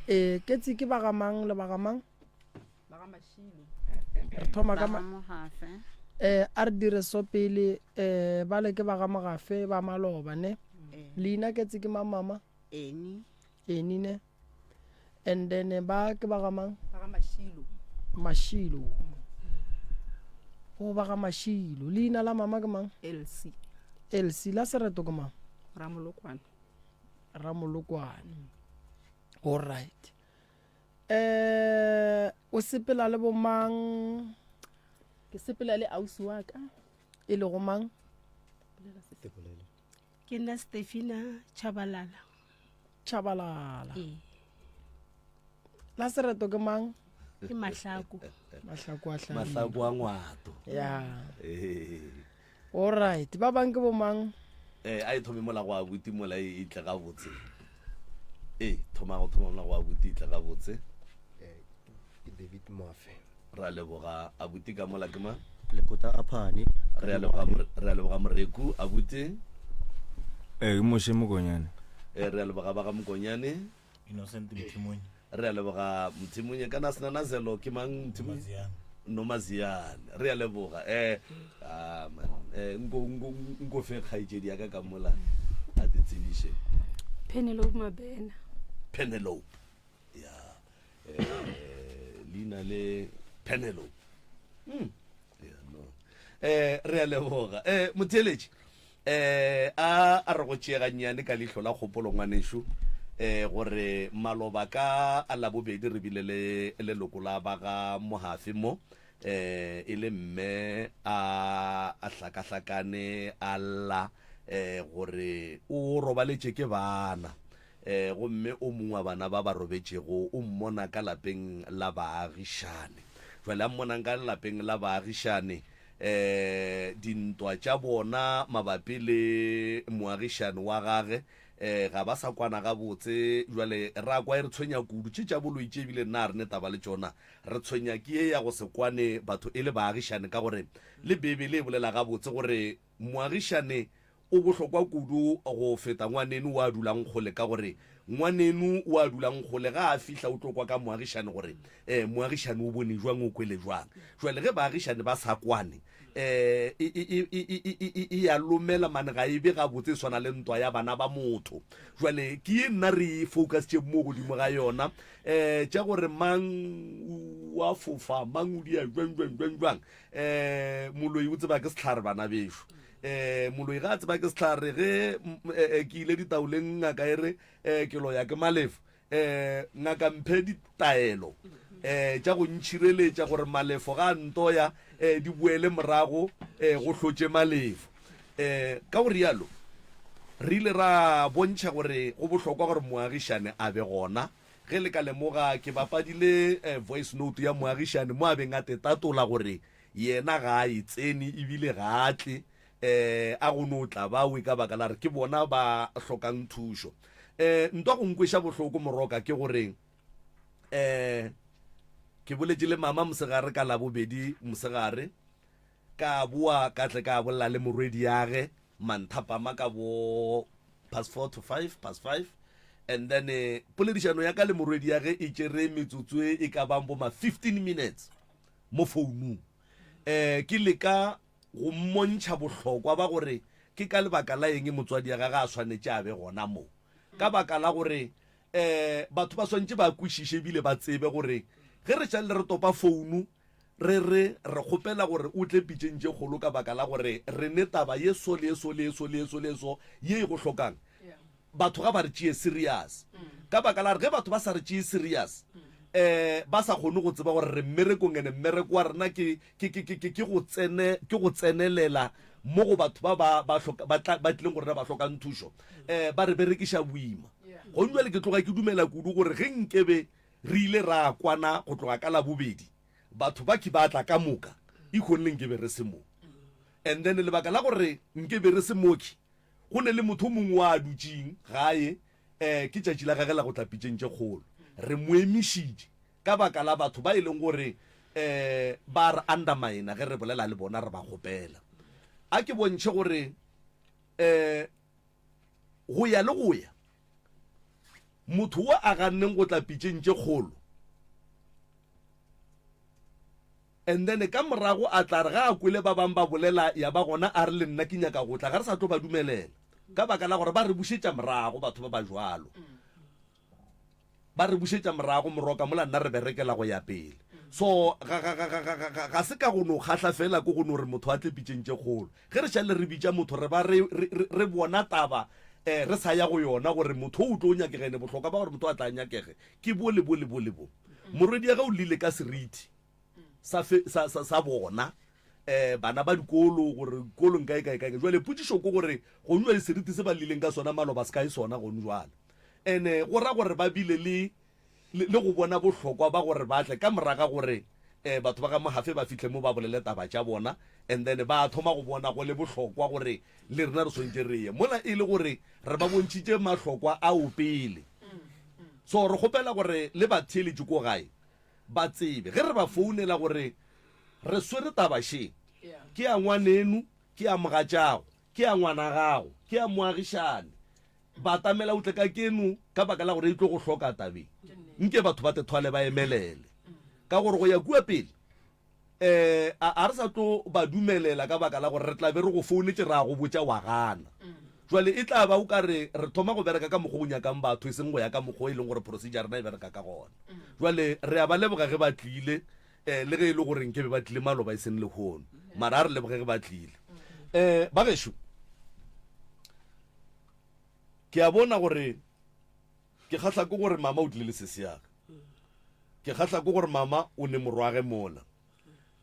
Ee, ketsi ke ba ga mang le ba ga mang? Ba ga Mashilo. Re thoma ka Ba ma ga Mogafe. Eh, a re dire so pele, eh, bale ke ba ga Mogafe ba maloba, ne? Ee. Leina ketsi ke mang mama? Eni. Eni, ne? And then eh, ba ke ba ga mang? Ba ga Mashilo. Mashilo. O ba ga Mashilo. Leina la mama ke mang? Elsie. Elsie, la sereto ke mang? Ramolokwane. Ramolokwane. All right. Eh, o sepela le bomang? Ke sepela le ausi wa ka. E lego mang? Ke nna Stefina Chabalala. Chabalala. Ee. La sereto ke mang? Ke Mahlako. Mahlako a hlabile. Mahlako a Ngwato. Ya. Ee. All right. Ba bang ke bomang? Eh, a e thome mola go abuti mola e e tle gabotse. Ee, thoma go thoma mola go abuti e tle gabotse. Eh, ke David Moafe. Re a leboga abuti ka mola ke mang? Lekota a Phane. Re a leboga more- re a leboga Moreku abuti. Eh, ke Moshe Mokonyane. Eh, re a leboga ba ga Mokonyane. Innocent Mthimunye. Re a leboga Mthimunye kana Senanazelo ke mang Mthimunye? Nomaziane. Nomaziane. Re a leboga. Eh ah man eh nko nko nko fe kgaetšedi ya ka ka mola a te tsebiše. Penelope Mabena. Penelope. Ya. Eh leina le Penelope. Mm. Yeah, no. Eh re a leboga. Eh motheeletši eh a a re go tšee gannyane ka leihlo la kgopolo ngwanešu eh gore maloba ka a labobedi re bile le leloko la ba ga Mohafe mo eh e le mme a a hlakahlakane a lla eh gore o robaletše ke bana eh gomme o mongwe wa bana ba ba robetšego o mmona ka lapeng la baagišane. Jwale a mmonang ka lapeng la baagišane eh dintwa tša bona mabapi le moagišane wa gage eh ga ba sa kwana gabotse. Jwale ra kwa e re tshwenya kudu tše tša boloi tše ebile nna ga re ne taba le tšona. Re tshwenya ke ye ya go se kwane batho e le baagišane ka gore le Bibele e bolela gabotse gore Moagišane o bohlokwa kudu go feta ngwaneno wa dulang kgole ka gore ngwaneno wa dulang kgole ga a fihla o tlo kwa ka moagišane gore um moagišane o bone jwang o kwele jwang. Jwale ge baagišane ba sa kwane um e, e, e, e, e, e ya lomela mane ga e be gabotse e swana le ntwa ya bana ba motho. Jwale ke ye nna re focusitše mo godimo ga yona um tša gore mang wa fofa mang o dia jwang jwang jwang jwang um moloi o tseba ke sehlare bana bešo um moloi ga a tseba ke sehlare ge eh, eh, ke ile ditaoleng ngaka e re um ke loya ke malefo um ngaka mphe ditaelo um tša go ntšhireletša gore malefo ga a ntoya um di boele morago um go hlotše malefo um ka go rialo re ile ra bontšha gore go bohlokwa gore moagišane a be gona Ge le ka lemoga, ke bapadile voice note ya moagišani mo a beng a tetatola gore yena ga a e tsene ebile ga a tle a go no tla bawe ka baka la re ke bona ba hlokang thušo. Ntwa go nkweša bohloko Moroka ke gore ke boletše le mama mosegare ka Labobedi mosegare ka boa ka tle ka bolela le morwediage manthapama ka bo past 4 to 5 past 5 and then eh, poledišano ya ka le morwedi ya ge e tšere metsotso e e ka bang bo ma 15 minutes mo founung eh ke leka go mmontšha bohlokwa ba gore ke ka lebaka la eng motswadi ya gage a swanetše a be gona mo ka baka la gore eh batho ba swantše ba kwešiše ebile ba tsebe gore ge re šale re topa founu Re re, re kgopela gore o tle pitšeng tše kgolo ka baka la gore re ne taba ye so le ye so le ye so le ye so le ye so ye e go hlokang. Batho ga ba re tšee serious. Ka baka la gore ge batho ba sa re tšee serious, um ba sa kgone go tseba gore re mmerekong ene mmereko wa rena ke, ke, ke, ke, ke, ke go tsene, ke go tsenelela mo go batho ba ba, ba hloka, ba tla, ba tlileng go rena ba hlokang thušo, um ba re berekiša boima. Gong jwale ke tloga ke dumela kudu gore ge nkebe Re ile ra kwana go tloga ka Labobedi, batho ba ki ba tla ka moka, ikhonle nke be re se mo. And then lebaka la gore nke be re se mo ki go ne le motho o mongwe wa dutšeng gae, eh, ke tšatši la gage la go tla pitšeng tše kgolo. Re mo emišitše ka baka la batho ba e leng gore eh, ba re undermine ge re bolela le bona re ba kgopela. A ke bontšhe gore eh, go ya le go ya. Motho wo a ganneng go tla pitšeng tše kgolo, and then ka morago a tla re ga a kwele ba bang ba bolela ya ba gona a re le nna ke nyaka go tla, ga re sa tlo ba dumelela ka baka la gore ba re bušetša morago batho ba ba jwalo. Ba re bušetša morago moroka mola nna re berekela go ya pele. So ga, ga, ga, ga, ga, ga, ga, ga se ka go no kgahla fela ko go no re motho a tle pitšeng tše kgolo. Ge re šale re bitša motho re ba re, re, re, re bona taba eh, re sa ya go yona gore motho o tlo nyakega ene bohlokwa ba gore motho a tla nyakege ke bo le bo le bo le bo. Morwediage o llile ka seriti sa, fe, sa, sa, sa bona eh bana ba dikolo gore dikolong kae kae kae. Jwale potšišo ke gore gonu jwale seriti se ba llileng ka sona maloba se kae sona gonu jwale. Ene go ra gore ba bile le, le, le go bona bohlokwa ba gore ba tle ka moraga gore eh batho ba ga Mohafe ba fihle mo ba bolele taba tša bona and then ba thoma go bona go le bohlokwa gore le rena re swantše re ye mola e le gore re ba bontšhitše mahlokwa ao pele. So re kgopela gore le batheeletši ko gae ba tsebe ge re ba founela gore re swere taba še, ke ya ngwaneno, ke ya mogatšago, ke ya ngwana gago, ke ya moagišane. Batamela o tle ka keno ka baka la gore e tlo go hloka tabeng. Nke batho ba tethwale ba emelele ka gore go ya kua pele um a, a re sa tlo ba dumelela ka baka la gore re tla be re go founetše ra go botša wa gana. Jwale e tla ba o ka re re thoma go bereka ka mokgwa o nyakang batho e seng go ya ka mokgwa e leng gore procedure rena e bereka ka gona. Jwale re a ba leboga ge ba tlile um le ge e le gore nke be ba tlile maloba e seng lehono, mara a re leboge ge ba tlile. Um ba gešo ke a bona gore ke kgahla ke gore mama o tlile le sesiaka. Ke kgahla ke gore mama o ne morwage mola.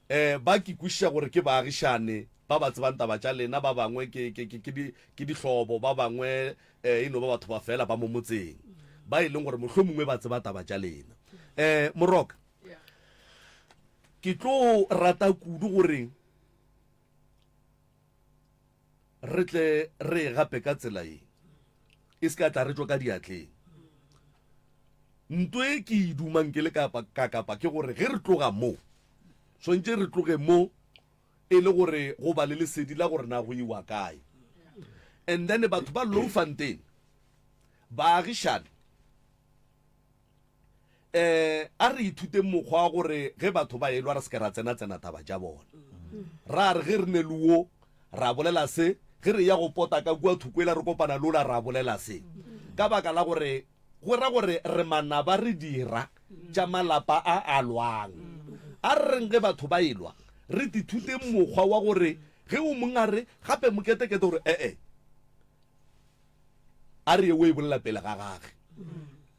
Um ba ke kwešiša gore ke baagišane ba ba tsebang taba tša lena, ba bangwe ke, ke, ke, ke, di, ke dihlobo, ba bangwe um e no ba batho ba fela ba mo motseng ba e leng gore mohlomongwe ba tseba taba tša lena. Um Moroka, ke tlo rata kudu gore re tle re e gape ka tsela ye e se ka tla re tšwa ka diatleng. Nto e ke e dumang ke le kapa ka kapa ke gore ge re tloga mo, swantše re tloge mo e le gore go ba le lesedi la gore na go iwa kae. And then batho ba Louwfontein, baagišane, Eh, a re ithuteng mokgwa wa gore ge batho ba elwa re se ke ra tsena-tsena taba tša bona. Ra re ge re ne le wo, ra bolela se, ge re ya go pota ka kua thoko ela re kopana le ola ra bolela se. Ka baka la gore go ra gore re manaba re dira tša malapa a a lwang. A re reng ge batho ba elwa, re tithuteng mokgwa wa gore ge o mong a re gape moketekete gore e-e, A re ye o e bolela pele ga gage.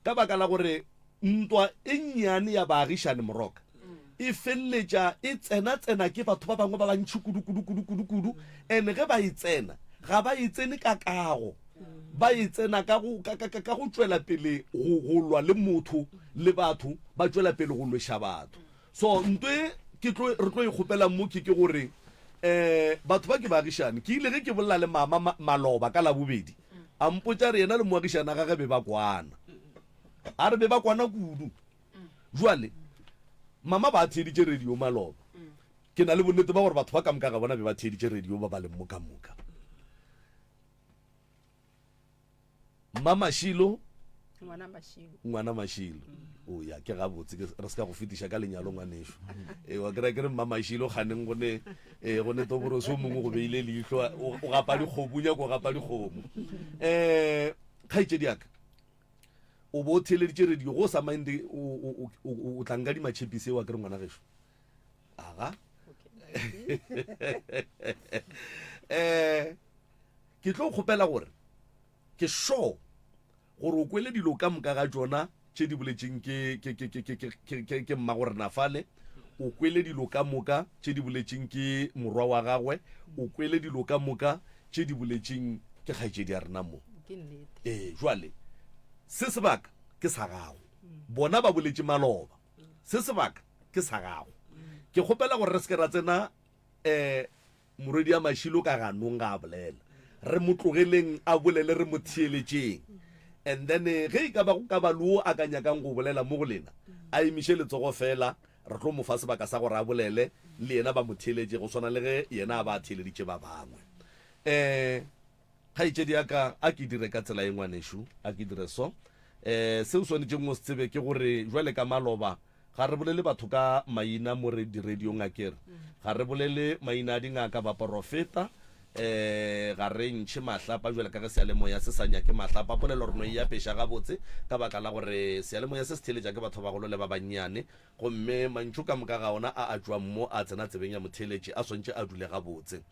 Ka baka la gore ntwa e nnyane ya baagišane Moroka e feleletša e tsena-tsena ke batho ba bangwe ba bantši kudu kudu kudu kudu kudu and ge ba e tsena ga ba e tsene ka kago ba e tsena ka go ka ka ka go tšwela pele go go lwa le motho le batho ba tšwela pele go lweša batho So nto e ke tlo re tlo e kgopelang mo ke ke gore eh batho ba ke baagišane. Ke ile ge ke bolela le mama ma, maloba ka Labobedi, a mpotša re yena le moagišana gage be ba kwana. A re be ba kwana kudu. Jwale mama ba theeditše radio maloba. Ke na le bonnete ba gore batho ba ka moka ga bona be ba theeditše radio ba ba leng mo ka moka. Mmamashilo ngwana mashilo ngwana mashilo o ya ke gabotse ke re se ka go fetiša ka lenyalo ngwanešo e wa kry ke re mmamashilo kganeng go ne e go ne toboroso o mongwe go beile leihlo o gapa dikgomo o nyako gapa dikgomo um kgaetšedi yaka o bo o theeleditše radio go sa minde o tla nka dimatšhepise wa kere ngwana gešo aga um Ke tlo kgopela gore ke sure gore o kwele dilo ka moka ga tšona tše di boletšeng ke ke ke ke ke ke ke ke mmagorena fale, o kwele dilo ka moka tše di boletšeng ke morwa wa gagwe, o kwele dilo ka moka tše di boletšeng ke kgaetšedi ya rena mo. Ke nnete. Ee, jwale se sebaka ke sa gago. Bona ba boletše maloba. Se sebaka ke sa gago. Ke kgopela gore re se ke ra tsena um Morwedi ya Mashilo ka ganong ga a bolela. Re mo tlogeleng a bolele re mo theeletšeng. And then eh, ge e ka ba go ka ba le wo a ka nyakang go bolela mo go lena, a emiše letsogo fela, re tlo mo fa sebaka sa gore a bolele le yena ba mo theeletše go swana le ge yena a ba a theeleditše ba bangwe. Um kgaetšedi ya ka, a ke dire ka tsela ye ngwanešu, a ke dire so. Um se o swanetšeng o se tsebe ke gore jwale ka maloba ga re bolele batho ka maina mo re diradiong akere. Ga re bolele maina a dingaka, baporofeta, um ga re ntšhe mahlapa jwale ka ge seyalemoya se sa nyake mahlapa. Polelo re no e apeša gabotse ka baka la gore seyalemoya se se theeletša ke batho ba bagolo le ba bannyane gomme mantšu ka moka ga ona a a tšwang mo a tsena tsebeng ya motheeletši a swantše a dule gabotse.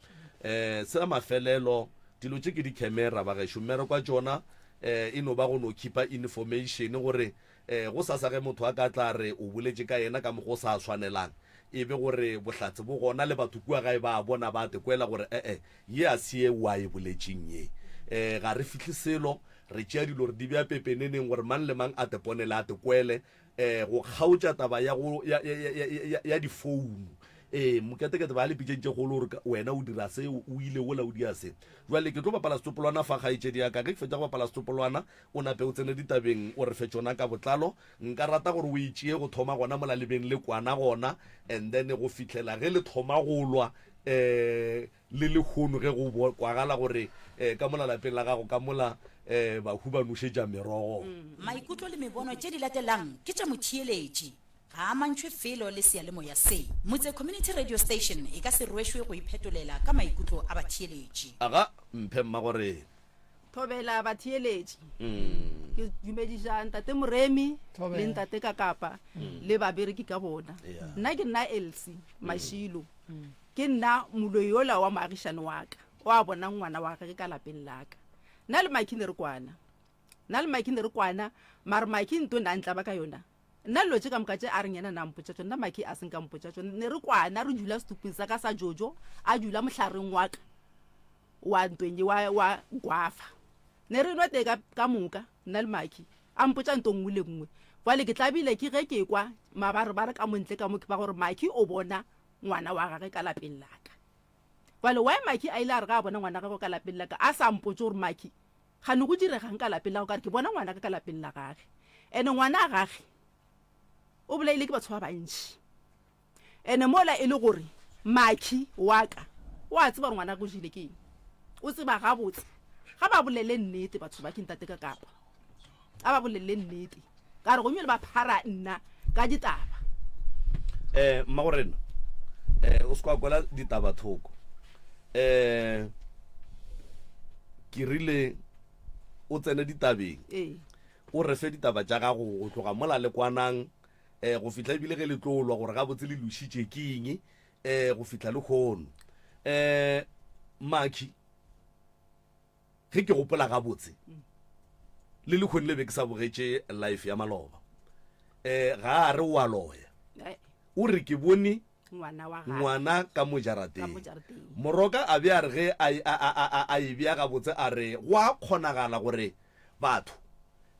Um sa mafelelo, dilo tše ke dikhemera bagešo, mmereko wa tšona um e no ba go no khipa information gore um gosasa ge motho a ka tla re o boletše ka yena ka mokgwa o sa swanelang, e be gore bohlatse bo gona le batho kua gae ba a bona ba a te kwela gore e-e ye a se ye o a e boletšeng ye. Um ga re fihle selo, re tšea dilo re di bea pepeneneng gore mang le mang a te ponele a te kwele. Um go kgaotša taba ya go ya, ya, ya, ya, ya, ya difounu. Ee, moketekete ba le pitšeng tše kgolo gore wena o dira se, o ile wola o dia se. Jwale ke tlo bapala setsopolwana fa kgaetšedi ya ka. Ge ke fetša go bapala setsopolwana, o nape o tsene ditabeng o re fe tšona ka botlalo. Nka rata gore o e tšee go thoma gona mola le beng le kwana gona and then go fihlela ge le thoma go lwa um le lehono ge go kwagala gore um ka mola lapeng la gago ka mola um bahu ba nošetša merogo. Maikutlo le mebono tše di latelang ke tša motheeletši. Ga a amantšhwe felo le seyalemoya se. Motse Community Radio Station e ka se rwešwe go iphetolela ka maikutlo a batheeletši. Aga, mphe mmagorena. Thobela batheeletši. Ke dumediša ntate Moremi le ntate Kakapa le babereki ka bona. Nna ke nna Elsie Mashilo. Ke nna moloi yola wa moagišane wa ka o a bonang ngwana wa gage ka lapeng la ka. Nna le Maki ne re kwana. Nna le Maki ne re kwana, mare Maki nto ne a ntlaba ka yona. Nna dilo tše ka moka tše a reng yena na mpotša tšona, nna Maki a se nka mpotša tšona. Ne re kwana re dula setupung sa ka sa Jojo, a dula mohlareng wa ka wa ntweng ye wa, wa guava. Ne re nwa tee ka, ka moka, nna le Maki. A mpotša nto nngwe le nngwe. Bjale ke tlabile ke ge ke kwa mabarebare ka mo ntle ka mo ke ba gore Maki o bona ngwana wa gage ka lapeng la ka. Bjale why Maki a ile a re ge a bona ngwana gagwe ka lapeng la ka a sa mpotše gore Maki gane go diregang ka lapeng la gago ka re ke bona ngwana ka ka lapeng la gage ene ngwana a gage o bolaile ke batho ba bantši ene mola e le gore Maki wa ka o a tseba gore ngwana go jile ke eng o tseba gabotse ga ba bolele nnete batho ba ke ntate ka kapa a ba bolelele nnete ka re gomme le ba phara nna ka ditaba um mmagorena um o se kwa kwela ditaba thoko um ke rile o tsene ditabeng ee o re fe ditaba tša gago go tloga mola le kwanang um go fihla ebile ge le tlo lwa gore gabotse le lošitše ke eng um go fihla le kgono um maki Ge ke gopola gabotse, le lehono le be ke sa bogetše life ya maloba. Eh, ga a re o a loya. O re ke bone ngwana ka mo jarateng. Moroka a be a re ge a, a, a, a, a e bea gabotse a re go a kgonagala gore batho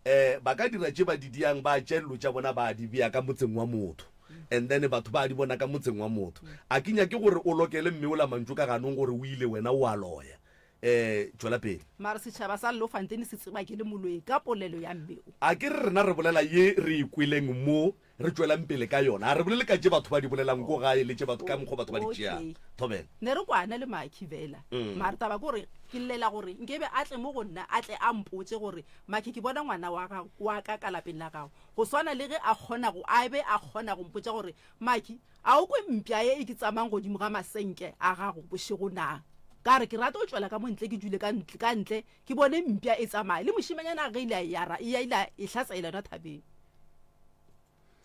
eh ba ka dira tše ba di diang ba tšea dilo tša bona ba di bea ka motseng wa motho and then batho ba di bona ka motseng wa motho. A ke nyake gore o lokele mme ola mantšu ka ganong gore o ile wena o a loya. Eh, tšwela pele. Mara setšhaba sa Llofantene se tseba ke le moloi ka polelo ya mme o. A ke re rena re bolela ye re e kweleng mo re tšwelang pele ka yona. A re bolele ka tše batho ba di bolelang ko gae le tše batho ka mokgwa batho ba di tšeang. Okay. Thobela. Ne re kwana le Makhi fela. Mara taba ke gore ke llela gore nkebe a tle mo go nna a tle a mpotše gore Makhi ke bona ngwana wa gago wa ka ka lapeng la gago. Go swana le ge a kgona go a be a kgona go mpotša gore Makhi a o kwe mpša ye e ke tsamayang godimo ga masenke a gago bošego na? Ka re, Ke rata go tšwela ka mo ntle, ke dule ka ntle, ka ntle, ke bone mpša e tsamaya. Le mošemanyana ge ile a e ara, e ya ile a e hlatsaela yona thabeng.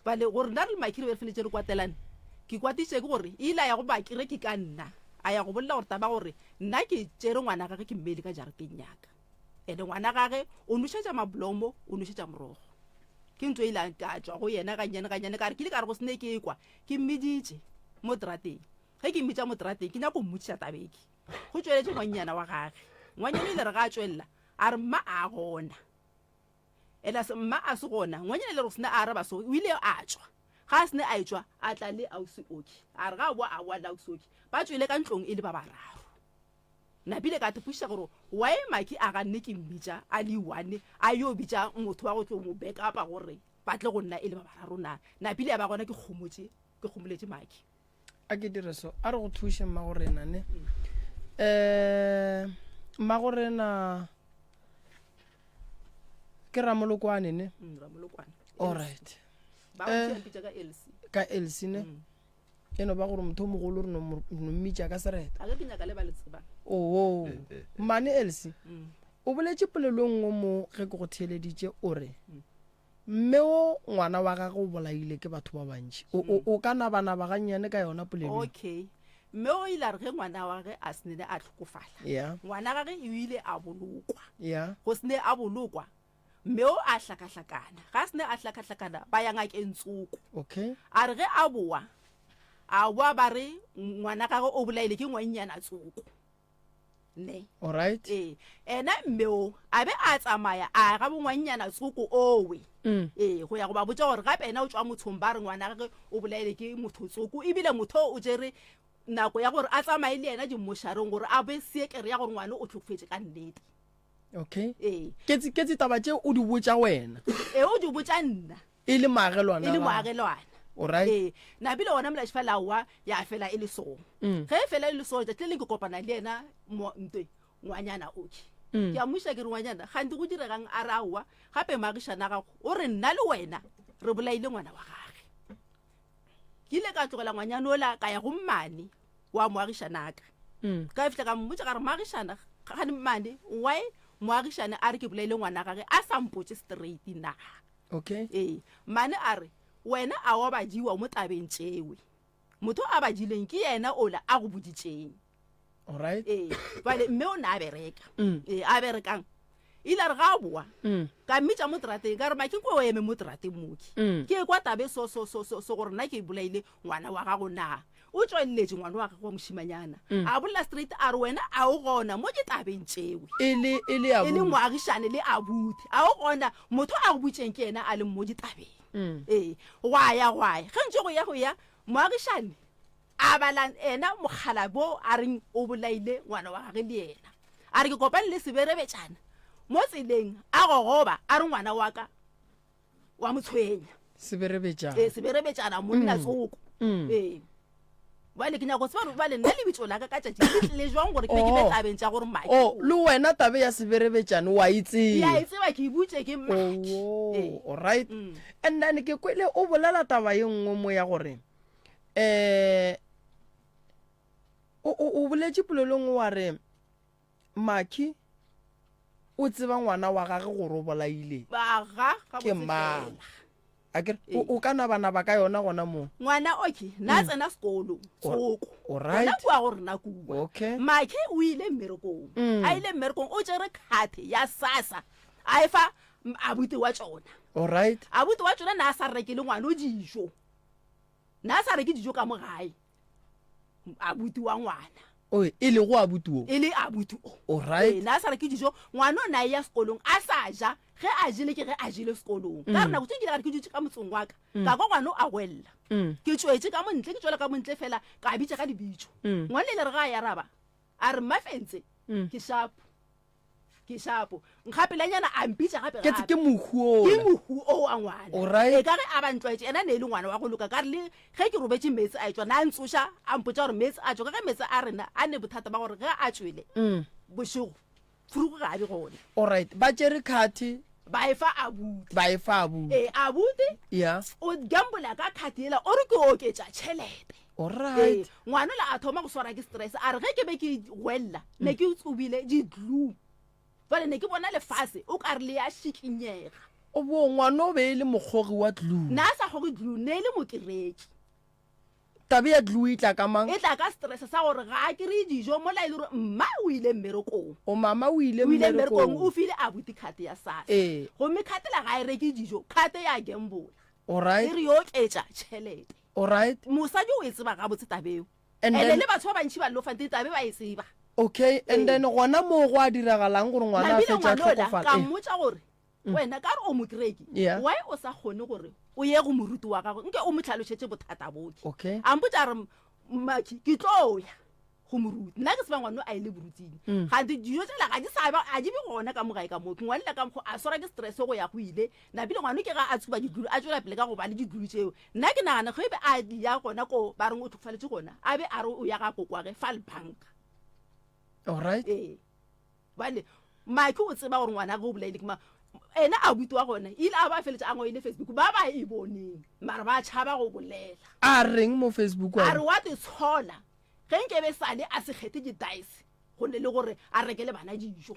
Bale, gore nna re le Maki re be re feletše re kwatelane, ke kwatitše ke gore e ile a ya go bakereki ka nna, a ya go bolela gore taba gore nna ke tšere ngwana gage ke mmeile ka jareteng ya ka. Ene ngwana gage o nošetša mablomo, o nošetša morogo. Ke ntho e ile a ka tšwa go yena gannyane gannyane, ka re ke ile ka re go sene ke ekwa, ke mmiditše mo terateng. Ge ke mmitša mo terateng, ke nyako mmotšiša tabeke. Go tšweletše ngwannyana wa gage. Ngwannyana o ile re ga a tšwelela, a re mma a gona. Ena se mma a se gona. Ngwannyana ile re go sena a araba so, o ile a tšwa. Ga a sene a etšwa, a tla le ausi Oki. A re ga a boa, a boa le ausi Oki. Ba tšwele ka ntlong e le ba bararo. Napile ka tepodiša gore why Maki a ganne ke mmitša a le one, a yo bitša motho wa go tlo mo backupa gore ba tle go nna e le ba bararo na. Napile ya ba gona ke kgomotše, ke kgomoletše Maki. A ke dire so. A re go thuše mmagorena ne. Um mmagorena. Ke Ramolokwane ne? Mm, Ramolokwane. All right. Ba eh, mpitša ka Elsie. Ka Elsie ne? Mm. E no ba gore motho o mogolo re no mmitša ka sereto. A ke ke nyaka le ba le tsebang. Oo. Mmane Elsie. Mm. O boletše polelo e nngwe mo ge ke go theeleditše o re mm. mme o ngwana wa gagwe o bolaile ke batho ba bantši. O, o, o ka nabanaba gannyane ka yona polelo. Okay. Mme o ile a re ge ngwana wa gage a se ne a hlokofala. Yeah. Ngwana gage o ile a bolokwa. Yeah. Go se ne a bolokwa Mme o a hlakahlakana. Ga a se ne a hlakahlakana, ba ya ngakeng tsoko. Okay. A re ge a boa, a boa ba re ngwana gagwe o bolaile ke ngwannyana tsoko. Ne. Alright. Ee. Ena mme o a be a tsamaya a ya ga bongwannyana tsoko owe. Mm. Ee, go ya go ba botša gore gape ena o tšwa mothong ba re ngwana gagwe o bolaile ke motho tsoko ebile motho o tšere nako ya gore a tsamaye le yena dimmošareng gore a be seekere ya gore ngwana o hlokofetše ka nnete. Okay. Ee. Ke ke taba tše o di botša wena. Ee, o di botša nna. E le moagelwana. E le moagelwana. Alright. Ee, nabile gona molaetša fela aowa ya fela e le so. Mm. Ge e fela e le so, tšatši le leng ke kopana le yena mo ntwe ngwanyana okay. Mm. Ke a mmuša ke re ngwanyana, gantsi go diregang a re aowa, gape moagišana gago o re nna le wena re bolaile ngwana wa gage. Ke ile ka tlogela ngwanyana ola ka ya go mmane wa moagišanaka. Mm. Ka fihla ka mmotša ka re moagišana gane mmane why moagišane a re ke bolaile ngwana gage a sa mpotše straight na. Okay. Ee, mmane a re wena a wa badiwa mo tabeng tšewe. Motho a badileng ke yena ola a go boditšeng. Alright. Ee, bjale mme o ne a bereka. Mm. Ee, a berekang. Ile a re ga a boa, Mm. ka mmitša mo terateng, ka re Maki ko o eme mo terateng moki. Mm. Ke ekwa tabe so so so so so gore nna ke bolaile ngwana wa gago na. O tšweleletše ngwana wa gagwe wa mošimanyana. Mm. A bolela straight a re wena a o gona mo ditabeng tšewe. E le e le E le abuti. moagišane le abuti. A o gona motho a go butšeng ke yena a leng mo ditabeng. Mm. Ee, gwa ya gwa ya. Ge ntše go ya go ya, moagišane A bala ena mokgalabje a reng o bolaile ngwana wa gage le yena. A re ke kopane le seberebetšana mo tseleng a gogoba a re ngwana wa ka wa mo tshwenya. Seberebetšana. Ee, seberebetšana monna Mm. tsoko. Mm. Ee. Bjale ke nyaka go tseba gore bjale nna lebitso la ka ka tšatši le tlile jwang gore ke be ke be Oh. tabeng tša gore maki. Oh, le wena tabe ya seberebetšane wa e Ke a tseba. e tseba ke e butše ke maki. Oh, Ee. alright. Mm. And then ke kwele o bolela taba ye nngwe mo ya gore um o, o, o boletše polelong wa re Maki o tseba ngwana wa gage gore o bolaile Aga, ke gabotse mang. fela. A ke re, o, o ka nabanaba ka yona gona moo. Ngwana okay, na tsena sekolo, tsoko. Alright. Gona kua go rena kua. Okay. Maki o ile mmerekong. Mm. A ile mmerekong, o tšere khathe ya SASSA a e fa abuti wa tšona. Alright. Abuti wa tšona na a sa rekele ngwana o dijo. Na a sa reke dijo ka mo gae, abuti wa ngwana. Oe, e lego abuti o? E le abuti o. Alright. Ee, na a sa reke dijo, ngwana o na eya sekolong a sa ja, ge a jele ke ge a jele sekolong. Ka re nako tše nkile ka re ke dutše ka motseng wa ka, ka kwa ngwana o a gwella. Ke tšwetše ka mo ntle, ke tšwela ka mo ntle fela, ka bitša ka lebitšo. Ngwana ile re ga a araba, a re, Mmafentse, ke shapo. Ke shapo. Nkgapelanyana a mpitša gape Ke gape. ke mohu ola. Ke mohu o wa ngwana. Alright. E ka ge a ba ntlwaetše, ena ne e le ngwana wa go loka. Ka re le ge ke robetše meetse a etšwa, na a ntsoša a mpotša gore meetse a tšwa. Ka ge meetse a rena a ne bothata ba gore ge a tšwele bošego, furugu ga a be gona. Alright. Ba tšere khathi. Ba e fa abuti. Ba e fa abuti. Ee, abuti. Yeah. O gambola ka khathi yela, o re ke oketša tšhelete. Alright. Ee, ngwana ola a thoma go swara ke stress, a re ge ke be ke gwella, ne ke tsubile di-glue. Jwale ne ke bona lefase o ka re le ya šikinyega. O bo ngwana o be e le mokgogi wa glue. Na a sa kgoge glue, ne e le mokereki. Tabe ya glue e tla ka mang? E tla ka stress sa gore ga a kry-e dijo mola e le gore mma o ile mmerekong. O mama o ile O ile mmerekong, mmerekong. o file abuti card ya SASSA. Ee. Gomme card la ga e reke dijo, card ya gambola. Alright. E re yo oketša tšhelete. Alright. Mosadi o e tseba gabotse tabeo. And Ene then le batho ba bantši ba Lofante tabe ba e tseba. Okay, and Ee. then gona moo go a diragalang gore ngwana a Nabile fetše a ngwana ola hlokofala? ka Ee. mmotša gore wena ka re o mokereki, Yeah. why o sa kgone gore o ye go moruti wa gagwe nke o mo hlalošetše bothata boke. Okay. A mpotša a re Maki ke tlo ya go moruti. Nna ke tseba ngwana o a ile boruting. Ganthe dijo tšela ga di sa ba a di be gona ka mo gae ka mo. Ke ngwanela ka mokgo a swara ke stress go ya go ile. Nabile ngwana ke ga a tsuba diglue a tšwela pele ka go ba le diglue tšeo. Nna ke nagana ge be a ya gona ko ba reng o hlokofaletse gona a be a re o ya ga kokwage fa lebanka. Alright. Ee. Bale Maki o tseba gore ngwana ge o bolaile ke mang. Ena abuti wa gona ile a ba a feletša a ngwaile Facebook ba ba e boneng mara ba tšhaba go bolela. A reng mo Facebook A re wa te tshola ge nke be sale a se kgethe di dice go ne le gore a rekele bana dijo.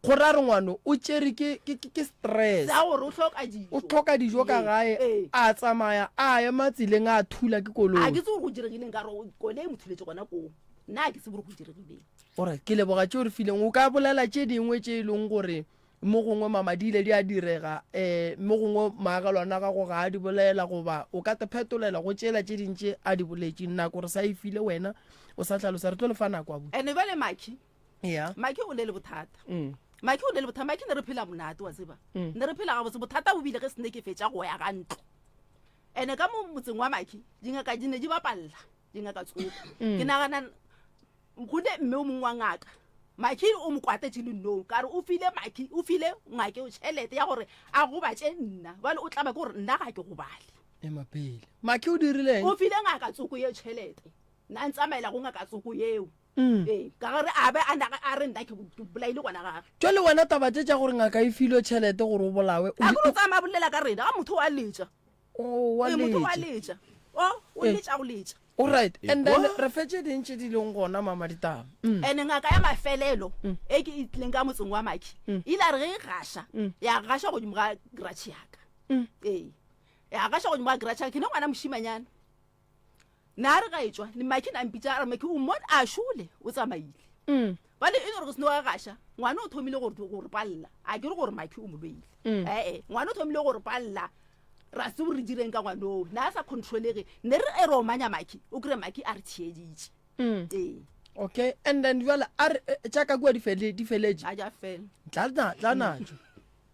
Go ra re ngwano o tšere ke ke ke stress. Sa gore o hloka dijo. O hloka dijo ka gae a tsamaya a ema tseleng a thula ke koloi. A ke tsebe gore go diregileng ka gore koloi e mo thuletše gona koo. Nna a ke tsebe gore go diregileng. Alright, ke leboga tše o re fileng. O ka bolela tše dingwe tše e leng gore mo gongwe mama di ile di a direga, um mo gongwe maagelwana a gago ga a di bolela, goba o ka te phetolela go tšela tše ding tše a di boletšeng. Nako re sa e file wena o sa hlalosa, re tlo le fa nako abuti. Ene bjale Maki, Ya. Maki o ne le bothata. Mm. Maki o ne le bothata. Maki ne re phela monate wa tseba. Mm. Ne re phela gabotse. Bothata bo bile ge se ne ke fetša go ya ga ntlo. Ene ka mo motseng wa Maki, dingaka di ne di bapalla, dingaka tsoko. Mm. Ke nagana go ne mme o mongwe wa ngaka Maki o mo kwatetše le nnong ka re o file Maki o file ngake o tšhelete ya gore a gobatše nna bjale o tlaba ke gore nna ga ke gobale. Ema pele. Maki o dirileng? O file ngaka tsoko ye tšhelete nna ntsamaela go ngaka tsoko yeo Mm. ee ka gore a be a naga a re nna ke ke bolaile ngwana gage. Jwale wena taba tše tša gore ngaka e filwe tšhelete gore o bolawe o A ke no tsamaya bolela ka rena ga motho wa letša. O wa Ee, motho wa letša. letša. O o Eh. letša go letša. All right. And then Ekwa. re fetše ding tše di leng gona mama ditaba. Mm. Ene ngaka ya mafelelo e ke e tlileng ka motseng wa Maki e ile a re ge e gaša ya gaša godimo ga garage ya ka. Ee. Ya gaša godimo ga garage ya ka ke ne ngwana mošimanyana. Na re ga e tšwa le Maki na mpitša a re Maki o mmone a šole o tsamaile. Bale e le gore go seno ga gaša ngwana o thomile gore gore palla a ke re gore Maki o mo loile. Ee ngwana o thomile gore palla ra se re direng ka ngwanoo na a sa controlege ne re e re omanya Maki o kry Maki a re theeditše. Ee. Okay and then jwale a re eh, tša ka kua di fele di feletše. A ja fela. Tla na tla natšo.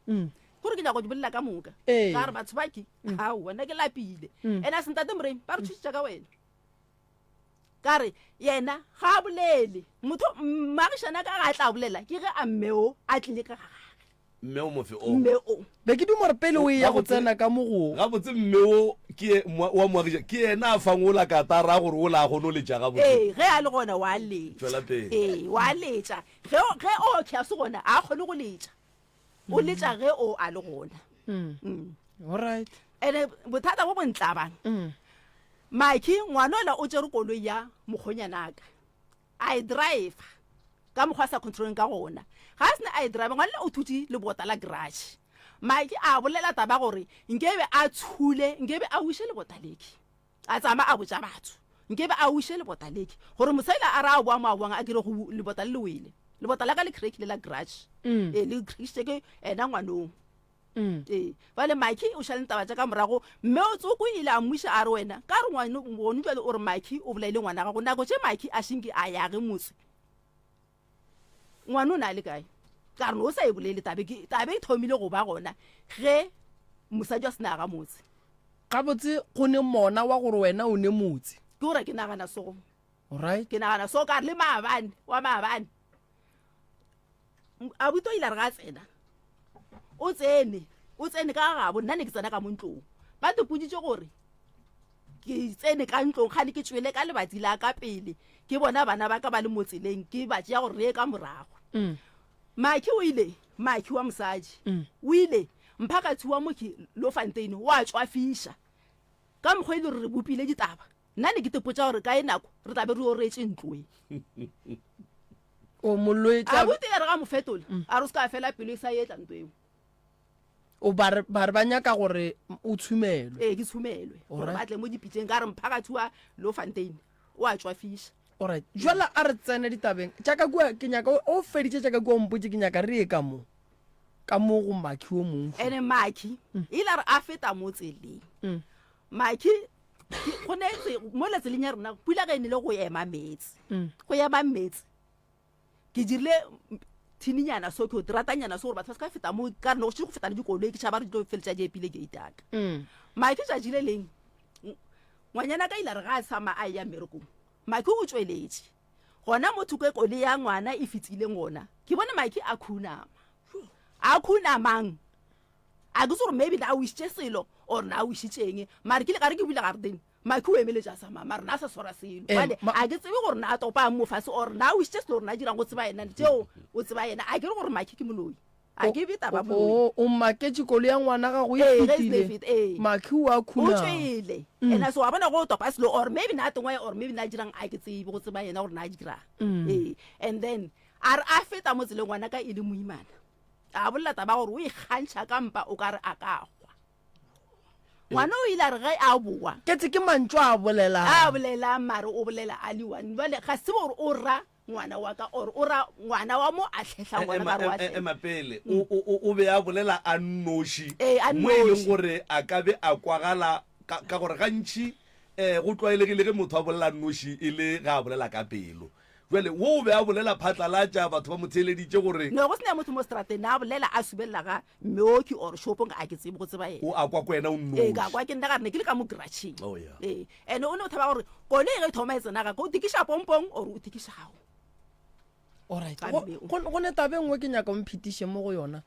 Mm. Gore ke nyaka go di bolela ka moka. Ee. Ka re batho ba ke aowa nna ke lapile. Ene a se ntate Moremi ba re thušitša ka wena. Ka re yena ga a bolele motho mmagišana ka ga a tla bolela ke ge a mme o a tlile ka ga gage. Mme o mofe o? Mme o. Be ke duma gore pele o eya go tsena ka mo go. Gabotse mme o ke ye, wa moagiša, ke yena a fang ola katara gore ola a kgone go letša gabotse. Ee, ge a le gona wa letša. Tšwela pele. Ee, wa letša. Ge, ge o ke a se gona, a kgone go letša. O letša ge o a le gona. Mm. All right. Ene bothata bo bo ntlabang. Mm. Maki ngwana ola o tšere koloi ya mokgonyanaka. A e driver ka mokgwa a sa controleng ka gona. Ga a sena a e driver ngwana o thutše lebota la garage. Maki a bolela taba gore nkebe a tshule, nkebe a wiše lebota leke. A tsama a botša batho nkebe a wiše lebota leke gore mosadi a re a boa mo a boang a kere go lebota le le wele. Lebota la ka le crackile la garage. Ee le crackisitše ke ena ngwanong. Mm. Ee, bjale Maki o šale taba tša ka morago. Mme o Tsoko ile a mmuša a re wena ka re ngwane gone jwale o re Maki o bolaile ngwana gago. Nako tše Maki a šinke a yage motse. Ngwane o ne a le kae? Ka re no o sa e bolele tabe ke tabe e thomile go ba gona ge mosadi a sena aga motse. Gabotse go ne mona wa gore wena o ne motse. Ke gore ke nagana so. Alright. Ke nagana so ka re le maabane wa maabane. Abuti o ile a re ga a tsena o tsene o tsene ka gabo nna ne ke tsena ka mo ntlong ba ntepoditše gore ke tsene ka ntlong gane ke tšwele ka lebatsi la ka pele ke bona bana ba ka ba le mo tseleng ke ba tšea gore re ye ka morago mm. maki o ile maki wa mosadi mm. o ile mphakathi wa moki lofanteine wa tšwafiša ka mokgwa e le gore re bopile ditaba Nna ne ke tepotša gore ka e nako re tla be re oretše ntlo e. O mollo e tla. Abuti ya re ga mo fetola, a re o se ka fela pelo e sa etla ntlo eo. O ba re ba re ba nyaka gore o tshumelwe. Ee, ke tshumelwe. Gore ba tle mo dipitšeng ka re mphakathi wa Lofontein o a tšwafiša. Alright. Jwale a re tsene ditabeng tša ka kua ke nyaka o feditše tša ka kua o mpotše ke nyaka re ye ka mo. Ka mo go Makhi o mongwe. Ene Makhi ile a re a feta mo tseleng. Makhi go ne mo letseleng ya rena pula ge e nele go ema meetse mm. go ema meetse ke dirile thininyana so ke o teratanyana so gore batho ba se ka feta mo ka rene go šetse go feta le dikoloi ke tšhaba re di tlo feletša di epile gate aka mm. make tšatši le leng ngwanyana ka ile re ga a sama a ya mmerekong make o tšweletše gona mo thoko e koloi ya ngwana e fetileng gona ke bone make a khunama a khunamang A ke tse gore maybe na o išitše selo or na o išitšeng mare ke ile gare ke bula garedeng Maki o emeletša sa mama mare na sa swara selo Eh, bjale ma- a ke tsebe gore na a topang mo fase or na o išitše selo gore na dirang go tseba yena tšeo o tseba yena a ke re gore Maki ke moloi. A ke be taba O, o, o maketše koloi ya ngwana gago e Ee, ge e fetile. feta, ee. Makhi o a O khunama. tšwele. And so wa bona go topa selo or maybe na tengwa or maybe na dirang a ke tsebe go tseba yena gore na dirang. Ee. And then a re a feta mo tseleng ngwana ka e le moimana. A bolela taba gore o ikgantšha ka mpa o ka re a ka hwa. Ngwana o ile a re ge a boa. Ke tse ke mantšu a bolelang. A bolelang mare o bolela a le one. Jwale ga se gore o ra ngwana wa ka or o ra ngwana wa mo a tlhehla ngwana ka re wa tlhehla. Ema pele o, o, o, o be a bolela a nnoši Ee, a mo e leng nnoši. gore a ka be a kwagala ka, ka gore gantši um go tlwaelegile ge motho a bolela a nnoši e le ge a bolela ka pelo. Bjale wo o be a bolela phatlalatša, batho ba mo theeleditše gore. No go se na motho mo strateng, na bolela a subelela ga mmeoki or shopong a ke tsebe go tseba yena. O a kwa ko wena o Ee, ka nnoši. kwa ke nna ka re ne ke le ka mo garageng. Oh yeah. Ee, and o ne o thaba gore koloi ge e thoma e tsena ga ka o tikiša pompong or o tikiša gago. Alright. Ka Go, mme o. go, go ne taba e nngwe ke nyaka o mphetiše mo go yona.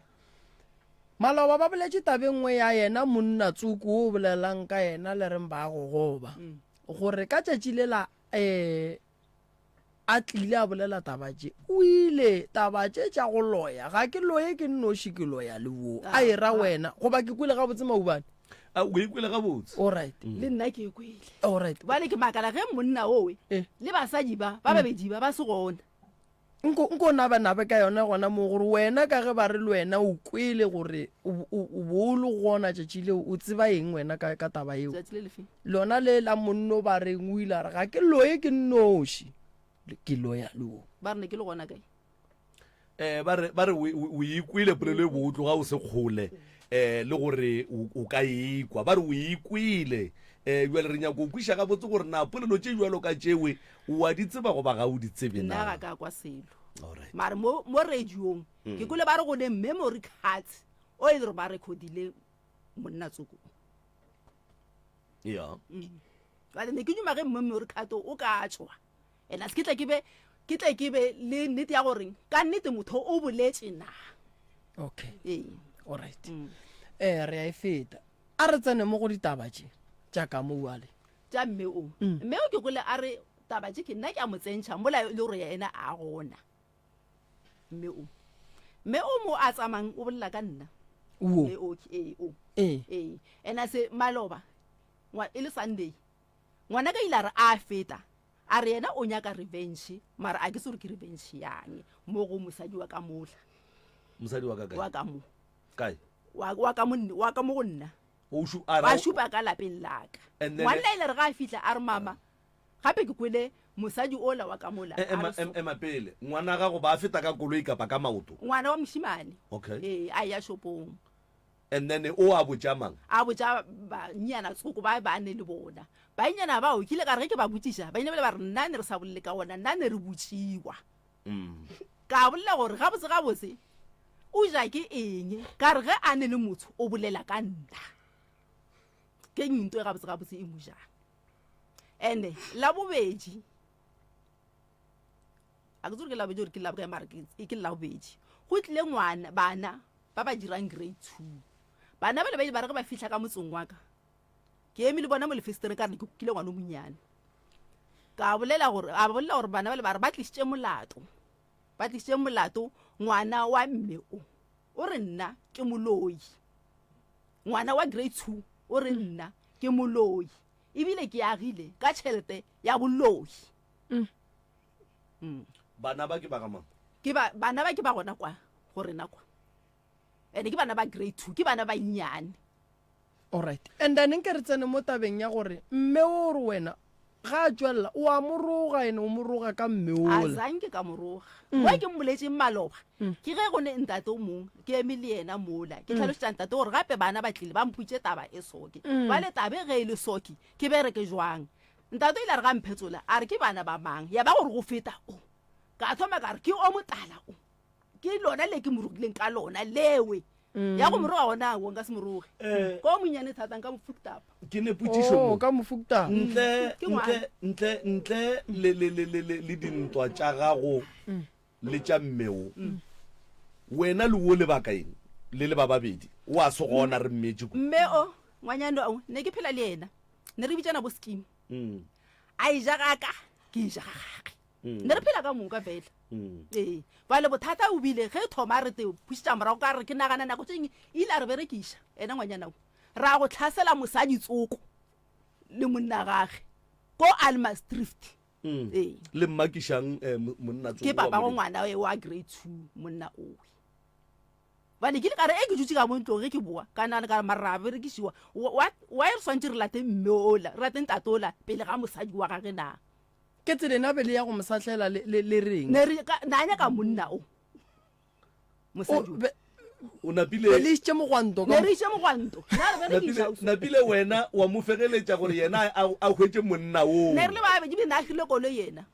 Maloba ba boletše taba e nngwe ya yena monna tsoko o bolelang ka yena le reng ba gogoba. Gore ka tšatši lela eh a tlile a bolela taba tše, o ile, Taba tše tša go loya, ga ke loye ke nnoši, ke loya le wo. A e ra wena, goba ke kwele gabotse maubane? A, o e kwele gabotse. All right. Le nna ke e kwele. All right. Bjale ke makala ge monna owe Eh. le basadi ba ba babedi ba ba se gona. Nko, nko nabenabe ka yona gona moo gore wena ka ge ba re le wena o kwele gore o, o, o bo o le gona tšatši leo, o tseba eng wena ka, ka taba yeo? Tšatši le lefe? Lona le la monno ba reng o ile a re ga ke loye ke nnoši, ke loya le wo. Ba re ne ke le gona kae? Eh, ba re, ba re o, o, o ikwele polelo e bo o tloga o se kgole eh, le gore o, o ka e kwa. Ba re o ikwele. Eh, bjale re nyaka go kwiša gabotse gore na polelo tše bjalo ka tšewe O a di tseba goba ga o di tsebe Nna na? ga ka kwa selo. Alright. Mare mo mo radiong ke kwele ba re go ne memory cards o e le gore ba recordile monna tsoko. Yeah. Bjale ne ke duma ge memory card o ka tšwa. And a se ke tle ke be ke tle ke be le nnete ya gore ka nnete motho o boletše na. Okay. Ee. Alright. Eh re a e feta. A re tsene mo go ditaba tše tša ka mo wale. Tša mme o. Mme o ke kwele a re taba tše ke nna ke a mo tsentšha mola e le gore yena a gona. Mme o. Mme o mo a tsamayng o bolela ka nna. Wo. Mme o ke ee o. Ee. Ee. And a se maloba ngwa e le Sunday. Ngwana ka ile a re a feta a re yena o nyaka revenge mara a ke se gore ke revenge yang mo go mosadi wa ka mola. Mosadi wa ka kae? Wa ka mo. Kae? Wa wa ka mo wa ka mo go nna. O šu, a ra, a šupa ka lapeng la ka. And then- Ngwanna ile re ga a fihla a re mama, gape ke kwele mosadi ola wa ka mola. E- a ema, re so. em- ema pele. Ngwana gago ba feta ka koloi kapa ka maoto? Ngwana wa mošemane. Okay. Ee, a eya shopong. And then o a botša mang? A botša bannyana tsoko ba ba ne le bona. Bannyana bao ke ile ka re ge ke ba botšiša, ba ile ba re nna ne re sa bolele ka ona, nna ne re botšiwa. Ka bolela gore gabotse gabotse o ja ke eng, ka re ge a ne le motho o bolela ka nna. Ke eng nto e gabotse gabotse e mo jang? Ene la bobedi a ke tsore ke labobedi gore ke labokae mara ke ke labobedi go tlile ngwana bana ba ba dirang grade 2 bana ba le ba ile ba re ge ba fihla ka motseng wa ka Ke eme le bona mo lefesetereng ka re ke kukile ngwana o monnyane. Ka bolela gore a bolela gore bana ba le ba re ba tlišitše molato. Ba tlišitše molato ngwana wa mme o. O re nna ke moloi. Ngwana wa grade 2 o re nna ke moloi. Ebile ke agile ka tšhelete ya boloi. Mm. Mm. Bana ba ke ba ga mang? Ke ba bana ba ke ba gona kwa go rena kwa. Ene ke bana ba grade 2, ke bana ba nnyane. Alright. And then nke re tsene mo tabeng ya gore mme o re wena ga a tšwelela o a mo roga ene o mo roga ka mme A ola. zanke ka mo roga. Mo ke mmoletšeng maloba ke ge go ne ntate o mongwe ke eme le yena mola ke tlhalošetša ntate gore gape bana ba tlile ba mpotše taba e soke. Bjale taba e ge e le soke ke bereke jwang? Ntate o ile a re ga mphetsola a re ke bana ba mang ya ba gore go feta o. Ka thoma ka re ke o motala o. Ke lona le ke mo rogileng ka lona lewe. Mm. Ya go mo roga gona o nka se mo roge. Eh. Ko monyane thata nka mo fucked up. Ke ne potšišo Oh, mo. ka mo fucked up. Ntle Ke ntle ngwana. ntle ntle le le le le le le dintwa tša gago le tša mmeo. Wena le wo le baka eng? Le le ba babedi. O a se gona re mmetše ku. Mme o ngwanyana o ne ke phela le yena. Ne re bitšana bo scheme. Mm. A e ja ga ka, ke e ja ga gage. Ne re phela ka moka fela. Ee, bjale bothata o bile ge thoma re te phušetša morago ka re ke nagana nako tše dingwe ile a re berekiša ena ngwanyana o ra go tlhasela mosadi tsoko le monna gage ko Almasdrift. Ee. Le mmakišang eh, monna tsoko Ke wa papa go Modimo? ngwana e wa grade 2 monna owe. Bane ke ile ka re e ke dutše ka mo ntlong ge ke boa ka nagana ka re mara ra berekišiwa why re swantše re late mme ola re late ntate ola pele ga mosadi wa gage na? Ke tsele na be le ya go mo sahlela le, le, le reng? Ne re ka, na nyaka monna o. Mosadi o. Be, O napile. Be le išitše mogwanto ka. Ne re išitše mogwanto. Na re berekiša. Napile, napile wena wa mo fegeletša gore yena a, a hwetše monna o. Ne re le babedi bile na hirile koloi yena.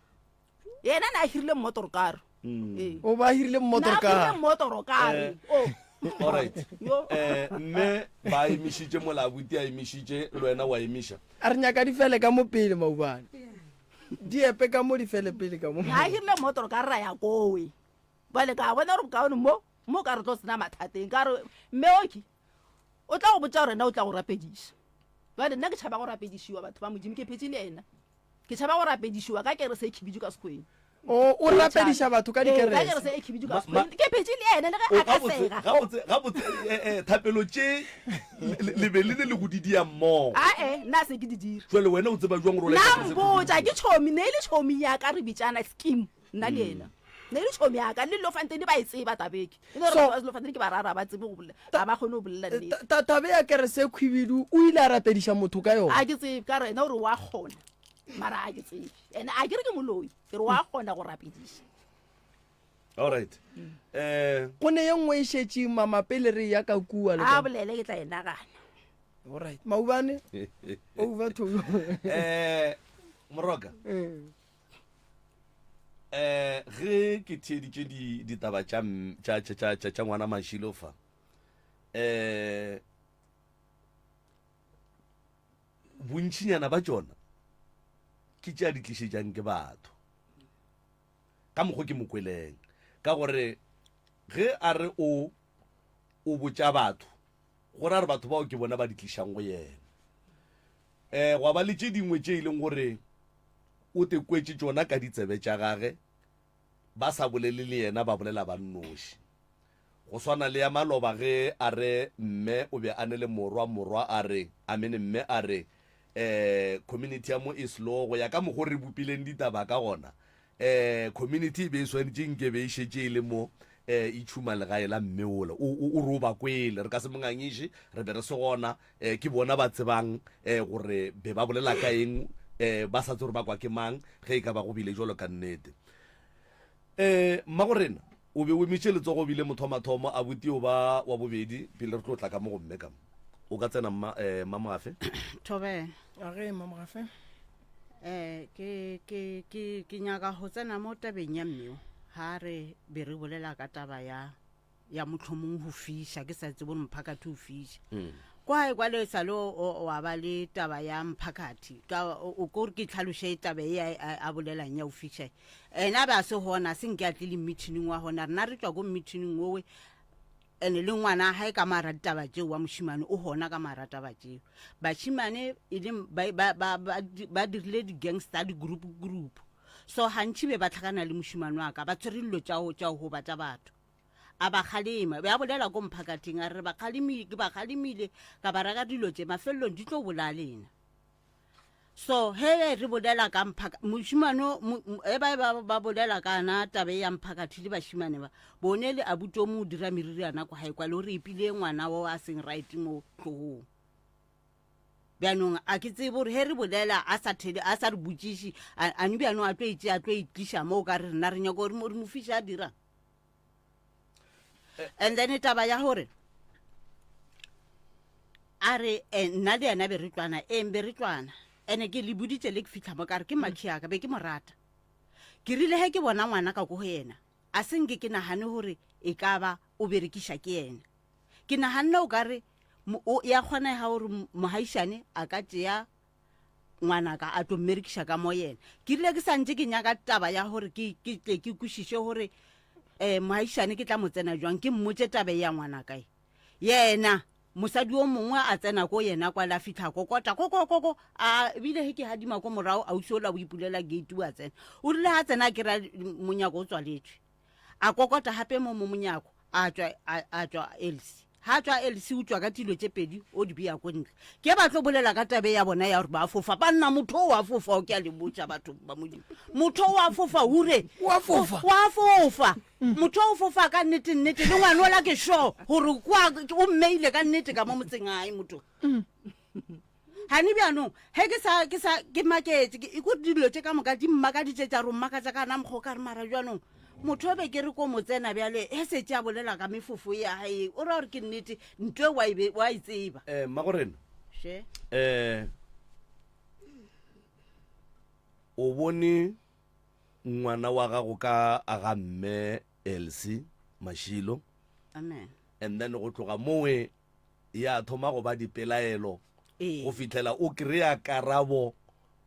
Yena na hirile mmotorokaro. Mm. O ba hirile mmotorokaro. Na hirile mmotorokaro. Eh. Oh. All right. Yo. Eh, mme ba emišitše mola abuti a emišitše le wena wa emiša. A re nyaka di fele ka mo pele maubane. Di epe ka mo di fele pele ka mo. Na hirile mmotorokaro ra ya kowe. Bjale ka bona gore bokaone mo mo ka re tlo tsena mathateng ka re mme oke o tla go botša gore ena o tla go rapediša. Bjale nna ke tšhaba go rapedišiwa batho ba Modimo ke phetše le ena. Ke tšhaba go rapedišiwa ka kerese e khibidu ka sekgweng. O o rapediša batho ka dikerese. Ka kerese e khibidu ka sekgweng. Ke phetše le ena le ge a ka sega. Gabotse gabotse eh, eh, thapelo tše le be le ne le go di dia mmogo. Ae, nna se ke di dira. Jwale wena o tseba jwang gore o laetša kerese e khibidu? Nna mpotša ke tšhomi, ne e le tšhomi ya ka re bitšana scheme. Nna le yena. Ne e le tšhomi ya ka le Lofanteni ba e tseba tabeke. E le gore batho ba Lofanteni ke bararo ba tsebe go bolela. Ga ba kgone go bolela nnete. Tabe ya kerese e khwibidu o ile a rapediša motho ka yona. A ke tsebe ka re ena gore wa kgona. Mara a ke tsebe. Ene a ke re ke moloi, ke re wa kgona go rapediša. All right. Eh go ne ye nngwe e šetše mama pele re ya ka kua le. A bolele ke tla e nagana. All right. Maubane over to you. Eh Moroka. Eh. Eh, ge ke theeditše di ditaba tša tša tša tša tša ngwana Mashilo fa. Eh bontšinyana ba tšona ke tša di tlišetšang ke batho. Ka mokgo ke mokweleng ka gore ge a re o o botša batho go ra re batho bao ke bona ba di tlišang go yena. Eh gwa ba le tše dingwe tše e leng gore o te kwetše tšona ka ditsebe tša gage, ba sa bolele le yena, ba bolela ba nnoši. Go swana le ya maloba ge a re mme o be a ne le morwa, morwa a re, amene mme a re, eh, community ya mo e slow, go ya ka mokgo re bopileng ditaba ka gona, eh, community e be e swanetše nke be e šetše e le mo, eh, e tšhuma legae la mme ola. O, o, o re o ba kwele, re ka se mo ngangiše, re be re se gona, Eh, ke bona ba tsebang eh, gore be ba bolela ka eng eh, ba sa tse gore ba kwa ke mang ge e ka ba go bile jalo ka nnete. Eh, mmago rena o be o emitše letsogo o bile motho wa mathomo a buti o ba wa bobedi pele re tlo tla ka mo go mme ka mo. O ka tsena mma eh, mmamogafe. Thobela. A ge mmamogafe. Eh ke ke ke ke nyaka go tsena mo tabeng ya mmeo ha re be re bolela ka taba ya ya mohlomong go fiša ke sa tsebe gore mphakathi o fiša mm. kwa gae kwa le sa le wa ba le taba ya mphakathi ka o ko ke tlhaloše taba e a bolelang ya o fiša ena ba se gona se nke a tle le meeting wa gona rena re tswa ko meeting owe ene le ngwana gae ka mara ditaba tšeo wa mošimane o gona ka mara taba tšeo bašimane e leng ba dirile di-gangster di-group group so gantšhi be ba tlhakana le mošimane wa ka ba tshwere dilo tša go gobatša batho A ba kgalema. Be a bolela ko mphakathing, a re, Ba kgalemi, ke ba kgalemile, ka ba raka dilo tše, mafelelong di tlo bolaya lena. So, he re bolela ka mphaka, mošimane, he ba ba, ba bolela ka na taba e ya mphakathi le bašimane ba, bone le abuti o mo dira meriri ya nako gae kwa le o re epile ngwana o a seng right mo hlogong. Bjanong a ke tsebe gore he re bolela a sa thele, a sa re botšiši, a, ane bjanong a tlo e tšea, a tlo e tliša mo o ka re rena re nyaka gore re mo fiše a dirang. And then taba ya gore a re eh, nna le yena be re tlwana eng be re tlwana ene ke le boditše le ke fitlha mo ka re ke makhi aka be ke mo rata ke rile ge ke bona ngwana ka ko go yena a se nke ke nagane gore e ka ba o berekiša ke yena ke naganne o ka re ya kgonega gore mohaišane a ka tšea ngwanaka a tlo mmerekiša ka mo yena ke rile ke santse ke nyaka taba ya gore ke tle ke kwešiše gore um moagišane ke tla mo tsena jwang ke mmotse taba e ya ngwanaka e yena. Mosadi o mongwe a tsena ko yena kwale a fihla a kokota, kokokoko, a ebile ge ke gadima ko morago ausi ola o ipulela gate o a tsena. O rile a tsena a kry-a monyako o tswaletšwe. A kokota gape mo mo monyako, a tšwa a, a tšwa Elsie. Ha a tšwa Elsie o tšwa ka dilo tše pedi o di bea ko ntle. Ke ba tlo bolela ka tabe ya bona ya gore ba fofa. Banna motho o wa fofa o ke a le botša batho ba Modimo. Motho o wa fofa hure. Wa fofa. Wa fofa. Motho o fofa ka nnete nnete le ngwana ola ke sure gore kwa o mmeile ka nnete ka mo motseng ae motho. Gane bjanong ge ke sa ke sa ke maketse ke ko dilo tše ka moka di mmakaditše tša ro mmakatša ka na mokgwa o ka re mara bjanong motho o be ke re ko mo tsena bjale he setse a bolela ka mefofo ya gae o ra gore ke nnete nto e wa e be- wa e tseba. Eh, mmagorena She. eh o bone ngwana wa gago ka a ga mme Elsie Mashilo. Amen. And then go tloga mowe ya thoma go ba dipelaelo Ee. go fihlela o kry-a karabo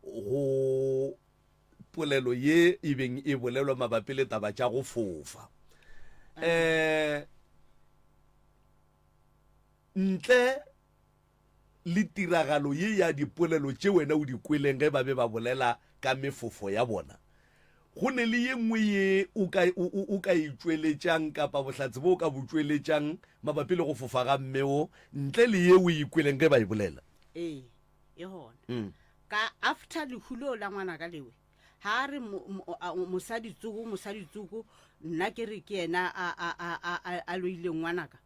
go polelo ye e beng e bolelwa mabapi le taba tša go fofa. Eh ntle le tiragalo ye ya dipolelo tše wena o di kweleng ge ba be ba bolela ka mefofo ya bona, go ne le ye nngwe ye o ka, o, o, o ka e tšweletšang kapa bohlatse bo o ka bo tšweletšang mabapi le go fofa ga mme wo, ntle le ye o e kweleng ge ba e bolela? Ee, e gona. Mm. Ka after lehu leo la ngwanaka lewe, ga a re mo, mo, a, mosadi tsoko, mosadi tsoko, nna ke re ke yena a, a, a, a, a, a loileng ngwanaka.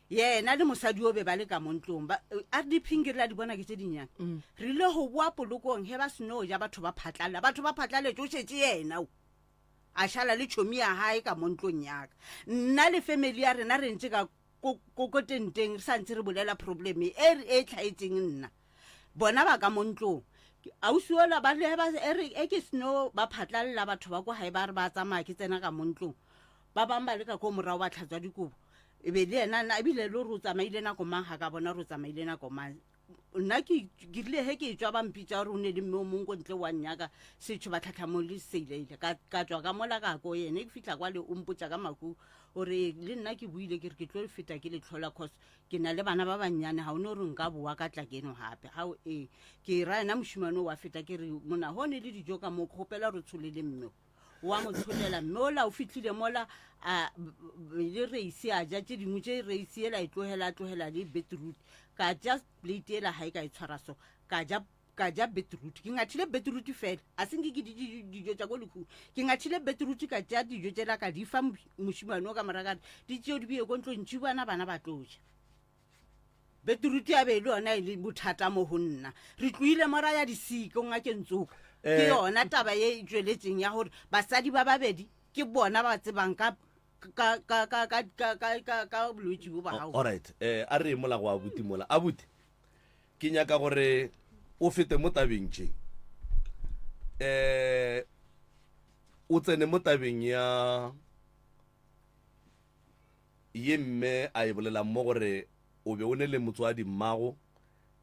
Yena le mosadi o be ba le ka mo ntlong. Ba, a re diphinki re la di bona ke tše dinnyane. Mm. Re ile go boa polokong ge ba seno ja batho ba phatlalla. Batho ba phatlaletše o šetše yena o. A šala le tšhomi ya gae ka mo ntlong ya ka. Nna le family ya rena re ntše ka ko, ko, ko tenteng re sa ntse re bolela problem e, e tlhaetseng nna. Bona ba ka mo ntlong. Ausi ola ba le ba e re e ke seno ba phatlalla batho ba ko gae ba re ba tsamaya ke tsena ka mo ntlong. Ba bang ba le ka ko morago ba tlhatswa dikobo. E be le yena nna ebile le gore o tsamaile nako mang ga ka bona gore o tsamaile nako mang. Nna ke ke rile ge ke tšwa ba mpitša gore o ne le mme o mongwe ko ntle wa nnyaka setšho ba tlhatlhamong le seileile. Ka ka tšwa ka mola ka ko yene ke fihla kwale o mpotša ka maku gore le nna ke buile ke re ke tlo feta ke le tlhola cause ke na le bana ba bannyane ga o ne gore nka boa ka tla keno gape. Ga ee ke ra yena mošemane o wa feta ke re mona go ne le dijo ka mo kgopela re tshole le mme. Wa mo tsholela mme ola o fihlile mola a le reisi a ja tše dingwe tše reisi ela e tlogela a tlogela le beetroot ka ja plate ela ga e ka e tshwara so ka ja ka ja beetroot ke ngathile beetroot fela a se nke ke di dijo tša ko lekhung ke ngathile beetroot ka tša dijo tšela ka di fa mošimane o ka morago ka re di tšeo di beye ko ntlong tšibana bana ba tlo ja Beetroot ya be e le yona e le bothata mo go nna. Re tloile mo ra ya disiko ngakeng tsoko. Ke eh. yona taba ye e tšweletšeng ya gore basadi ba babedi ke bona ba tsebang ka ka ka ka ka ka ka ka ka bolwetši bo ba gago. All right. Eh a re mola go abuti mola. Abuti ke nyaka gore o fete mo tabeng tše. Eh o tsene mo tabeng ya Ye mme a e bolelang mo gore o be o ne le motswadi mmago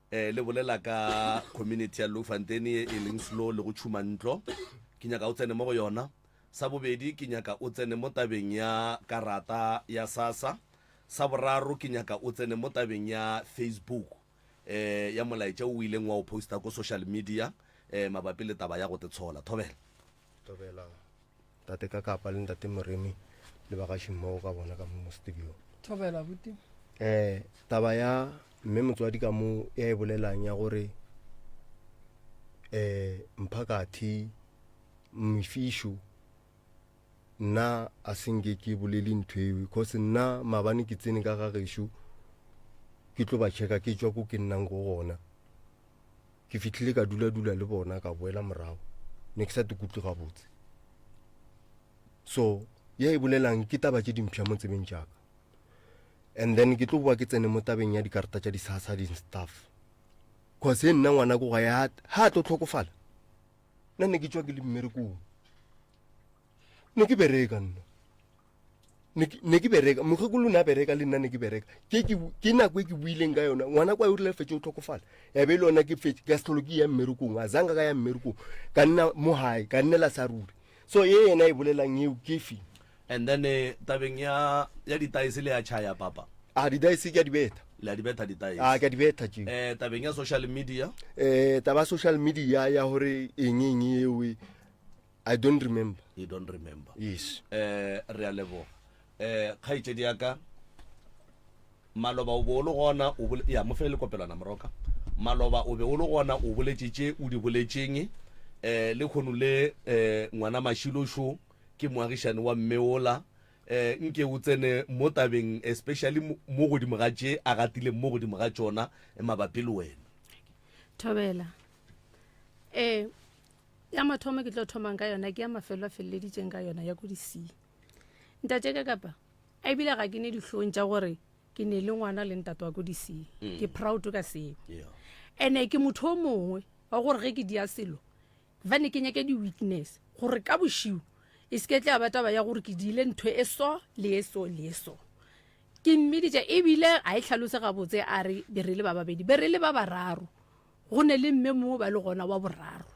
eh, le bolela ka community ya Loufontein ye e leng slow le go tšhuma ntlo. Ke nyaka o tsene mo go yona. Sa bobedi ke nyaka o tsene mo tabeng ya karata ya SASSA. Sa boraro ke nyaka o tsene mo tabeng ya Facebook eh, ya molaetša o ileng wa o posta ko social media eh, mabapi le taba ya go tetshola. Thobela. Thobela. Ntate Kakapa le Ntate Moremi le bagaši mmogo ka bona ka mo studio. Thobela abuti. Eh taba ya mme motswadi ka mo ya e bolelang ya gore eh mphakathi mefišo nna a senke ke bolele ntho eo because nna maabane ke tsene ka ga gešo ke tlo ba checka ke tšwa ko ke nnang go gona Ke fihlile ka dula-dula le bona ka boela morago ne ke sa tikutlwe gabotse. So ye e bolelang ke taba tše dimpšha mo tsebeng tša ka. And then ke tlo boa ke tsene mo tabeng ya dikarata tša di-SASSA di stuff. Cause e nna ngwana ko gae ha ha tlo tlhokofala. Nna ne ke tšwa ke le mmerekong. Ne ke bereka nna. Ne ke bereka mokgekolo ne a bereka le nna ne ke bereka ke ke ke nako e ke buileng ka yona ngwana kwa o rile fetse o tlhokofala ya be le yona ke fetse ka setlholo ke ya mmerekong a zanga ka ya mmerekong ka nna mo gae ka nnela sa ruri so ye yena e bolelang eo ke fe and then eh, tabeng ya ya ditaese le ya chaya papa. A di-dice ke a di betha. Le a di betha di-dice? A ke a di betha tšeo. Eh, tabeng ya social media? Eh, taba ya social media ya gore eng eng eo, I don't remember. You don't remember. Yes. Eh, re a leboga. Eh, kgaetšedi ya ka, maloba o be o le gona o bole, ya mo fe le kopelwana moroka. Maloba o be o le gona o boletše tše o di boletšeng. Eh, le kgono le eh ngwana Mashilo šo ke moagišane wa mme ola. Eh, nke o tsene mo tabeng especially mo godimo ga tše a gatileng mo godimo ga tšona eh, mabapi le wena. Thobela. Eh, ya mathomo ke tlo thomang ka yona ke ya mafelo a feleleditšeng ka yona ya ko di-c. Ntate ka kapa a ebile ga ke ne dihlong tša gore ke ne le ngwana le ntate wa ko di-c. Mm. Ke proud ka seo. Yeah. Ene ke motho o mongwe wa gore ge ke dia selo Vane ke nyake di-weakness gore ka bošiu e se ke tla ba taba ya gore ke diile ntho e so le e so le e so. Ke mmiditše ebile a e hlalose gabotse a re be re le ba babedi be re le ba bararo go ne le mme mongwe ba le gona wa boraro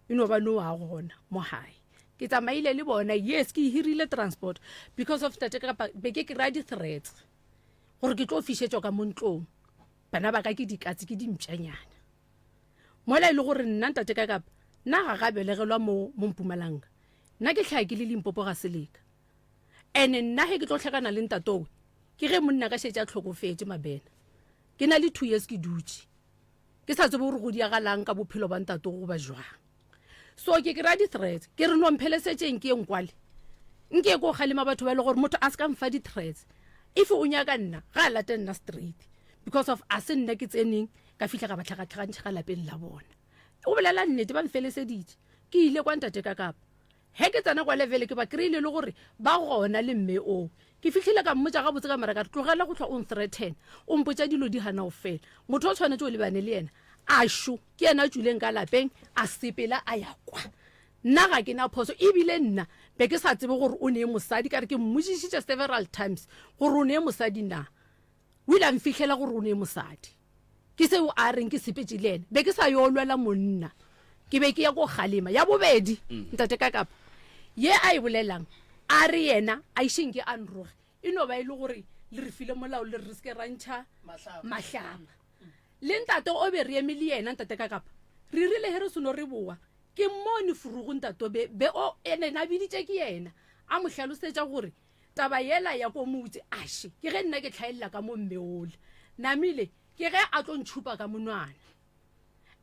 e no ba no a gona mo gae. Ke tsamaile le bona yes ke hirile transport because of tate kapa be ke kry-a di-threats gore ke tlo fišetšwa ka mo ntlong bana ba ka ke dikatse ke dimpšanyana. Mola e le gore nna ntate ka kapa nna ga ga belegelwa mo mo Mpumalanga. Nna ke hlaya ke le Limpopo ga Seleka. Ene nna ge ke tlo hlakana le ntatowe ke ge monna ka šetše a hlokofetše mabena. Ke na le 2 years ke dutše. Ke sa tsebe gore go diagalang ka bophelo ba ntatowe goba jwang. So ke kry-a di-threats ke re no mphelesetšeng ke ye nkwale. Nke ko kgalema batho ba e le gore motho a se ka mfa di-threats. If o nyaka nna ga a late nna straight because of a se nna ke tseneng ka fihla ka ba tlhakatlhakantšha ka lapeng la bona. O bolela nnete ba mfeleseditše. Ke ile kwa ntate ka kapa. He ke tsena kwa level ke ba kry-ile le gore ba gona le mme oo. Ke fihlile ka mmotša gabotse ka mara ka re tlogela go hlwa o nthreaten o mpotša dilo di gana go fela. Motho o tshwanetše o lebane le yena a šo ke yena a tšwileng ka lapeng a sepela a ya kwa. Nna ga ke na phoso ebile nna be ke sa tsebe gore o ne mosadi ka re ke mmotšišitše several times gore o ne mosadi na. O ile a mfihlela gore o ne mosadi. Ke seo a reng ke sepetše le yena. Be ke sa yo lwela monna. Ke be ke ya ko kgalema. Ya bobedi, mm. ntate ka kapa, ye a e bolelang, a re yena a išeng ke a nroge. E no ba e le gore le re file molao le re re se ke ra ntšha mahlama. Le ntate o be re eme le yena ntate ka kapa. Re rile he re seno re boa, ke mmone furugu ntate be, be o ene na biditše ke yena a mo hlalosetša gore Taba yela ya ko motse, ashe, ke ge nna ke tlhaelela ka mo mme ola. Namile, ke ge a tlo ntšhupa ka monwana.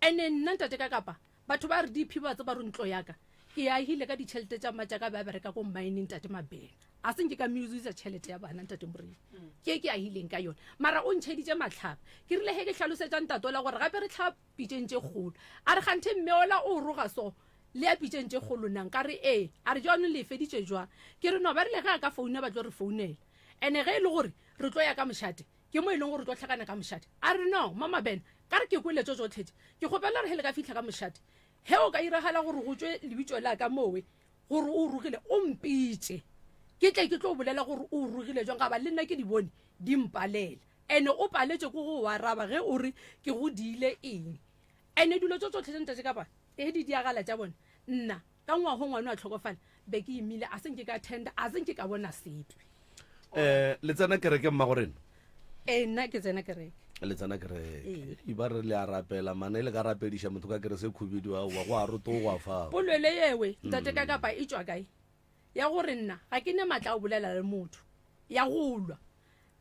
Ene nna ntate ka kapa, batho ba RDP ba tseba gore ntlo ya ka, ke e agile ka ditšhelete tša mmatša ka be a bereka ko mmineng ntate Mabena. A se nke ka musuisa tšhelete ya bana ntate Moremi. Ke e ke agileng ka yona. Mara o ntšheditše mahlapa. Ke rile ge ke hlalosetša ntate ola gore gape re tlha pitšeng tše kgolo. A re kganthe mme ola o roga so le ya pitšeng tše kgolo nang? Ka re ee. A re jaanong le e feditše jwang? Ke re no ba rile ge a ka founa ba tlo re founela. Ene ge e le gore re tlo ya ka mošate ke mo e leng gore re tlo hlakana ka mošate. A re no mama Bena ka re ke kwele tšo tšohle tše. Ke kgopela gore ge le ka fihla ka mošate ge o ka iragala gore go tšwe lebitšo la ka mowe gore o rogile o mpitše ke tle ke tlo bolela gore o rogile jwang ga ba le nna ke di bone di mpalela. Ene o paletše ke go o araba ge o re ke go diile eng. Ene dilo tso tsotlhe tše ntate kapa ge di diagala tša bona, nna ka ngwago ngwano a tlhokofala be ke imile a se nke ka tender a se nke ka bona sepe. Eh, le tsena kereke mmago rena? Ee, nna ke tsena kereke. Le tsena kereke. Ee. Ba re le a rapela mane le ka rapediša motho ka kerese khubedu aowa go a rotogwa fa. Polelo yewe ntate ka kapa e tšwa kae? Ya gore nna ga ke ne matla a go bolela le motho, ya go lwa.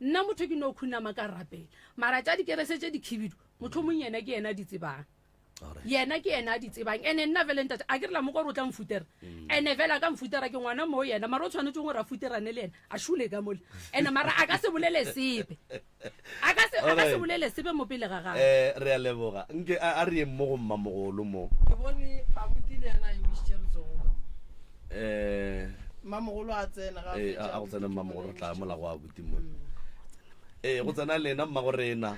Nna motho ke no khunama ka rapela. Mara tša dikerese tše dikhibidu, mohlomong yena ke yena a di tsebang. Yena ke yena a di tsebang. Ene nna vele ntate, a ke re la mo kwa gore o tla mfutera. Mm. Ene vele a ka mfutera ke ngwana mo yena, mara o tshwanetse gore a futerane le yena, a šule ka mole. Ene mara a ka se bolele sepe. A ka se a ka se bolele sepe mo pele ga gagwe. Eh, re a leboga. Nke a re yeng mo go mmamogolo mo. Ke bone abuti le yena a emišitše letsogo ka mo. Eh, Mmamogolo a tsena ga a eh, fetša a go tsena mmamogolo re tla mola go abuti mo. Eh, go tsena lena mmago rena.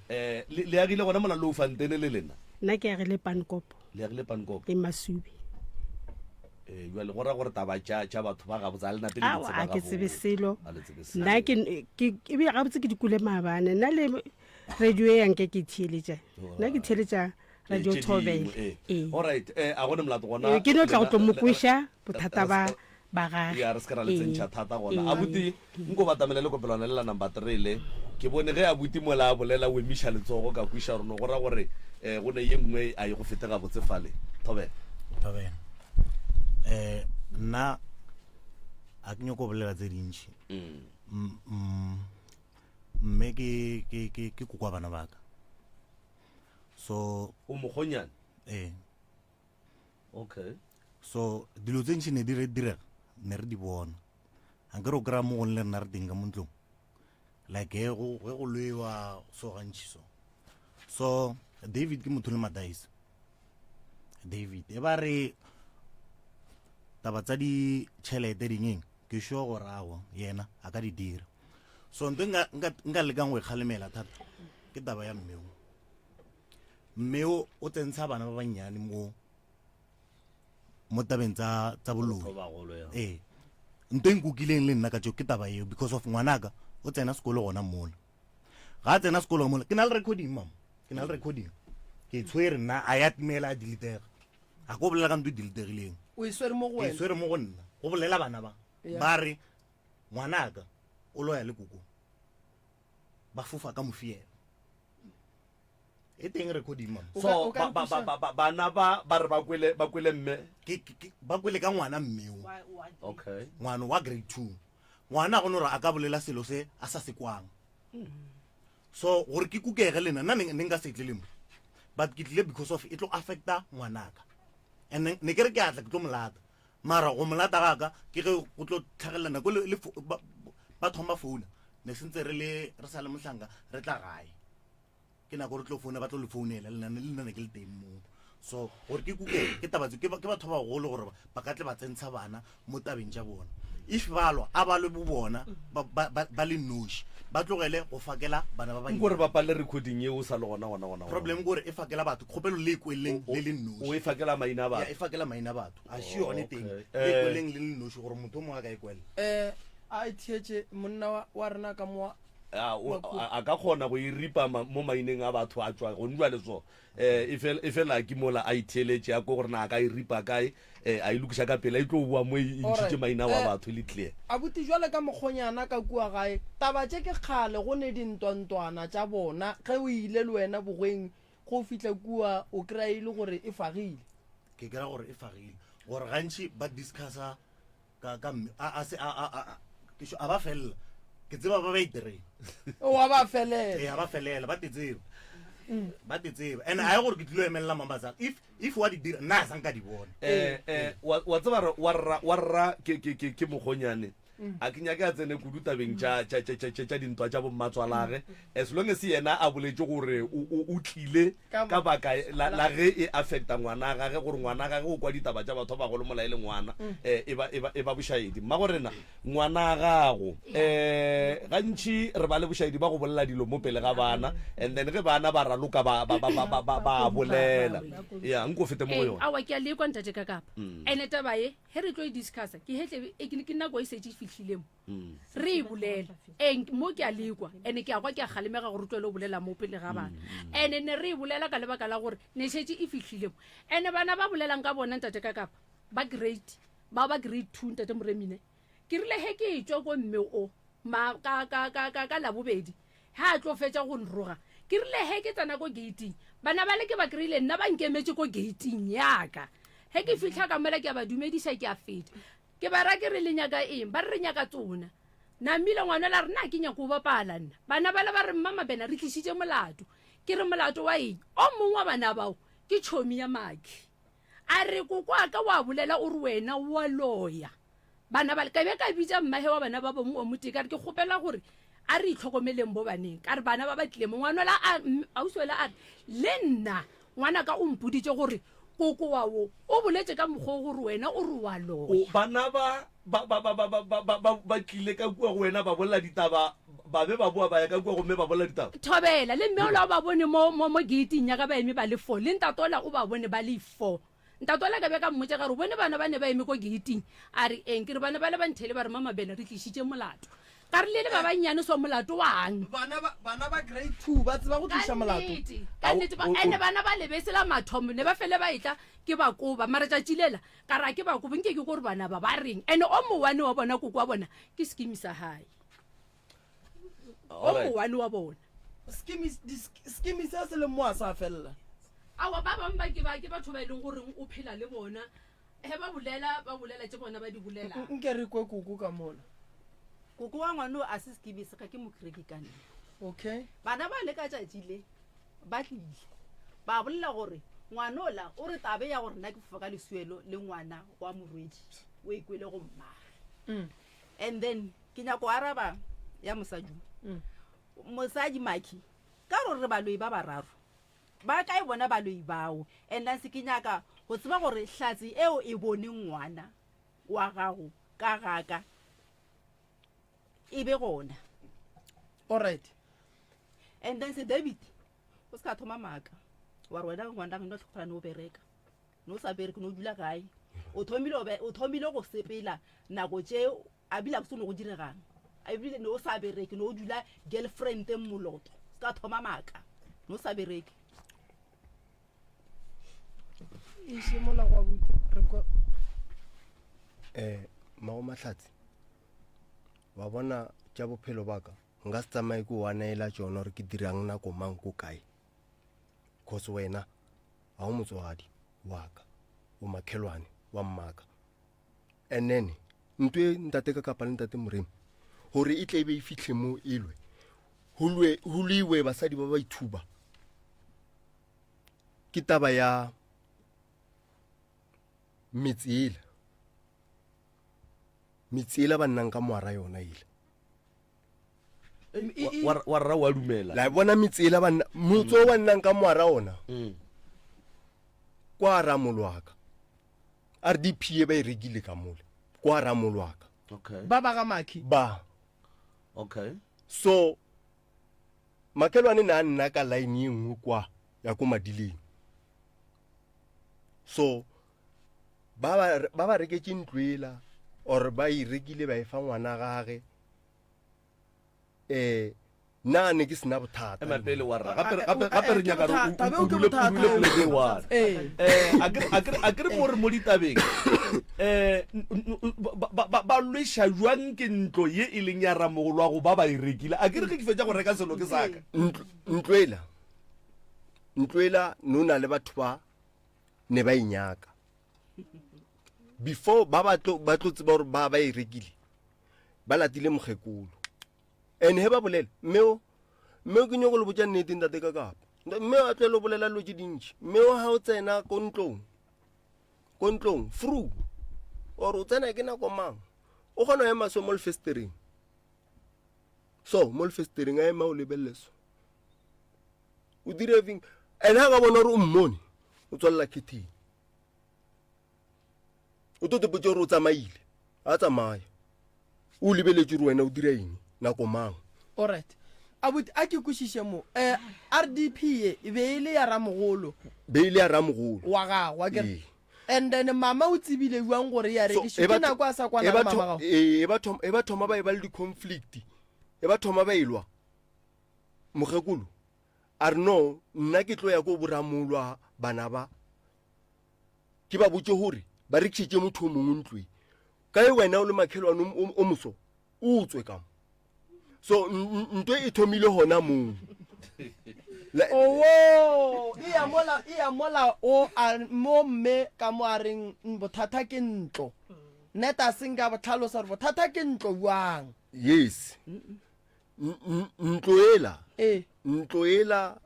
Eh, le le agile gona mola Loofantene le lena. Nna ke agile Pankop. Le agile Pankop. E Masubi. Eh, jwale go ra gore taba tša tša batho ba gabotse a le nape le di Ao, tseba a ke tsebe gabotse. selo. A le tsebe selo. Nna ke ke e bile gabotse ke di kule maabane. Nna le radio e yang ke ke theeletša. Nna ke theeletša radio Tše dingwe, Thobela. ee. Ee. Alright, eh, a gone molato gona. Ee, ke no tla go tlo mo lena- kweša bothata ba re- Ba gage. Ya, re se ke ra le Ee. tsentšha thata gona. Ee. Abuti, nko batamele le kopelwana le la number 3 le. Ke bone ge abuti mola a bolela o emiša letsogo ka kwiša gore no go ra gore eh, go ne ye nngwe a e go fete gabotse fale. Thobela. Thobela. Eh, nna a ke nyoko bolela tse dintši. Mm. Mm, mme ke ke ke ke kokwa bana baka. So o mokgonyane? Eh. Okay. So dilo tse ntši ne di re direga ne re di bona. A ke re o kry-a mo gong le rena re teng ka mo ntlong. Like ge go ge go lwewa so gantši so. So David ke motho le madaisa. David e ba re taba tsa ditšhelete dingeng ke sure gore awa yena a ka di dira. So ntho e nka nka nka lekang go e kgalemela thata ke taba ya mmeo. Mme o o tsentsha bana ba bannyane mo mo tabeng tsa tsa boloi. Ee. Nto e nkukileng le nna ka tšeo ke taba eo because of ngwanaka o tsena sekolo gona mola. Ga a tsena sekolo mola ke na le recording mama. Ke na le recording. Ke e tshwere nna a ya timela a deletega. A ko bolela ka ntho e deletegileng. O e swere mo go Ke e wena. swere mo go nna. Go bolela bana ba. Ba re ngwanaka o loya le koko. Ba fofa ka mofiela. E teng recording mama. So ba ba ba ba bana ba ba re ba kwele ba kwele mme. Ke ke ba kwele ka ngwana mme o. Okay. Ngwana wa grade 2. Ngwana go no re a ka bolela selo se a sa se kwang. So gore ke kukege le nna nna ne nka se tle le mo. But ke tlile because of e tlo affecta ngwanaka. And ne ke re ke atla ke tlo molata. Mara go molata ga ka ke ge go tlo tlhagelela nako le ba thoma founa. Ne sentse re le re sa le mohlanka re tla gae. Ke nako re tlo founa ba tlo le founela le nna le nna ne ke le teng moo. So gore ke kuke ke taba tse ke ba ke batho ba bagolo gore ba ka tle ba tsentsha bana mo tabeng tša bona. If ba lwa a ba lwe bo bona ba ba ba ba le noši ba tlogele go fakela bana ba Nko re bannyane. bapale recording yeo o sa le gona gona gona gona. Problem ke gore e fakela batho kgopelo le e kweleng le le noši. O e fakela maina a Ya batho. e fakela maina a batho. A še yone teng Okay. le Eh. kweleng le le noši gore motho o mongwe a ka e kwela. Eh a e theetše monna wa wa rena ka mo A, o, a, a ka kgona go e ripa ma, mo maineng a batho a tšwa gone jwale so. Eh, e fel, e fela ke mola a itheeletše a kwe gore na a ka e ripa kae, eh, a e lokiša ka pele, a e tlo boa mo e ntšhitše Alright. maina ao a Eh, batho e le clear. Abuti jwale ka mokgonyana ka kua gae, taba tše ke kgale go ne dintwantwana tša bona, ge o ile le wena bogweng go fihla kua o kry-a e le gore e fagile. Ke kry-a gore e fagile gore gantši ba discussa ka ka mme a a se a a a ke sho a ba felela ke tseba ba ba itereng o a ba felela ee a ba felela ba tetseba ba tetseba and a ye gore ke tlilo emelela mamazala if if wa di dira nna a sa nka di bona eh eh wa wa tseba re wa rra wa rra ke ke ke ke mogonyane a ke nyake a tsene kudu tabeng tša tša tša tša tša dintwa tša bommatswalage as long as yena a boletše gore o o o tlile ka baka la la ge e affecta ngwana gage gore ngwana gage o kwa ditaba tša batho ba bagolo mola e le ngwana um e ba e ba e ba bošaedi mmago rena ngwana gago um gantši re ba le bošaedi ba go bolela dilo mo pele ga bana and then ge bana ba raloka ba ba ba ba ba ba ba bolela ya nko fete mo go yona awa ke a lekwa ntate ka kapa ene taba ye he re tlo e discussa ke hetle e ke nako e setse e fihlile mo mm. re e bolela eng mo ke a lekwa ene ke a kwa ke a kgalemega gore tlwele o bolela mo pele ga bana mm. ene ne re e bolela ka lebaka la gore ne šetše e fihlile mo ene bana ba bolelang ka bona ntate ka kapa ba grade ba ba grade two ntate moremine ke rile he ke e tswa ko mme o ma ka ka ka ka ka labobedi ha a tlo fetša go nroga ke rile he ke tsena ko gating bana ba le ke ba kry-ile nna ba nkemetše ko gating yaka he ke fitlha ka mola ke a ba dumediša ke a feta Ke ba ra ke re le nyaka eng? Ba re re nyaka tsona. Namile ngwana la re na ke nyako o bapala nna. Bana bale ba re mma Mabena re tlišitše molato. Ke re molato wa eng? O mongwe wa bana bao ke tšhomi ya Maki. A re koko a ka wa bolela o re wena o a loya. Bana bale ka be ka bitša mmahe wa bana ba bongwe o motee ka re ke kgopela gore a re itlhokomeleng bo baneng. Ka re bana ba ba tlile mo. Ngwanola a ausi ola a re le nna Ngwanaka o mpoditše gore koko wa wo o boletše ka mokgwa o gore wena o re wa loya. Bana ba ba ba ba ba ba ba ba ba ba tlile ka kua go wena ba bolela ditaba, ba be ba boa ba ya ka kua gomme ba bolela ditaba. Thobela, le mme ola o ba bone mo mo mo geiting ya ka ba eme ba le fo, le ntate ola o ba bone ba le fo. Ntate ola ka be ka mmotša ka re o bone bana ba ne ba eme ko geiting? A re eng? Ke re bana bale ba nthele ba re Mama Bena re tlišitše molato. Ka re le le ba bannyane so molato wang? Bana ba, bana ba grade 2 ba tseba go Ka tliša molato. nnete, ka nnete ba, ene bana ba lebese la mathomo ne ba fele ba etla ke ba koba, mara tšatši lela ka re a ke ba kobe nke ke gore bana ba ba reng. Ene o mowane wa bona koko wa bona ke sekimi sa hae. O mowane wa bona. Sekimi, di, sekimi se se leng mo a sa felela. Aowa ba bangwe ba ke ba ke batho ba e leng goreng o phela le bona Ge ba bolela, ba bolela tše bona ba di bolelang. Nke re kwe koko ka mola. Koko wa ngwano a se sekimi se ga ke mokreki ka nna. Okay. Bana ba le ka tšatši le ba tlile ba bolela gore ngwanola o re tabe ya gore nna ke fofa ka lesuelo le ngwana wa morwedi o e kwele go mmage. Mm. And then ke nyako araba ya mosadi. Mm. Mosadi Maki ka gore re baloi ba bararo Ba kae bona baloi bao? And then ke nyaka go tseba gore hlatse eo e bone ngwana wa gago ka gaka e be gona. Alright. And then se David o se ka thoma maaka wa re wena ngwana no tlhokofala no bereka no sa bereke no dula gae o thomile o thomile go sepela nako tše A bile a se no go diregang. A bile no sa bereke no dula girlfriend moloto. Se ka thoma maka. No sa bereke. Iše mola gwa buti re kwa. Eh, mago mahlatsi. Wa bona tša bophelo baka nka se tsamaye ke wa neela tšona gore ke dirang nako mang ko kae. Cause wena ga o motswadi wa ka, o makhelwane wa mmaka. And then ntwe ntate ka kapa le ntate Moremi gore e tle e be e fitlhe mo e lwe go lwewe basadi ba ba ithuba ke taba ya metse ela metse ela ba nnang ka moara yona ela wa rra wa dumela la bona metse ela ba motse o ba nnang ka moara ona mm. kwa ramolwaka RDP e ba e rekile ka mole kwa Ramolwaka. Okay. Ba ba ga Maki. Ba. Okay. So makelwane ne a nna ka line ye nngwe kwa ya ko madileng. So ba ba ba ba reketše ntlo ela or ba e rekile ba e fa ngwana gage eh nna ne ke sena bothata ema pele wa rra gape gape gape re nyaka re o dule poleke one eh a ke re mo re mo ditabeng eh ba lwesha jwang ke ntlo ye e leng ya ramogolo wa go ba ba e rekile a ke re ge ke fetša go reka selo ke saka ntlo ela ntlo ela no na le batho ba ne ba e nyaka before ba ba tlo ba tlo tseba gore ba ba e rekile ba latile mokgekolo and he ba bolela mmeo mmeo ke nyoko le botša nnete ntate ka kapa mme a tlwele o bolela dilo tše dintši mmeo ga o tsena ko ntlong ko ntlong fru or o tsena ke nako mang o kgona go ema so mo lefestereng so mo lefestereng a ema o lebelele so o dire feng and ga ka bona gore o mmone o tswalela khetheng o tlo tepotse gore o tsamaile a tsamaya o lebeletse gore wena o dira eng nako mang alright abuti a ke kwešiše mo um rdp ye e be e le ya ramogolo be e le ya ramogolo wa gago a kere and then mama o tsebile jwang gore ya rekišwe ke nako a sa kwana le mama gago e ba thoma ba e ba le di-conflict e ba thoma ba elwa mokgekolo a re no nna ke tlo ya ko boramolwa bana ba ke ba botše gore ba rekišetše motho o mongwe ntlo e kae wena o le makhelwane o moso o tswe ka mo so nto e thomile gona moo owo e ya mola e ya mola o a mo mme ka mo a reng bothata ke ntlo neta se nka botlhalosa gore bothata ke ntlo jwang yes ntlo ela ee. ntlo ela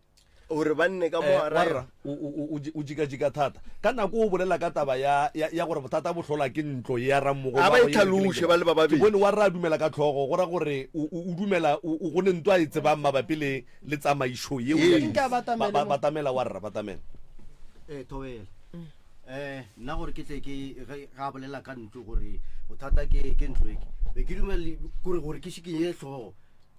gore ba nne ka eh, moara o jikajika thata ka nako o bolela ka taba ya ya gore bothata bo hlola ke ntlo ya rammogo a ba e tlhaloše ba le ba babedi bone wa ra dumela ka tlhogo go ra gore o dumela o go ne ntwa e tsebang mabapi le le tsamaišo yeo ee. batamela wa rra batamela eh thobela mm. eh nna gore ke tle ke ga bolela ka ntlo gore bothata ke ke ntlo e be ke dumela gore gore ke šikinye tlhogo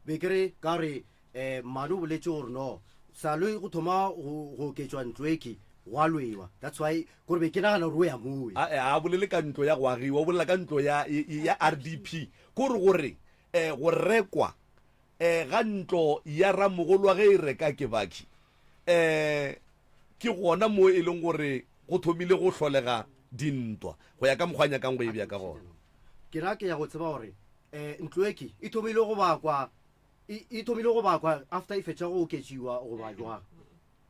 be ke re ka re um mmane o boletse gore no salo go thoma go oketšwa ntlo eke gwa lwewa that's why gore be ke nagana gore o ya moe a bolele ka ntlo ya go agiwa o bolela ka ntlo ya ya rdp kore gore um go rekwa um ga ntlo ya ramogolwa ge e reka ke bakhi um ke gona mo e leng gore go thomile go hlolega dintwa go ya ka mokgwa a nyakang go e bea ka gona. Ke ra ke ya go tseba gore um ntlo e ke e thomile go bakwa e, e thomile go bakwa after e fetša go oketšiwa goba jwang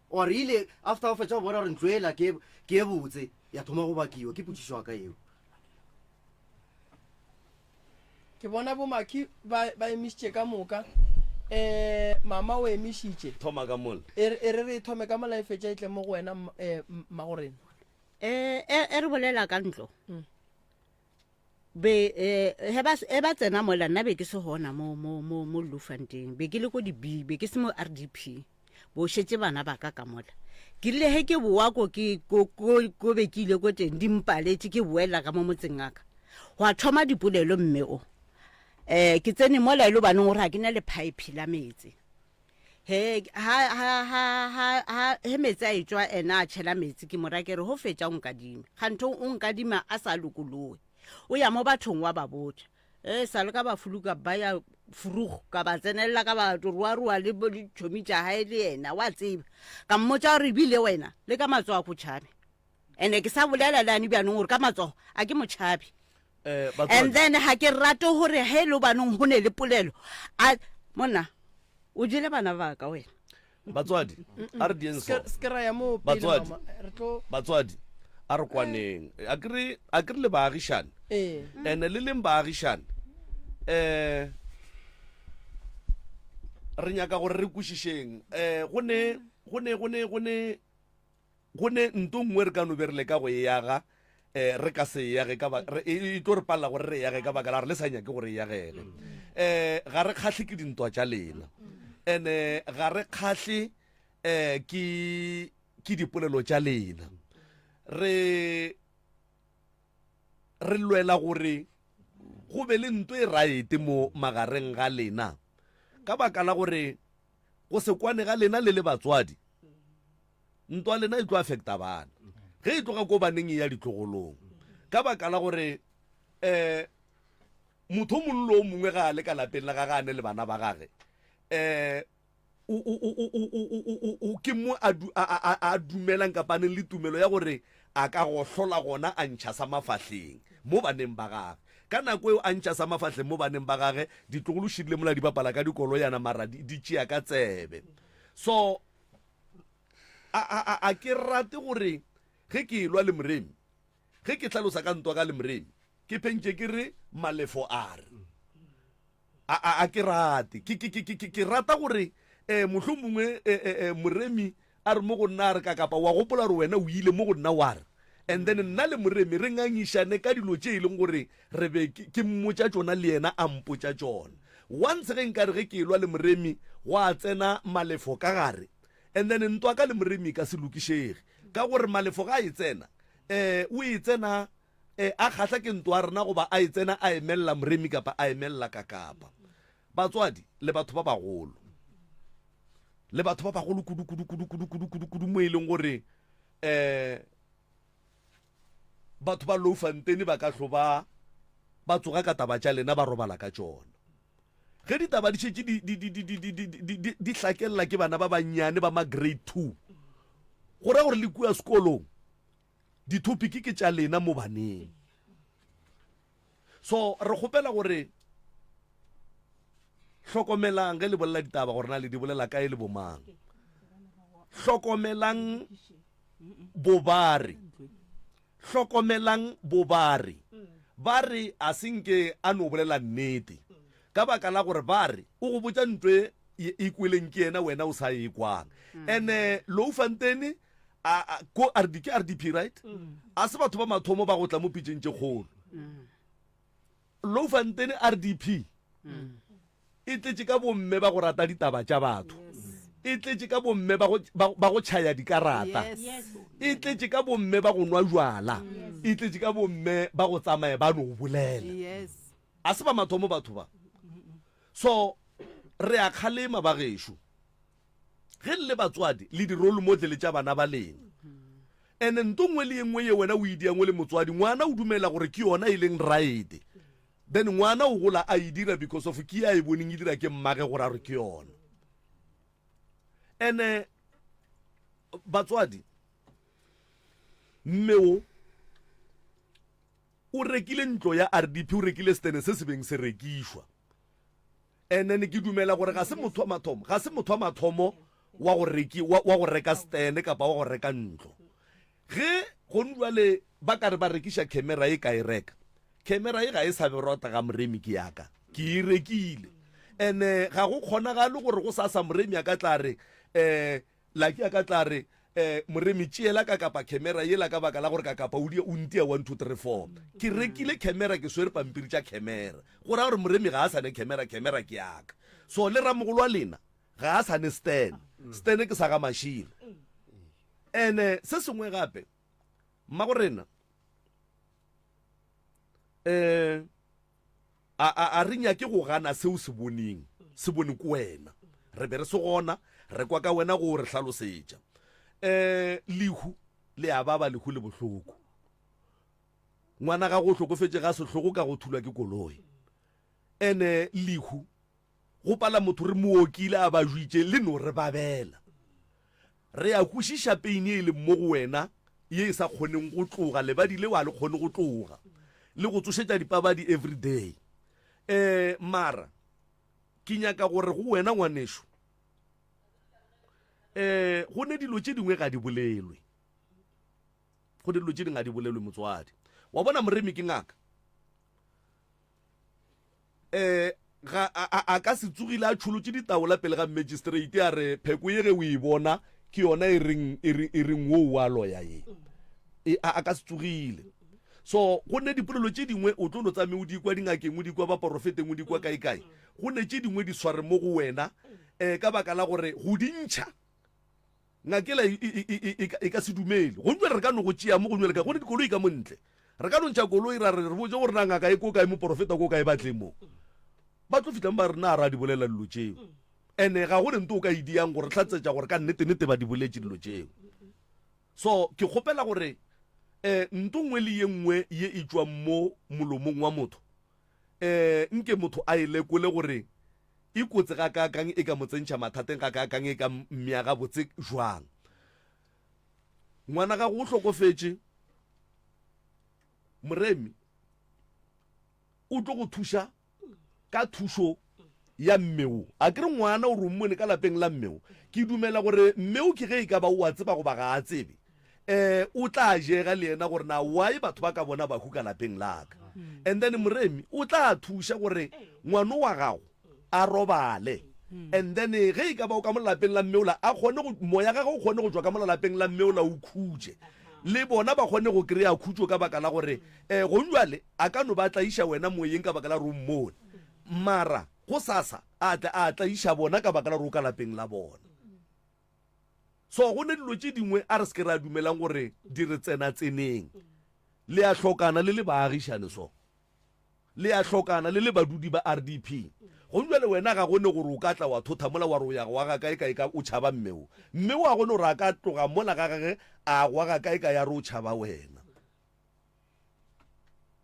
or ile after o fetša go bona gore ntlo ela ke ke e botse ya thoma go bakiwa ke potšišo ya ka eo Ke bona bo Maki ba ba emišitše ka moka. Eh mama o emišitše. Thoma ka mola. E re e re re thome ka mola e fetša e tle mo go wena eh mmagorena. Eh e re bolela ka ntlo. Mm. Be eh he ba e ba tsena mola nna be ke se gona mo mo mo mo Bloemfontein. Be ke le ko di B, be ke se mo RDP. Bo šetše bana ba ka ka mola. Ke rile he ke boa ko ke ko ko ko be ke ile ko teng di mpaletše ke boela ka mo motseng wa ka. Gwa thoma dipolelo mme o. Eh ke tsene mola e le baneng gore ga ke na le pipe la meetse. He ha ha ha ha ha he meetse a etšwa ena a tšhela meetse ke mo ra ke re ho fetša o nkadime. Kganthe o nkadima a sa lokologe. O ya mo bathong wa ba botša. E sa le ka ba fuluka ba ya furugo ka ba tsenelela ka ba roaroa le ditšhomi tša gae le yena wa tseba ka mmotša gore ebile wena le ka matsogo a ko tšhabe ene ke sa bolela le ane bjanong gore ka matsogo a ke motšhabe Eh, and then ga ke rate gore ge e le banong go ne le polelo a monna o jele bana ba ka wena Batswadi, a re dieng so. Se ke ra ya moo pele, Batswadi, mama. Re tlo. batswadi, a re kwaneng. A ke re, a ke re le baagišane. Ee. Ene le leng baagišane. Eh, re nyaka gore re kwešišeng. Eh, go ne, go ne, go ne, go ne, Go ne nto nngwe re ka no be re leka go e aga, um re ka se e age ka ba, re, e, e tlo re palela gore re e age ka baka la gore le sa nyake gore e agege. Um ga re kgahle ke dintwa tša lena, ene ga re kgahle um ke, ke dipolelo tša lena. Re, re lwela gore go be le nto e raete mo magareng ga lena ka baka la gore go se kwane ga lena le le batswadi Ntwa lena e tlo affecta bana ge e tloga ko baneng e ya ditlogolong ka baka la gore um motho o mongwe le o mongwe ga a le ka lapeng la gage a ne le bana ba gage um o ke mo a dumelang kapa a neng le tumelo ya gore a ka gohlola gona a ntšha sa mafahleng mo baneng ba gage. Ka nako eo a ntšha sa mafahleng mo baneng ba gage, ditlogolo širile mola di bapala ka dikoloyana mara di tšea ka tsebe. So A, a, a, a ke rate gore ge ke elwa le Moremi, ge ke hlalosa ka ntwa ka le Moremi, ke phentše ke re Malefo a re. A, a, a ke rate. Ke, ke, ke, ke, ke, ke rata gore eh, mohlomongwe eh, eh, eh, Moremi a re mo go nna a re kakapa, wa gopola gore wena o ile mo go nna wa re. And then nna le Moremi re ngangišane ka dilo tše e leng gore re be ke, ke mmotša tšona le yena a mpotša tšona. Once ge nkare ge ke elwa le Moremi gwa tsena Malefo ka gare, and then ntwa ka le Moremi e ka se lokišege ka gore Malefo ga a e tsena eh o e tsena eh a kgahla ke ntwa ya rena goba a e tsena a emelela Moremi kapa a emelela Kakapa. Batswadi le batho ba bagolo, le batho ba bagolo kudu kudu kudu kudu kudu kudu kudu mo e leng gore eh batho ba Louwfontein ba ka hlo ba ba tsoga ka taba tša lena ba robala ka tšona. Ge ditaba di šetše di, di, di, di, di, di, di, di, di, di hlakelela ke bana ba bannyane ba ma grade 2, go ra gore le kua sekolong dithopiki ke tša lena mo baneng. So re kgopela gore hlokomelang ge le bolela ditaba gore na le di bolela kae le bomang. Hlokomelang bobare. Hlokomelang bobare. Ba re a se nke a no bolela nnete. Ka baka la gore ba re o go botša ntwe e, e kweleng ke yena wena o sa e kwang. Ene Louwfontein a, a, ko RD, ke RDP right? A se batho ba mathomo ba go tla mo pitšeng tše kgolo. Louwfontein RDP e tletše ka bomme ba go rata ditaba tša batho. E tletše ka bomme ba go, ba, ba go tšhaya dikarata. E tletše ka bomme ba go nwa jwala. E tletše ka bomme ba go tsamaya ba no bolela. A se ba mathomo batho ba. So re a kgalema ba gešo. Ge le le batswadi, le di-role model tša bana ba lena. And nto nngwe le ye nngwe ye wena o e diang o le motswadi, ngwana o dumela gore ke yona e leng right. Then ngwana o gola a e dira because of ke a e boneng e dira ke mmage gore a re ke yona. Ene batswadi mme o o rekile ntlo ya RDP o rekile stene se se beng se rekišwa. And then ke dumela gore ga se motho wa mathomo, ga se motho wa mathomo wa go reki wa, wa go reka stene kapa wa go reka ntlo. Ge gone jwale ba ka re ba rekiša camera e ka e reka, camera e ga e sa berota ga Moremi ke ya ka, ke e rekile. And-e ga go kgonagale gore go sasa Moremi a ka tla re um Lucky a ka tla re um Moremi tšeela ka kapa camera yela ka baka la gore ka kapa o die o ntia 1 2 3 4. Ke rekile camera ke swere pampiri tša camera. Go raya gore Moremi ga a sa ne camera, camera ke ya ka. So le ramogolo wa lena ga a sa ne Stan, Stan ke sa ga Mashilo. Ene se sengwe gape mmagorena eh a a a re nyake go gana se o se boneng se bone ke wena re be re se gona re kwa ka wena go re hlalosetša eh lehu le a baba lehu le bohloko ngwana gago o hlokofetše ga sehlogo ka go thulwa ke koloi ene lehu Go pala motho re mookile a ba jwitše le no re babela. Re a kwešiša pain ye e leng mo go wena ye e sa kgoneng go tloga, lebadi leo ga le kgone go tloga, le go tsošetša dipabadi everyday. Um mara ke nyaka gore go wena ngwanešo, um go ne dilo tše dingwe ga di bolelwe. Go ne dilo tše dingwe ga di bolelwe motswadi. Wa bona Moremi ke ngaka. um ga a, a ka se tsogile a tšholotše ditaola pele ga magistrate a re pheko ye ge o e bona ke yona e reng e reng e reng wo wa loya ye e a, a ka se tsogile so go ne dipolelo tše dingwe o tlo no tsame o di kwa dingakeng o di kwa baporofeteng o di kwa kae kae go ne tše dingwe di sware mo go wena um ka baka la gore go di ntšha Ngaka ela e, e, e, e, e ka se dumele. Go njwale re ka no go tšea mo go njwale ka go ne dikoloi ka mo ntle. Re ka no ntšha koloi ra re re botse gore na ngaka e ko kae moporofeta ko kae ba tle mo. Ba tlo fihla mo ba re na ra di bolela dilo tšeo. Ene ga go ne nto o ka e diang gore hlatsetša gore ka nnete nnete ba di boletše dilo tšeo. So ke kgopela gore eh nto nngwe le ye nngwe ye e tšwang mo molomong wa motho eh nke motho a e lekole gore e kotsi gakaakang, e ka mo tsentšha mathateng gakaakang, e ka mmea gabotse jwang. Ngwana gago o hlokofetše, Moremi o tlo go thuša ka thušo ya mmeo. A ke re ngwana o re o mmone ka lapeng la mmeo. Ke dumela gore mmeo ke ge e ka ba o a tseba goba ga a tsebe. eh o tla jega le yena gore na why batho ba ka bona bahu ka lapeng la ka and then moremi o tla thuša gore ngwano wa gago a robale and then ge e ka ba o ka mo lapeng la mmeola a kgone go moya gagwe o kgone go tšwa ka mo lapeng la mmeola o khutše le bona ba kgone go kry-a khutšo ka baka la gore um gong jwale a ka no ba tlaiša wena moyeng ka baka la gore o mmone mara go sasa a tle a tlaiša bona ka baka la gore o ka lapeng la bona So go ne dilo tše dingwe a re se ke ra dumelang gore di re tsena tseneng. Le a hlokana le le baagišane so. Le a hlokana le le badudi ba RDP. Gomme bjale wena ga go ne gore o ka tla wa thotha mola wa re o ya go aga kae kae ka o tšhaba mme o. Mme o a gone gore a ka tloga mola ga gage a go aga kae kae a re o tšhaba wena.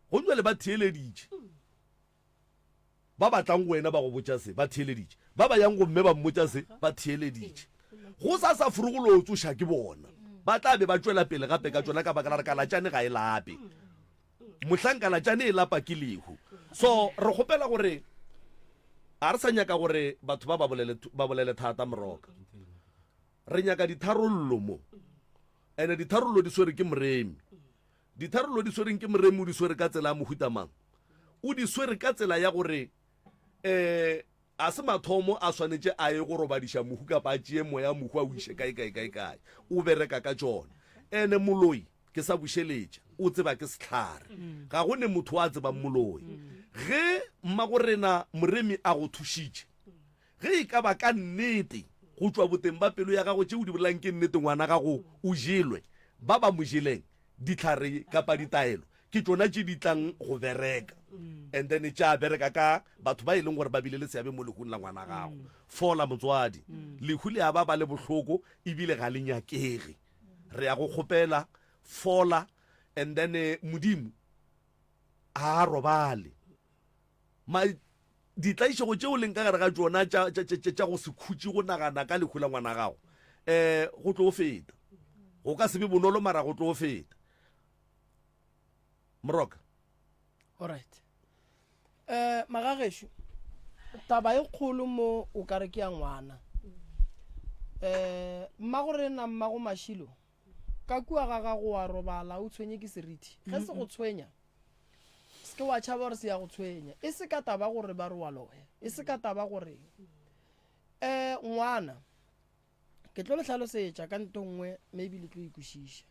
Gomme bjale ba theeleditše. Ba ba tlang go wena ba go botša se, ba theeleditše. Ba ba yang go mme ba mmotša se, ba theeleditše. Go sa sa furugolo o tsoša ke bona. Ba tla be ba tšwela pele gape ka tšona ka baka la re kalatšane ga e lape. Mohlang kalatšane e lapa ke lehu. So re kgopela gore a re sa nyaka gore batho ba ba bolele ba bolele thata moroka. Re nyaka ditharollo mo. Ene ditharollo di swere ke Moremi. Ditharollo di swereng ke Moremi o di swere ka tsela ya mohuta mang? O di swere ka tsela ya gore um a se mathomo a swanetše a ye go robadiša mohu kapa a tšee moya mohu a o iše kae kae kae kae. O bereka ka tšona. Ene moloi ke sa bušeletša o tseba ke sehlare. Ga go ne motho a tsebang moloi. Ge mmagorena Moremi a go thušitše, ge e ka ba ka nnete go tšwa boteng ba pelo ya gago tše o di bolelang ke nnete ngwana gago o jelwe, ba ba mo jeleng dihlare kapa ditaelo ke tšona tše di tlang go bereka and then tša bereka ka batho ba e leng gore ba bile le seabe mo lehung la ngwana gago fola motswadi lehu le a ba ba le bohloko ebile ga le nyakege re ya go kgopela fola and then eh, modimo a robale. Ma, ditlaišego tše o leng ka gare ga tšona tša, tša, tša, tša go se khutše go nagana ka lehu la ngwana gago, um go tlo feta. Go ka se be bonolo mara go tlo feta. Moroka. Alright. Eh, magagešo, taba e kgolo mo o ka re ke ya ngwana. Eh, mmago rena mmago Mashilo, ka kua ga gago wa robala o tshwenye ke seriti. Ge se go tshwenya, se ke wa tšhaba gore se ya go tshwenya. E se ka taba gore ba re wa loya, e se ka taba gore eh ngwana ke tlo le hlalosetša ka nto nngwe maybe le tlo e kwešiša.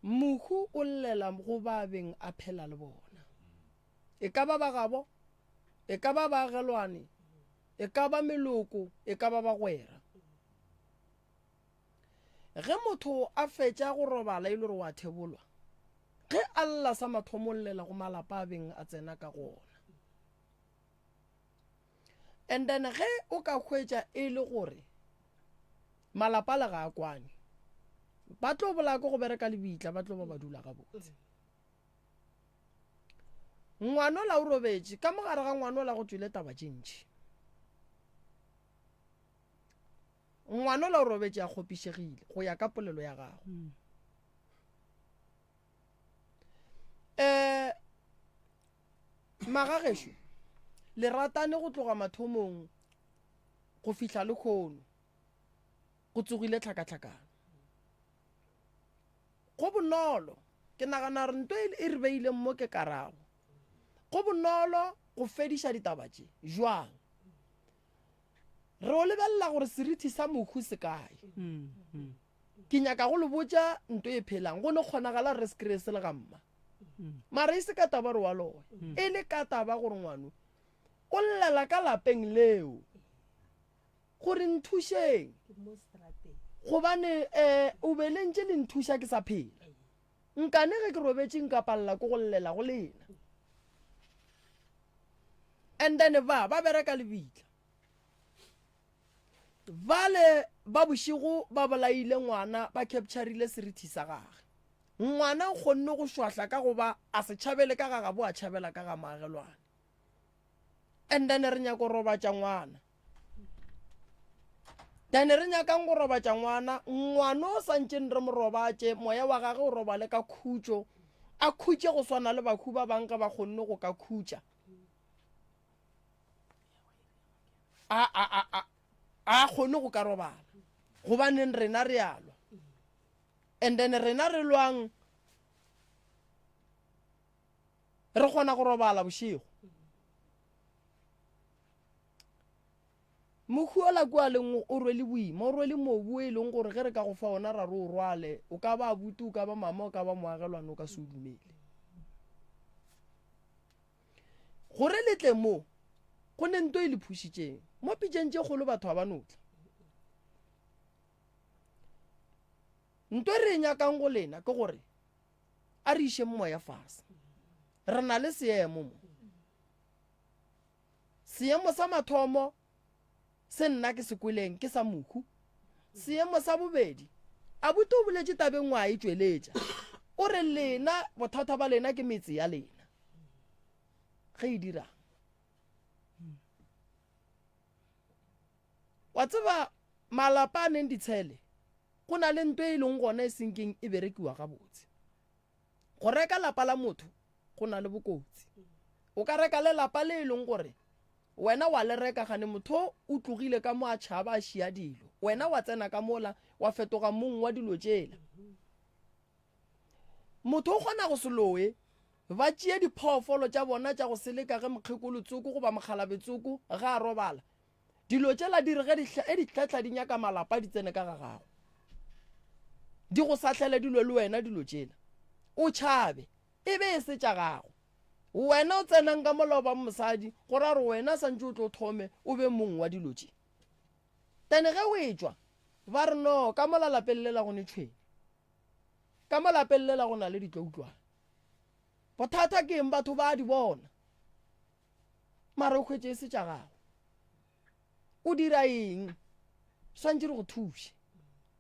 Mohu o llela go ba beng a phela le bona. E ka ba ba gabo, e ka ba baagelwane, e ka ba meloko, e ka ba bagwera. Ge motho a fetša go robala e le gore wa thebolwa, ge a lla sa mathomo o llela go malapa a beng a tsena ka go ona. And then ge o ka hwetša e le gore malapa le ga a kwane, ba tlo bolaya ke go bereka lebitla, ba tlo ba ba dula gabotse. Ngwanola o robetše, ka mogare ga ngwanola go tšwele taba tše ntši. Ngwanola o robetše a kgopišegile go ya ka polelo ya gago. Um Magagešo, le ratane go tloga mathomong go fihla lekhono, go tsogile tlhakatlhakano. Go bonolo, ke nagana gore nto e re beileng mo ke karabo. Go bonolo go fediša ditaba tše. Jwang? Re o lebelela gore serithi sa mohu se kae. Ke nyaka go le botša nto e phelang, go no kgonagala re se kry-e se le ga mma. Mara e se ka taba gore wa loya, e le ka taba gore ngwano o llela ka lapeng leo gore nthušeng, gobane um o be le ntše le nthuša ke sa phela. Nkane ge ke robetše nka palela ke go llela go lena. And then ba ba bereka lebitla. Bale ba bošego ba bolaile ngwana ba capturile serithi sa gage. Ngwana o kgonne go šwahla ka go ba a se tšhabele ka ga gabo a tšhabela ka ga moagelwane. And then re nyaka go robatša ngwana. Then re nyakang go robatša ngwana, ngwana o santšeng re mo robatše, moya wa gage o robale ka khutšo, a khutše go swana le bakhu ba bang ge ba kgonne go ka khutša. A, a, a, a, a kgone go ka robala. Gobaneng rena re a lwa. And then rena re lwang, re kgona go robala bošego. Mohu ola kua leng o rwele boima, o rwele mobu o e leng gore ge re ka go fa ona ra re o rwale, o ka ba abuti, o ka ba mama, o ka ba moagelwane, o ka se o dumele. Gore le tle mo, go ne nto e le phušitšeng. Mo pitšeng tše kgolo batho ga ba no tla. Nto e re e nyakang go lena ke gore a re išeng moya fase. Re na le seemo mo. Seemo sa mathomo se nna ke se kweleng ke sa mohu. Seemo sa bobedi, abuti o boletše tabeng wa e tšweletša. O re lena bothata ba lena ke metse ya lena. Ge e dirang? Wa tseba malapa a neng ditshele go na le nto e leng gona e senkeng e berekiwa gabotse. Go reka lapa la motho go na le bokotsi. O ka reka le lapa le e leng gore wena wa le reka gane motho o tlogile ka mo a tšhaba a šia dilo, wena wa tsena ka mola wa fetoga mong wa dilo tšela. Motho o kgona go se loe, ba tšee diphoofolo tša bona tša go seleka ge mokgekolo tsoko goba mokgalabe tsoko ge a robala, Dilo tšela di re ge di e di hlehla di nyaka malapa di tsene ka ga gago. Di go sahlele dilo le wena dilo tšela. O tšhabe, e be e se tša gago. Wena o tsenang ka mola o bang mosadi, go ra gore wena santše o tlo thome o be mong wa dilo tše. Then ge o etšwa, ba re no, ka mola lapeng lela go ne tšhwene. Ka mo lapeng lela go na le ditloutlwane. Bothata ke eng batho ba a di bona. Mara o hwetše e se tša gago. O dira eng? Swantše re go thuše.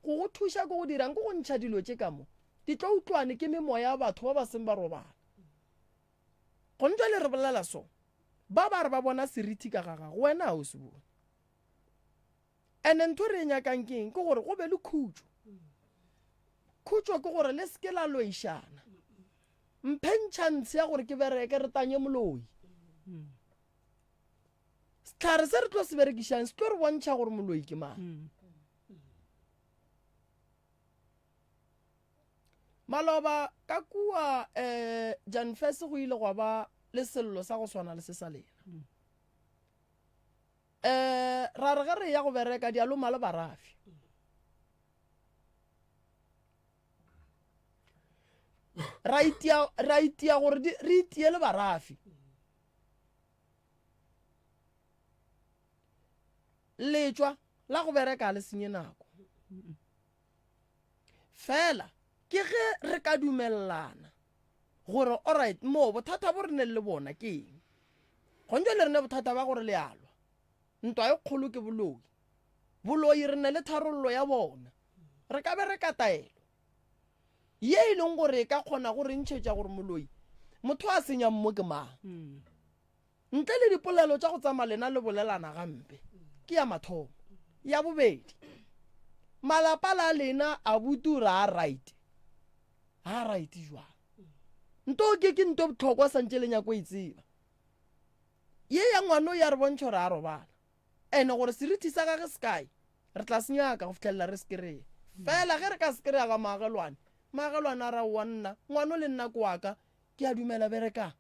Go go thuša ke go dirang? Ke go ntšha dilo tše ka mo. Di tlo utlwane ke memoya ya batho ba ba seng ba robala. Gone jwale re bolela so. Ba ba re ba bona seriti ka ga gago, wena ga o se bone. Ene ntho re e nyakang ke eng? Ke gore go be le khutšo. Khutšo ke gore le seke la loišana. Mphe ntšhantshe ya gore ke bereke re tanye moloi. Sehlare se re tlo se berekišang se tlo re bontšha gore moloi ke mang. Maloba ka kua um Janfes go ile gwa ba le sello sa go swana le se sa lena. Um ra re ge re ya go bereka dialoma le barafi. Ra itia ra itia gore re itie le barafi. Letšwa la go bereka le senye nako. Fela ke ge re ka dumelelana gore alright mo bothata bo re neng le bona ke eng. Gong jwale re ne bothata ba gore le a lwa. Ntwa e kgolo ke boloi. Boloi re ne le tharollo ya bona. Re ka bereka taelo ye e leng gore e ka kgona go re ntšhetša gore moloi motho a senyang mo ke mang. Ntle le dipolelo tša go tsamaya lena le bolelana gampe, ke ya mathomo. Ya bobedi, malapa la lena a butura a right. A right jwang? Nto ke ke nto bohlokwa santše le nyako e tseba. Ye ya ngwano ya re bontšha gore a robala. Ene gore serithi sa gage se kae, re tla se nyaka go fihlelela re se kry-e. Fela ge re ka se kry-a ga maagelwane, maagelwane a ra owa nna, ngwano le nna ke wa ka, ke a dumela berekang.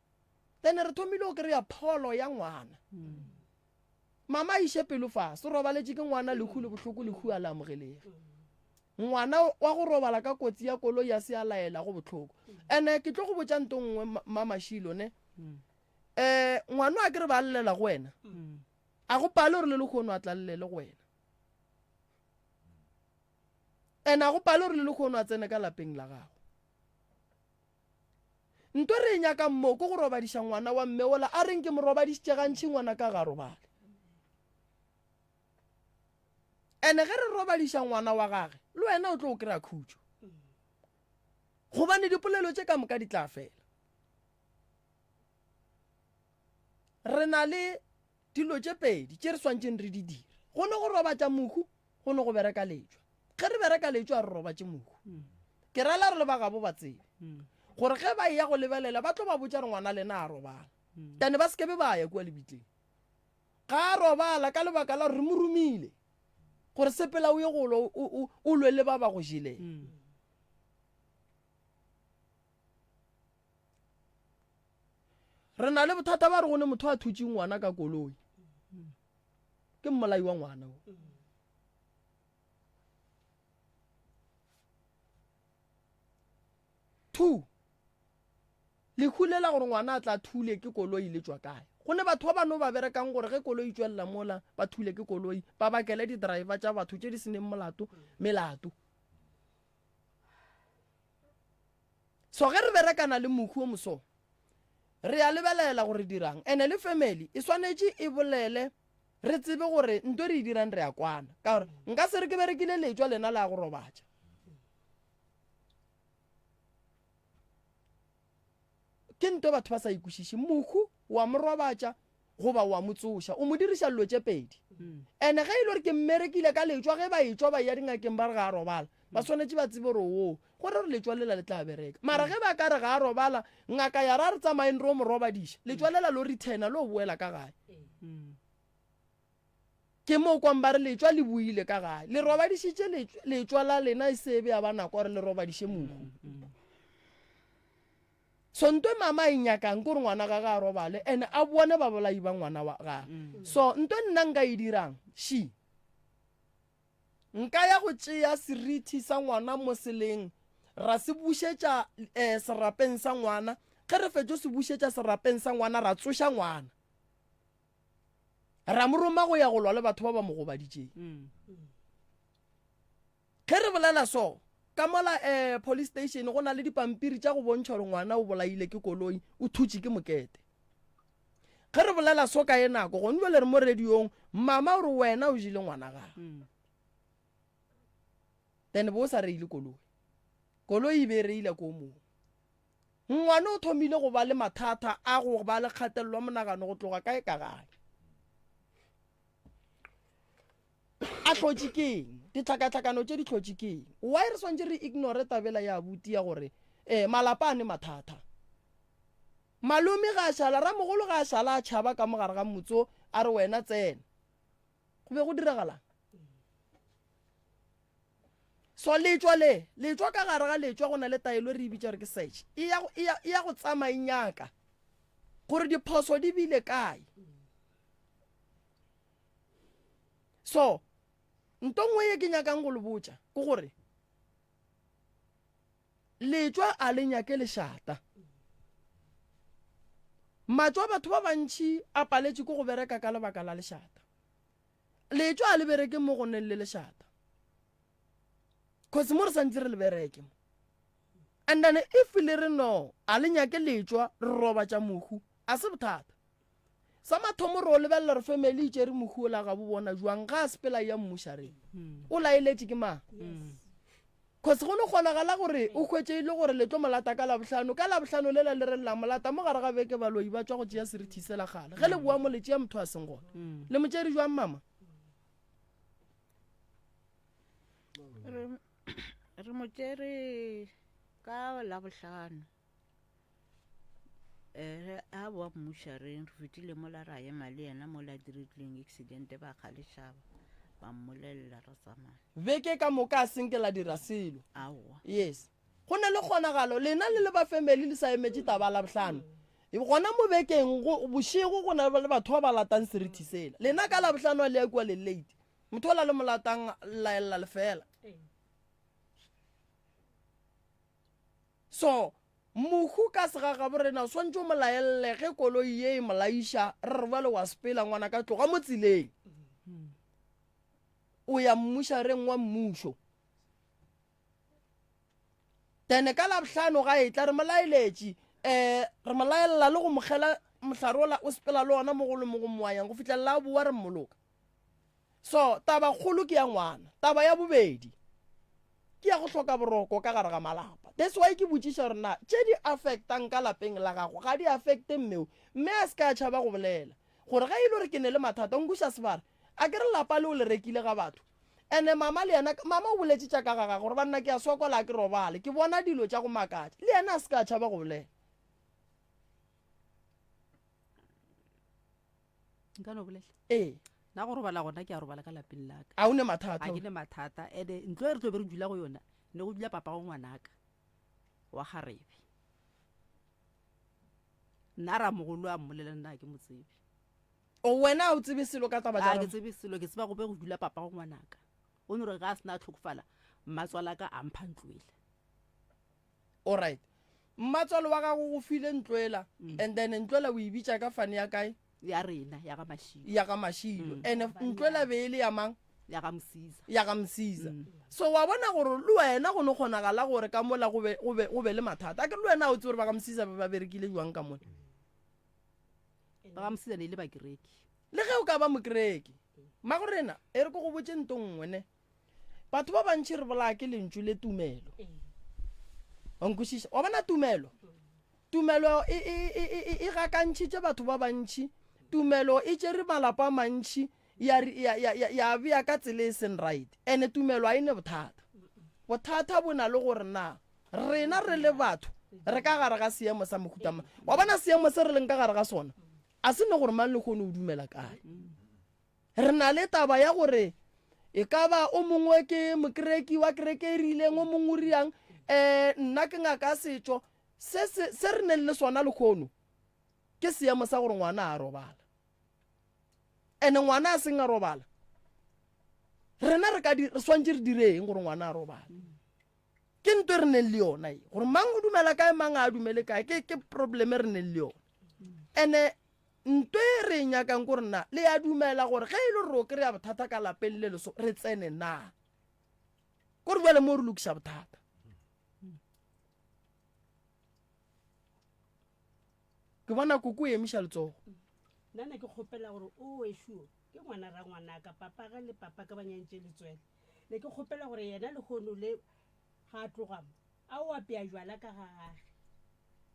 Then re thomile go kry-a pholo ya ngwana. Mama a iše pelo fase, o robaletše ke ngwana, lehu le bohloko, lehu a le amogelege. Ngwana wa go robala ka kotsi ya koloi a se a laela go bohloko. Ene ke tlo go botša nto nngwe Mamašilo ne. Um ngwana a ke re ba llela go wena. A go pale gore le lekgono a tla llele go wena. Ene a go pale gore le lekgono a tsene ka lapeng la gago. Nto re e nyakang mo ke go robadiša ngwana wa mme ola a reng ke mo robadišitše gantši ngwana ka ga robale. Ene ge re robadiša ngwana wa gage le wena o tlo o kry-a khutšo gobane dipolelo tše ka moka di tla fela. Re na le dilo tše pedi tše re swantšeng re di dire, go ne go robatša mohu go ne go bereka letšwa. Ge re bereka letšwa a re robatše mohu. Ke rela re le ba gabo ba tsebe gore ge ba eya go lebelela ba tlo ba botša re ngwana lena a robala. Tane ba sekebe ba ya kua lebitleng. Ga a robala ka lebaka la gore re mo romile gore sepela o ye go lwa o lwe le ba ba go jeleng. Re na le bothata ba re go ne motho a thutše ngwana ka koloi. Ke mmolai wa ngwana o. Two, lehu le la gore ngwana a tla thule ke koloi le tšwa kae? Go ne batho ba ba no ba berekang gore ge koloi tšwelela mola ba thule ke koloi, ba bakele di-driver tša batho tše di seneng molato melato. So ge re berekana le mohu o moso, re a lebelela gore dirang. Ene le family e swanetše e bolele re tsebe gore nto re e dirang re a kwana. Ka gore nka se re ke berekile letšwa lena le a go robatša. Ke nto batho ba sa ikwešiše. Mohu wa mo robatša goba wa mo tsoša, o mo diriša dilo tše pedi. Ene ge e le gore ke mmerekile ka letšwa, ge ba etšwa ba eya dingakeng ba re ga a robala, ba swanetše ba tsebe gore oo go re gore letšwa lela le tla bereka. Mara ge ba ka re ga a robala, ngaka ya re a re tsamayeng re o mo robadiša, letšwa lela lo returna lo boela ka gae. Ke mo kwang ba re letšwa le boile ka gae. Le robadišitše letšwa la lena e se be ya ba nako gore le robadiše mohu. So nto mama a e nyakang ke gore ngwana gage a robale and a bone babolai ba ngwana wa gage. So nto nna nka e dirang she nka ya go tšea serithi sa ngwana mo seleng ra se bušetša eh, serapeng sa ngwana. Ge re fetšo se bušetša serapeng sa ngwana ra tsoša ngwana ra mo roma go ya go lwa le batho ba ba mo gobaditšeng. Ge re bolela so, ka mola eh, police station go na le dipampiri tša go bontšha gore ngwana o bolaile ke koloi, o thutše ke mokete. Ge re bolela so ka ye nako, gone jwale re mo radiong, mama o re wena o jele ngwana gago. Mm. Then bo o sa reile koloi. Koloi e be e reile ko mongwe. Ngwana o thomile go ba le mathata a go ba le kgatelelo ya monagano go tloga kae ka gae. A hlotše ke eng? Ditlhakatlhakano tše di hlotše ke eng? Why re swantše re ignore tabela ya abuti ya gore eh malapa a ne mathata? Malome ga a šala, ramogolo ga a šala a tšhaba ka mo gare ga motse a re wena tsena. Go be go diragalang? So letšwa le, letšwa ka gare ga letšwa go na le taelo re e bitša gore ke search. E ya, e ya, e ya go tsamaya e nyaka gore diphoso di bile kae. So nto nngwe ye ke nyakang go le botša ke gore letšwa a le nyake lešata. Matšwa batho ba bantši a paletše ke go bereka ka lebaka la lešata. Letšwa a le bereke mo go neng le lešata. Cause mo re santse re le bereke mo. And then if le re no, a le nyake letšwa, re robatša mohu, a se bothata. Sa mathomo re o lebelela re family e tšere mohu ola ga bo bona jwang ga a sepela ya mmušareng. O laeletše ke mang? Cause go no kgonagala gore o hwetše e le gore le tlo mo lata ka Labohlano, ka Labohlano lela le re la mo lata, mo gare ga beke baloi ba tšwa go tšea serithi sela kgale. Ge le boa mo le tšea motho a seng gona. Le mo tšere jwang mama? Re, re mo tšere ka Labohlano. Eh, a boa mmušareng re fetile mola ra ema le yena mola a diretleng accident ba kgalešaba ba mmolelela ra tsamaya. Beke ka moka a senke la dira selo. Aowa. Yes. Go na le kgonagalo lena le le ba family le sa emetše taba ya Labohlano. Gona mo bekeng go bošego go na le batho ba ba latang serithi sela. Lena ka Labohlano a le ya kua le late. Motho ola le mo latang laella lefela. So, mohu ka segagaborena o swantše o mo laelle ge koloi ye e mo laiša, re re bjale wa sepela ngwana ka tloga mo tseleng. O ya mmušareng wa mmušo. Then ka Labohlano ga etla re mo laeletše, um re mo laella le go mo kgela mohlare ola o sepela le ona mo go le mo go moayang go fihlelela a boa re mmoloka. So, taba kgolo ke ya ngwana. Taba ya bobedi ke ya go hloka boroko ka gare ga malapa. That's why ke botšiša gore na tše di affectang ka lapeng la gago ga di affecte mmeo. Mme a se ka a tšhaba go bolela gore ge e le gore ke ne le mathata, nkuša sebare. A ke re lapa leo le rekile ga batho. Ene mama le yena, mama o boletše tša ka ga gagwe gore banna ke a sokola a ke robale, ke bona dilo tša go makatša. Le yena a se ka a tšhaba go bolela. Nka no bolela? Ee. Nna go robala gona ke a robala ka lapeng la ka. A o ne mathata? A ke ne mathata. Ene ntlo e re tlo be re dula go yona, ne go dula papa go ngwanaka wa kgarebe. Nna ramogolo a mmolela nna ke mo tsebe. O wena a o tsebe selo ka taba tša A ke tsebe selo, ke tseba go be go dula papa go ngwanaka. O no re ga a sena a tlhokofala, mmatswala ka a mpha ntlo ela. Alright. Mmatswalo wa gago go file ntlo ela mm. and then ntlo ela o e bitša ka fane ya kae? Ya rena, ya ga Mashilo. Ya ga Mashilo. Mm. And ntlo ela be e le ya mang? Ya ga Msiza. Ya ga Msiza. Mm. So wa bona gore le wena go no kgonagala gore ka mola go be go be go be le mathata. A ke le wena o tsebe gore ba ga Msiza ba ba berekile jwang ka mola. Ba ga Msiza ne e le bakereki. Le ge o ka ba mokereki. Magorena, e re ko go botše nto nngwe ne. Batho ba bantši re bolaya ke lentšu le tumelo. Wa nkwešiša? Wa bona tumelo? Tumelo e, e, e, e, e, e gakantšhitše batho ba bantši. Tumelo e tšere malapa a mantši ya, ya, ya, ya, ya bea ka tsela e seng right. Ene tumelo a e ne bothata. Bothata bo na le gore na rena re le batho re ka gare ga seemo sa mohuta mang. Wa bona seemo se re leng ka gare ga sona a se ne gore mang le kgone o dumela kae. Re na le taba ya gore e ka ba o mongwe ke mokereki wa kereke e rileng, o mongwe o riang, um nna ke ngaka ya setšo. Se, se, se re neng le sona lekgono ke seemo sa gore ngwana a robala. Ene ngwana a seng a robala, rena re ka di, re swantše re dire eng gore ngwana a robale? Ke nto e re neng le yona e, gore mang o dumela kae, mang a dumele kae, ke, ke probleme re neng le yona. Ene Nto e re e nyakang ko re na le ya dumela gore ge e le gore o kry-a bothata ka lapeng le leso re tsene na? Ko re bjale mo re lokiša bothata. Ke bona koko o emiša letsogo. Nna ne ke kgopela gore o wešo ke ngwana ra ngwanaka papa ge le papa ka ba nyantše letswele. Ne ke kgopela gore yena lehono le ga a tloga mo a o apea jwala ka ga gage.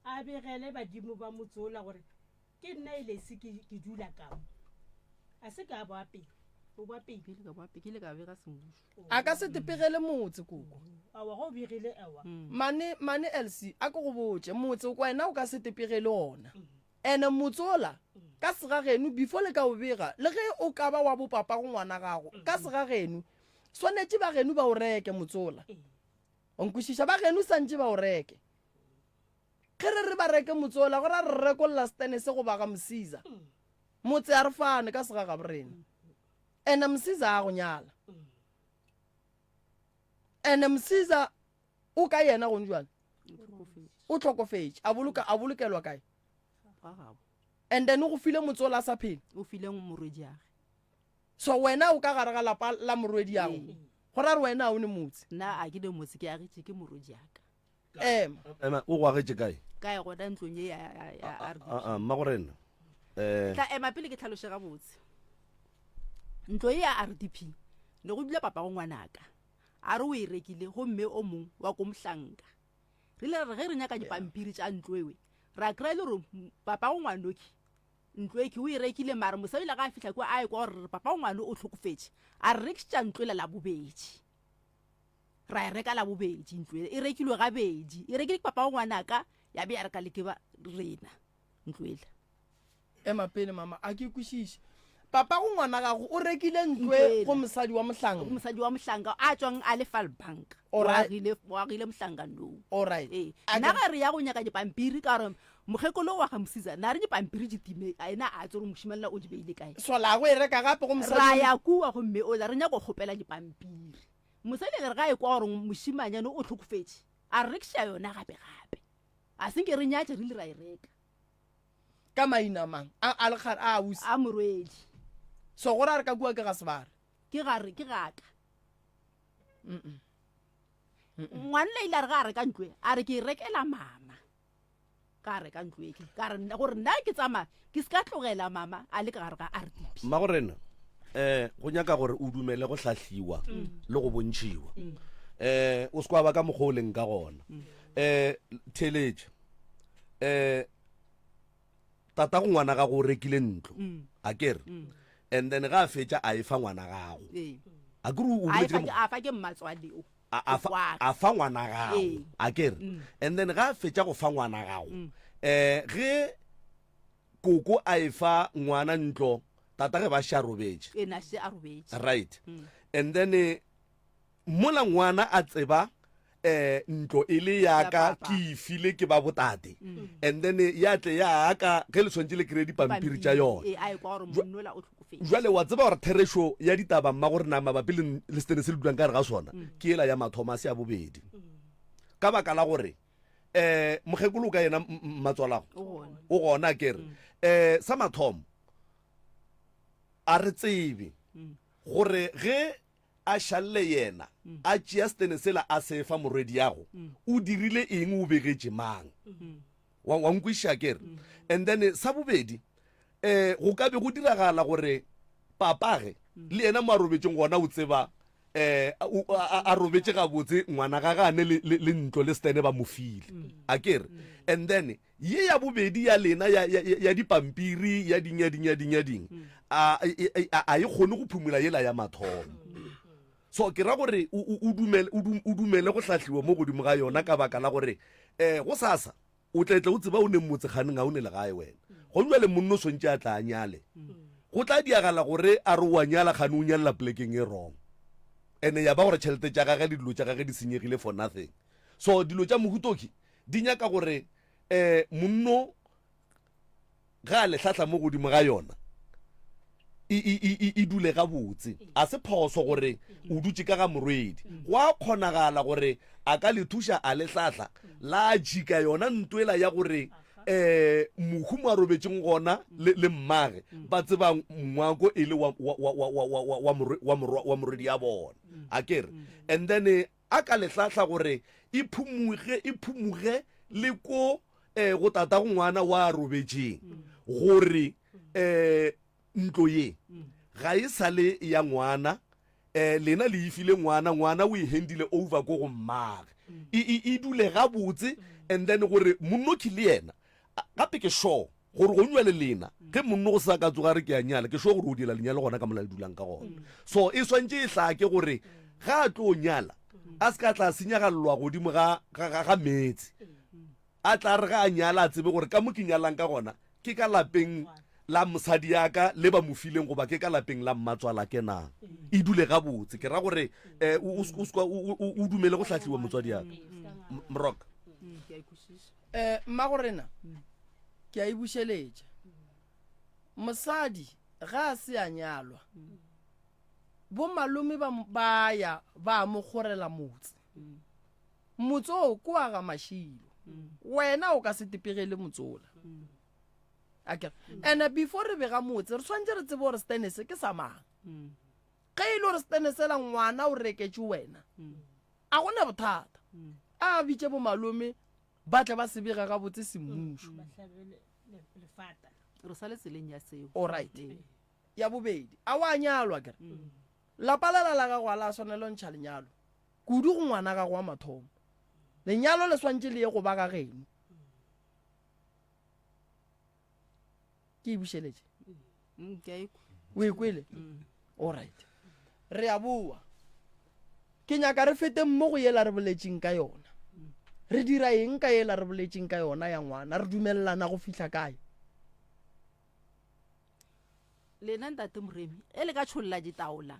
A begele badimo ba motse ola gore ke nna Elesi ke, ke dula ka mo. A se ka boa pele. O boa pele. Ke ile ka boa pele, ke ile ka bega semmušo. A ka se te pegele motse, koko. Aowa, ge o begile, aowa. Mane, mane Elsie, a ke go botše, motse wena o ka se te pegele ona. Ene motse ola, ka segageno, before le ka o bega, le ge o ka ba wa bopapago ngwana gago, ka segageno, swanetše ba geno ba o reke motse ola. O nkwešiša? Ba geno santše ba o reke. Ge re re ba reke motse ola, go ra re rekolla setene se goba ga Msiza. Motse a re fane ka segagabo rena. Ene Msiza a go nyala. Ene Msiza o ka yena gone jwale? O hlokofetše. A boloka a bolokelwa kae? And then o go file motse ola a sa phela. O file morwediage. So wena o ka gare ga lapa la morwediago. Go ra re wena a o ne motse. Nna a ke ne motse ke agetše ke morwediaka. Ema. Ema, o go agetše kae? Kae gona ntlong ye ya, ya, ya RDP. A, a, mmagorena. Eh. Tla ema pele ke tlhaloše gabotse. Ntlo ye ya RDP ne go dula papago ngwanaka. A re o e rekile gomme o mong wa ko mohlanka. Re ile ra re ge re nyaka dipampiri tša ntlo ewe, ra kry-a e le gore papago ngwanoki ntlo e ke o e rekile mare mosadi o ile ga a fihla kua a ekwa gore papago ngwano o hlokofetše, a re rekišetša ntlo ela labobedi. Ra e reka labobedi ntlo e, e rekilwe gabedi, e rekile ke papa wa ngwanaka ya be ya reka le ke ba rena ntlo ela. Ema pele mama, a ke kwešiše. Papa go ngwana gago o rekile ntlo e go mosadi wa mohlanka. Go mosadi wa mohlanka a tswang a le Falbank. O agile, o agile mohlanka no. Alright. Ee. Nna ga re ya go nyaka dipampiri ka gore mokgekolo wa ga Msiza na re dipampiri di time, a ena a tsere mošimane o di beile kae. So la go e reka gape go mosadi. Ra ya kua gomme o la re nyaka go kgopela dipampiri. Mosadi a re ga e kwa gore mošimanyane o hlokofetše, a re rekiša yona gape gape. A se nke re nyatše re ile ra e reka. Ka maina mang? A a lekgare a ausi. A morwedi. So go ra re ka kua ke ga sebare. Ke gare ke gaka. Mm. Ngwanna ile a re ga a reka ntlo e, a re ke e rekela mama. Ka reka ntlo e ke ka re gore nna ke tsamaya ke se ka tlogela mama a le ka gare ga RDP. Mmagorena eh go nyaka gore o dumele go hlahliwa mm. le go bontšhiwa mm. eh o se kwa ba ka mokgwa o leng ka gona mm. eh theletša eh tata go ngwana gago o rekile ntlo a kere and then ga a fetša a e fa ngwana gago a kere o boletse a fa ke mmatswale o a fa a fa ngwana gago a kere mm. and then ga a fetša go fa ngwana gago mm. eh ge koko a e fa ngwana ntlo tata ge ba še a robetše right mm. and then eh, mola ngwana a tseba eh ntlo e le ya ka ke e file ke ba botate mm. and then eh, ya tle ya ka ge le tshwanetse le kry dipampiri tša yone Jwale wa tseba gore therešo ya ditaba mma gore na mabapi le, le setene se le dulang ka gare ga sona mm. ke ela ya mathomo a se ya bobedi mm. ka baka la gore um mokgekolo ka yena mmatswalago o gona kere um mm. sa mathomo a re tsebe gore ge a šalle yena a tšea setene sela a se fa morwediago o dirile eng o begetše mang wa, wa nkwešiša kere and then sa bobedi um go ka be go diragala gore papage le yena mo a robetšeng gona o tseba um a robetše gabotse ngwana ga gane le, le, le ntlo le stene ba mo file a kere and then ye ya bobedi ya lena ya, ya, ya dipampiri ya ding ya ding ya ding ya ding a, e, a, a e kgone go phumula yela ya mathomo so ke ra gore o dumele, o dumele go hlahliwa mo godimo ga yona ka baka la gore um go sasa o tletle o tseba o ne motse kganeng ga o ne legae wena go jale monno o swantše a tla a nyale go tla diagala gore a re o a nyala kgane o nyalela polekeng e wrong ene ya ba gore tšhelete tša gage le dilo tša gage di senyegile for nothing so dilo tša mohutoki di nyaka gore um monno ge a le hlahla mo godimo ga yona e, e, e, e, e dule gabotse a se phoso gore o dutše ka ga morwedi go a kgonagala gore a ka le thuša a le hlahla la jika yona ntwela ya gore um mohu mo a robetšeng gona le, le mmage ba tseba ngwako e le wa, wa, wa, wa, wa, wa, wa, morwe, wa, morwa, wa morwedi ya bona a kere and then eh, A ka le hlahla gore e phumuge, e phumuge le ko eh, go tatago ngwana wa a robetšeng, gore eh, ntlo ye ga e sa le ya ngwana. um lena le e file ngwana, ngwana o e handile over ko go mmage. E, e, e dule gabotse and then gore monnoki le yena gape ke sure gore go nywa le lena ge monno go sa ka tsoga re ke a nyala ke sure gore o dira lenyalo gona ka mola le dulang ka gona. So e swantše e hlake gore ga a tlo nyala a se ka tla senyagallwa godimo ga, ga, ga, ga meetse. A tla re ge a nyala a tsebe gore ka mo ke nyalang ka gona ke ka lapeng la mosadi ya ka le ba mo fileng goba ke ka lapeng la mmatswalake na. E dule gabotse. Ke ra gore um o dumele go hlahliwa motswadi ya ka. Mrock. Um mmagorena ke a e bušeletša. Mosadi ga a se a nyalwa, bomalome ba ba ya ba mo kgorela motse. Motse oo ke wa ga Mašilo. Wena o ka se tepegele motse ola. Akere? And before re bega motse, re swanetše re tsebe gore stene se ke sa mang. Ge e le gore stene sela ngwana o reketše wena, a gona bothata. A bitše bomalome ba tle ba se bega gabotse semmušo. Re sa le tseleng ya seo. Alright. Ya bobedi, a wa nyalwa akere? Lapa lela la gago a la swanelo ntšha lenyalo. Kudu go ngwana gago wa mathomo. Lenyalo le swantše le ye go ba ga geno. Ke e bušeletše? Mm, ke a e kwa. O e kwele? Mm. Alright. Re a boa. Ke nyaka re feteng mo go yela re boletšeng ka yona. Re dira eng ka yela re boletšeng ka yona ya ngwana? Re dumelelana go fihla kae? Lena ntate Moremi, e le ka tšholla ditaola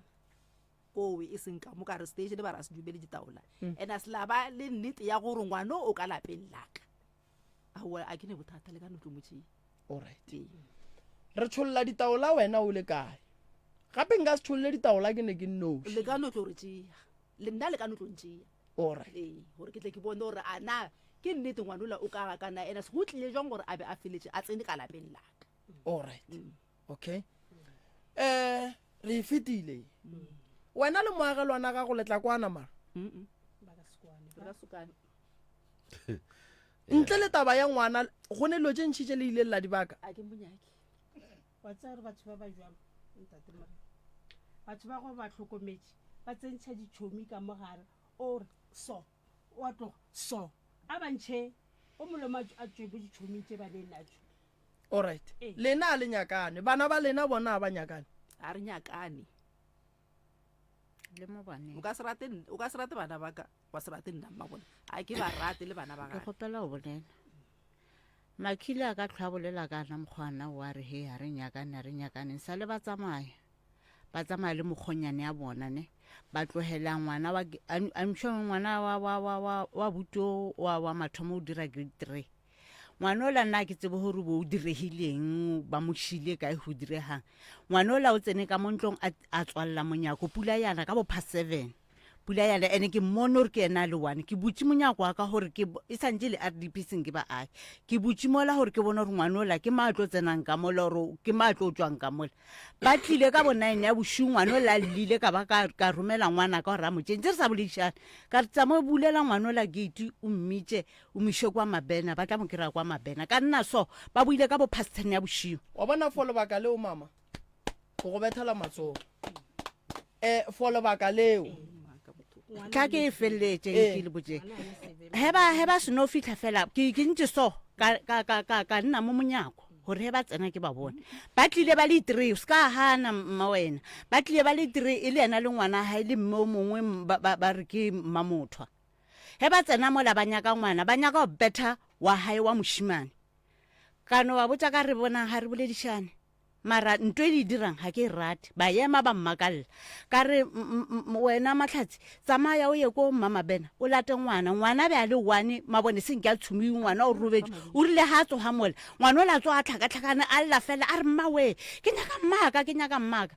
kowe e seng ka mo ka re station ba ra se dumele ditaola mm. and a se la ba le nnete ya gore ngwano o ka lapeng laka aowa a ke ne bothata le ka notlo mo tšee alright ee. re tšholla ditaola wena o le kae gape nka se tšholle ditaola ke ne ke nnoši le ka notlo re tšea le nna le ka notlo ntšea alright ee gore ke tle ke bone gore a na ke nnete ngwanola o ka ga kana ena se go tlile jwang gore a be a feletse a tsene ka lapeng laka alright mm. okay eh re e fetile wena le moagelwana gago le tla kwana mara ntle le taba ya ngwana go ne dilo tše ntšhi tše le ileng la di baka wa tseba gore batho ba ba jalo ntate more batho ba go ba hlokometše ba tsentšha ditšhomi ka mogare o re so wa tloga so a ba ntšhe o molomo a tšwe bo ditšhoming tše ba neng natšo Alright. Ee. Lena a le nyakane. Bana ba lena bona a ba nyakane. A re nyakane. Le mo baneng. O ka se rate o ka se rate bana ba ka, wa se rate nna mma bona. A ke ba rate le bana ba Ke gage. kgopela go bolela. Makhile a ka tlhwa bolela ka na mokgwana wa re he a re nyakane a re nyakane sa le ba tsamaya. Ba tsamaya le mokgonyane ya bona ne. Ba tlogela ngwana wa I'm sure ngwana wa wa wa wa wa buto wa wa mathomo o dira grade 3. Ngwana ola nna ke tsebe gore bo o diregileng ba mo šile kae go diregang. Ngwana ola o tsene ka mo ntlong a, a tswalela monyako pula yana ka bo past seven. Pula yana ene ke mmone gore ke ena a le one. Ke butše monyako wa ka gore ke e santše le RDP seng ke ba ae. Ke butše mola gore ke bone gore ngwana ola ke mang a tlo tsenang ka mola gore ke mang a tlo tšwang ka mola. Ba tlile ka bo nine ya bošung ngwana ola a llile ka ba ka, ka romela ngwana ka gore a mo tše ntse re sa boledišane. Ka re tsama o bulela ngwana ola gate o mmitše O mo iše kwa Mabena, ba tla mo kry-a kwa Mabena. Ka nna so, ba boile ka bo past ten ya bošego. Wa bona for lebaka leo mama, go go bethela matsogo. Eh, for lebaka leo. Tla ke e feleletše ke le botše. He ba he ba seno fihla fela, ke ke ntše so ka ka ka ka ka nna mo monyako gore he ba tsena ke ba bone. Ba tlile ba le three, o ska hana mma wena. Ba tlile ba le three e le yena le ngwana hae le mme o mongwe ba ba ba re ke mmamothwa. Ge ba tsena mola ba nyaka ngwana, ba nyaka go betha wa hae wa mošimane. Ka no ba botša ka re bonang ga re boledišane. Mara nto e le e dirang ga ke e rate. Ba ema ba mmakalla. Ka re wena Mahlatse, tsamaya o ye ko Mmamabena o late ngwana. Ngwana be a le one, mabone seng ke a tshumiwe, ngwana o robetše. O rile ga a tsoga mola, ngwana ola a tsoga a hlakahlakane a lla fela a re mmawee, ke nyaka mmaka, ke nyaka mmaka.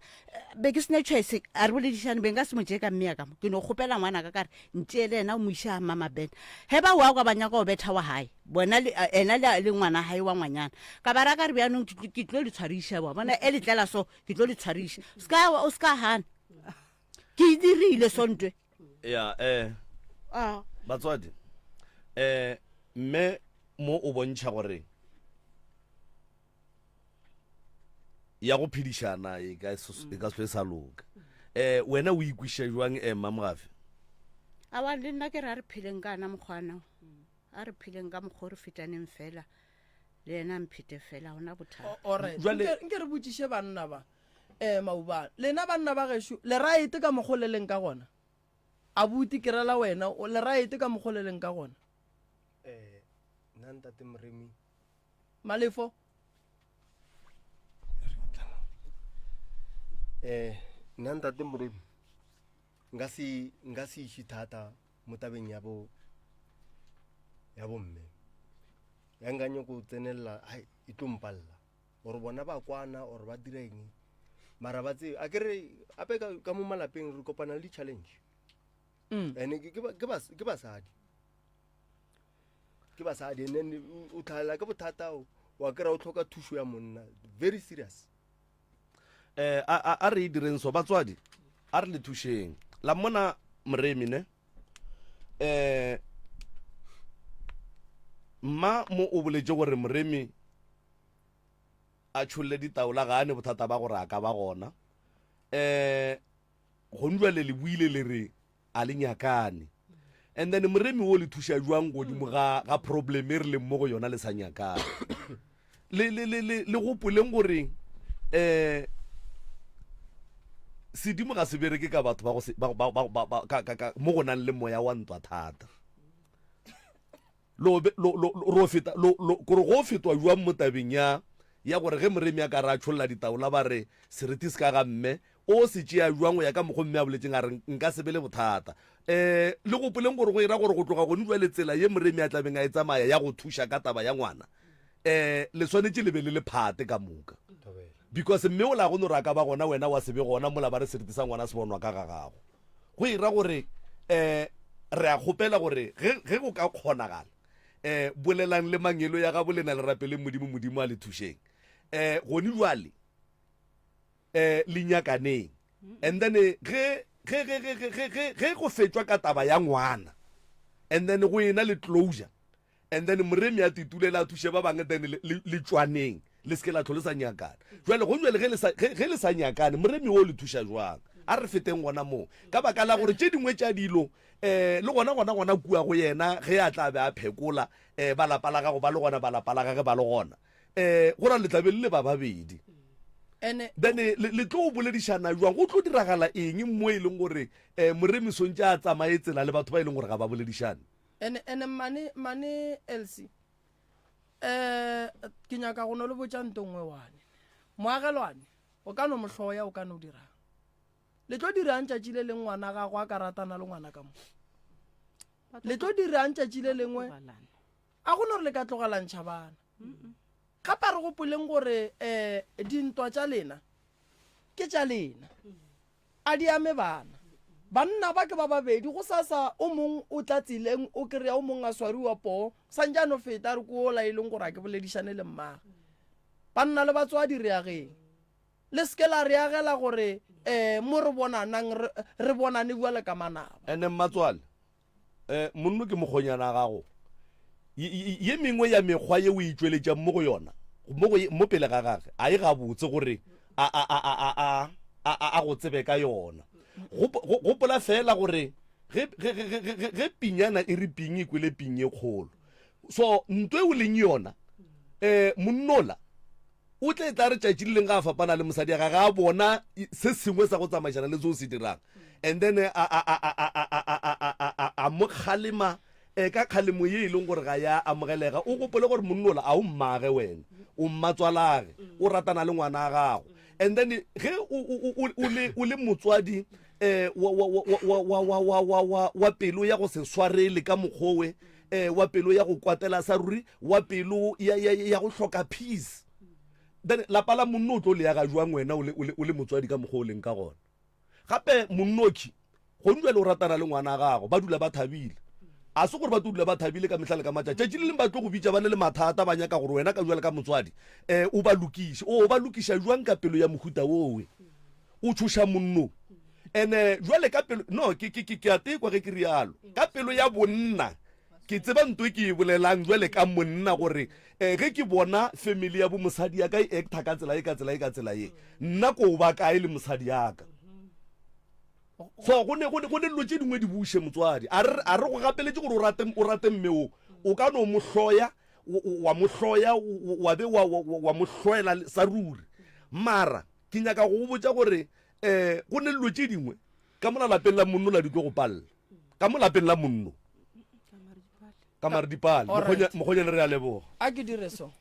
Be ke sena choice, a re boledišane, be nka se mo tšee ka mme ya ka mo. Ke no kgopela ngwanaka ka re, Ntšee le yena o mo iše ga Mama Ben. Ge ba wa kwa ba nyaka go betha wa gae, bona le, ena le, le ngwana gae wa ngwanyana. Ka ba ra ka re bjanong ke tlo, ke tlo le tshwariša, wa bona, e le tlela so, ke tlo le tshwariša. O se ka, o se ka gana. Ke e dirile so ntwe. Ya, eh, Ah. batswadi, eh, mme mo o bontšha gore ya go phedišana e ka e ka se sa loka. Um wena o ikwiša jwang um Mmamogafe? Aowa, le nna ke re a re pheleng ka ana mokgwana o. A re pheleng ka mokgwa o re fetaneng fela, le yena a mphete fela, ga gona bothata. Alright, Jwale- nke nke re botšiše banna ba um Maubane, lena banna ba gešo le right ka mokgwa o le leng ka gona? Abuti ke rela wena, o le right ka mokgwa o le leng ka gona? Eh, nna ntate Moremi. Malefo. Eh, nna ntate Moremi nka se nka se iše thata mo tabeng ya bo ya bomme. Ya nka nyoko tsenelela, hai e tlo mpalla. Gore bona ba kwana or ba dira eng. Mara ba tsebe, a ke re ape ka, ka mo malapeng re kopana le di-challenge. Mm. And ke, ke, ba- ke, bas, ke basadi. Ke basadi and then o o tlhalela ke bothata o wa kry-a o tlhoka thušo ya monna very serious. Eh, a, a, a re e direng so batswadi a re le thušeng la mmona moremi ne eh mma mo o boletše gore moremi a tšholle ditaola ga a ne bothata ba gore a ka ba gona um gonjwale le buile le re a le nyakane and then moremi o le thuša jwang godimo ga ga problem e re leng mo go yona le sa nyakane le le le le le gopoleng gore um sedimo ga se bereke ka batho ba go se ba ba ba ba ka ka mo go nang le moya wa ntwa thata Lo be, lo, lo, lo, ro feta, lo, lo, kore go fetwa jwang mo tabeng ya, ya gore ge moremi a ka re a tšholla ditaola ba re seriti se ka ga mme, o se tšea jwang go ya ka mokgo mme a boletšeng a re nka se be le bothata. Um le gopoleng gore go e ra gore go tloga gone jwale tsela ye moremi a tlabeng a e tsamaya ya go thuša ka taba ya ngwana, um le swanetše le be le le phate ka moka. Because mme o la go no re a ka ba gona wena wa se be gona mola ba re seriti sa ngwana se bonwa ka ga gago. Go e ra gore um re a kgopela gore ge, ge go ka kgonagala um bolelang le mangelo ya gabo lena le rapeleng Modimo, Modimo a le thušeng. Um gone jwale um le nyakaneng. And then ge, ge, ge, ge, ge, ge, ge, ge go fetšwa ka taba ya ngwana and then go ena le closure And then Moremi a titulela a thuše ba bangwe then le, le, le tšwaneng le se ke la tlho le sa nyakana. Jwale go jwale ge le sa, ge, ge le sa nyakane Moremi o le thuša jwang? A re feteng gona moo. Ka baka la gore tše dingwe tša dilo eh le gona gona gona kua go yena ge a tla be a phekola eh ba lapa la gago ba le gona ba lapa la gage ba le gona eh go ra le tla be le le ba babedi. Ene Then le, le tlo boledišana jwang? Go tlo diragala eng mo e leng gore eh Moremi swantše a tsamaye tsela le batho ba e leng gore ga ba boledišane? Ene, ene mmane, mmane Elsie, eh, ke nyaka go no le botša nto nngwe wane. Moagelwane, o ka no mo hloya, o ka no dirang. Le tlo dirang tšatši le lengwe ngwana gago a ka ratana le ngwana ka mo? Le tlo dirang tšatši le lengwe? A go no re le ka tlogelantšha bana. Gape a re gopoleng gore um dintwa tša lena ke tša lena. A di ame bana. Banna ba ke ba babedi, gosasa o mong o tla tseleng o kry-a o mong a swariwa poo, santše a no feta a re ke ola e leng gore a ke boledišane le mmage. Banna le batswadi re ageng. Le se ke la re agela gore um mo re bonanang re bonane bjale ka manaba. Ene mmatswale, Eh, monno ke mokgonyana a gago. Ye, ye mengwe ya mekgwa ye o e tšweletšang mo go yona, mo go, mo pele ga gage, a e gabotse gore a, a, a, a, a, a, a, a, a go tsebe ka yona. Gopo, go, gopola feela gore ge, ge, ge, ge, ge, ge pinyana e re ping e kwele ping e kgolo. So, nto e o leng yona, eh, monnola, O tle tla re tšatši le leng ga a fapana le mosadi ya gage a bona se sengwe sa go tsamaišana le se o se dirang and then a, a, a, a, a, a, a, a, a, a, a mo kgalema eh, ka kgalemo ye e leng gore ga ya amogelega. O gopole gore monnola a o mmage wena, o mmatswalage, o ratana le ngwana a gago. And then ge o, o, o, o, le, o le motswadi eh, wa, wa, wa, wa, wa, wa, wa, wa, wa, wa pelo ya go se swarele ka mokgowe eh, wa pelo ya go kwatela sa ruri wa pelo ya, ya, ya go hloka peace then lapa la monno o tlo le yaga jwang wena o le, o le, o le motswadi ka mokgwa o leng ka gona gape monnoki gong jale o ratana le ngwana gago ba dula ba thabile a se gore ba tlo dula ba thabile ka mehla le ka matšatši tšatši le leng ba tlo go bitša ba ne le mathata ba nyaka gore wena ka jale ka motswadi um o ba lokiše o ba lokiša jwang ka pelo ya mohuta owe o tšhoša monno ene jwale ka pelo no ke ke ke a tekwa ge ke rialo ka pelo ya bonna ke tseba nto e ke e bolelang jwale ka monna gore um ge ke bona family ya bo mosadi ya ka e acta ka tsela e ka tsela e ka tsela ye nna ko ba kae le mosadi ya ka. So go ne go ne go ne dilo tše dingwe di buše motswadi. A re a re go gapeletše gore o rate o rate mme o. O ka no mo hloya wa mo hloya wa be wa wa mo hloela sa ruri. Mara ke nyaka go go botša gore eh go ne dilo tše dingwe ka mola lapeng la monno la di tlo go palela. Ka mo lapeng la monno. Ka mare di pale. Mokgonyane re a leboga. A ke dire so.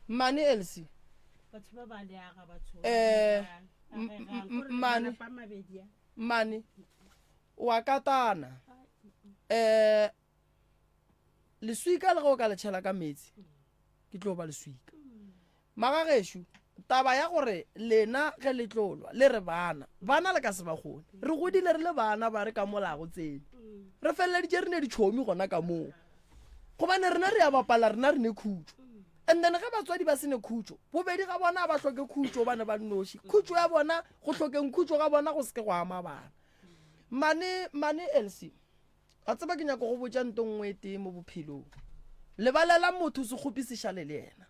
Mmane Elsie. Batho ba ba leaga batho. Eh mmane mmane wa katana eh leswika le ge o ka le tšhela ka meetse ke tlo ba leswika magagešo taba ya gore lena ge le tlo lwa le re bana bana le ka se ba kgone re godile re le bana ba re ka molago tsene re feleleditše re ne ditšhomi gona ka moo gobane rena re a bapala rena re ne khutšo and then ge batswadi ba se ne khutšo bobedi ga bona ba hloke khutšo bane ba nnoši khutšo ya bona go hlokeng khutšo ga bona go seke go ama bana mane mane elsie a tseba ke nyako go botša nto nngwe e tee mo bophelong lebalela motho se kgopi se šale le yena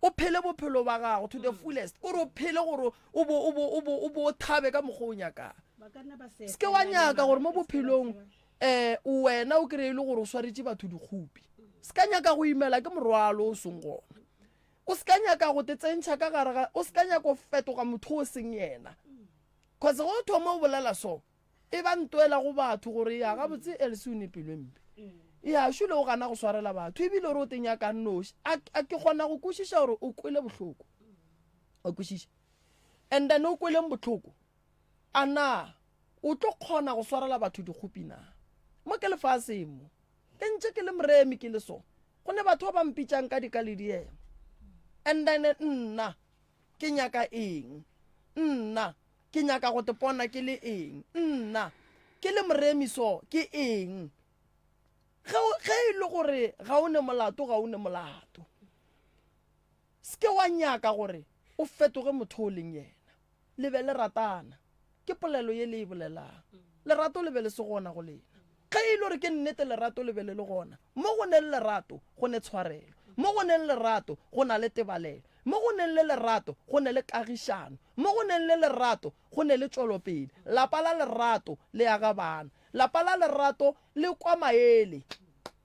o phele bophelo ba gago to the fullest kore o phele gore o bo o bo o bo o bo o thabe ka mokgwa o nyakang se ke wa nyaka gore mo bophelong um wena o kry-e le gore o swaretše batho dikgopi se ka nyaka go imela ke morwalo o seng gona o se ka nyaka go te tsentšha ka gare ga o se ka nyaka go fetoga motho o seng yena cause go o thoma o bolela so e ba ntwela go batho gore ya gabotse else o ne pelo e mpe ya šule o gana go swarela batho ebile gore o te nyaka noši a ke kgona go kwešiša gore o kwele bohloko wa kwešiša and then o kweleng bohloko A na o tlo kgona go swarela batho dikgopi na? Mo ke lefaseng mo, ke ntše ke le moremi ke le so, go ne batho ba ba mpitšang ka dika le diema. And then nna ke nyaka eng? Nna ke nyaka go tepona ke le eng? Nna ke le moremi so ke eng? Ge, ge e le gore ga o ne molato, ga o ne molato. Se ke wa nyaka gore o fetoge motho o leng yena. Le be le ratana. Ke polelo ye le e bolelang. Lerato le be le se gona go lena. Ge e le gore ke nnete lerato le be le le gona, mo go neng lerato go ne tshwarelo. Mo go neng lerato go na le tebalelo. Mo go neng le lerato go ne le kagišano. Mo go neng le lerato go ne le tšwelopele. Lapa la lerato le aga bana. Lapa la lerato le kwa maele.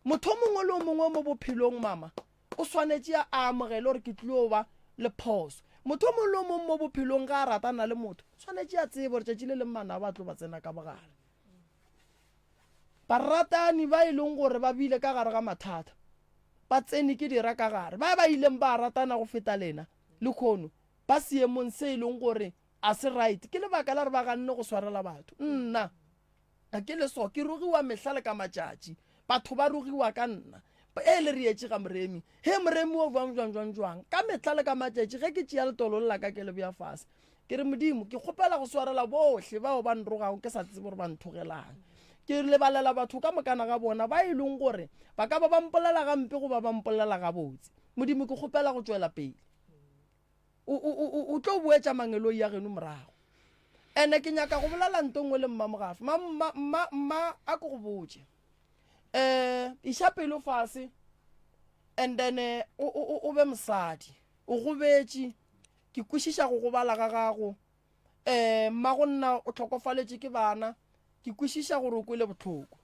Motho o mongwe le o mongwe mo bophelong, mama, O swanetše a amogele gore ke tlilo ba le phoso. Motho o mongwe le o mongwe mo bophelong ge a ratana le motho, swanetše a tsebe gore tšatši le leng manaba a tlo ba tsena ka bogare. Baratani ba e leng gore ba bile ka gare ga mathata, ba tsene ke dira ka gare. Ba ba ileng ba ratana go feta lena lekhono ba seemong se e leng gore a se right. Ke lebaka la gore ba ganne go swarela batho. Nna Ga ke le so, ke rogiwa mehla le ka matšatši. Batho ba rogiwa ka nna. E le re etše ga Moremi. He Moremi o jwang jwang jwang jwang. Ka mehla le ka matšatši ge ke tšea letolo le la ka ke le bea fase. Ke re Modimo, ke kgopela go swarela bohle bao ba nrogago ke sa tsebe gore ba nthogelang. Ke lebalela batho ka mokana ga bona ba e leng gore ba ka ba ba mpolela gampe goba ba mpolela gabotse. Modimo ke kgopela go tšwela pele. O, o, o, o tlo boetša mangeloi ya geno morago. Ene ke nyaka go bolela nto nngwe le mmamogafe. Ma, mma, mma, mma, a ke go botše. Eh, iša pelo fase and then eh, o, o, o be mosadi. O gobetše. Ke kwešiša go gobala ga gago. um mmagonna o hlokofaletše ke bana ke kwešiša gore o kwele bohloko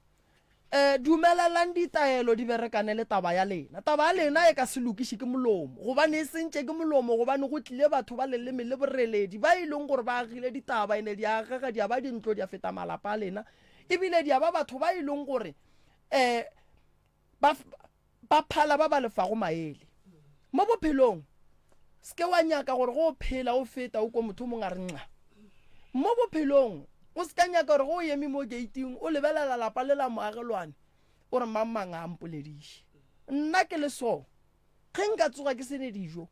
um dumelelang ditaelo di berekane le taba ya lena taba ya lena e ka se lokiše ke molomo gobane e sentše ke molomo gobane go tlile batho ba leleme le boreledi ba e leng gore ba agile ditaba ene di agega di a ba dintlo di a feta malapa a lena ebile di a ba batho ba e leng gore um ba ba phala ba ba lefago maele mo bophelong se ke wa nyaka gore go o phela o feta o ko motho o mongwe a re nxa mo bophelong o se ka nyaka gore go o eme mo gating o lebelela lapa le la moagelwane o re mang mang a mpolediše nna ke le so ge nka tsoga ke sene dijo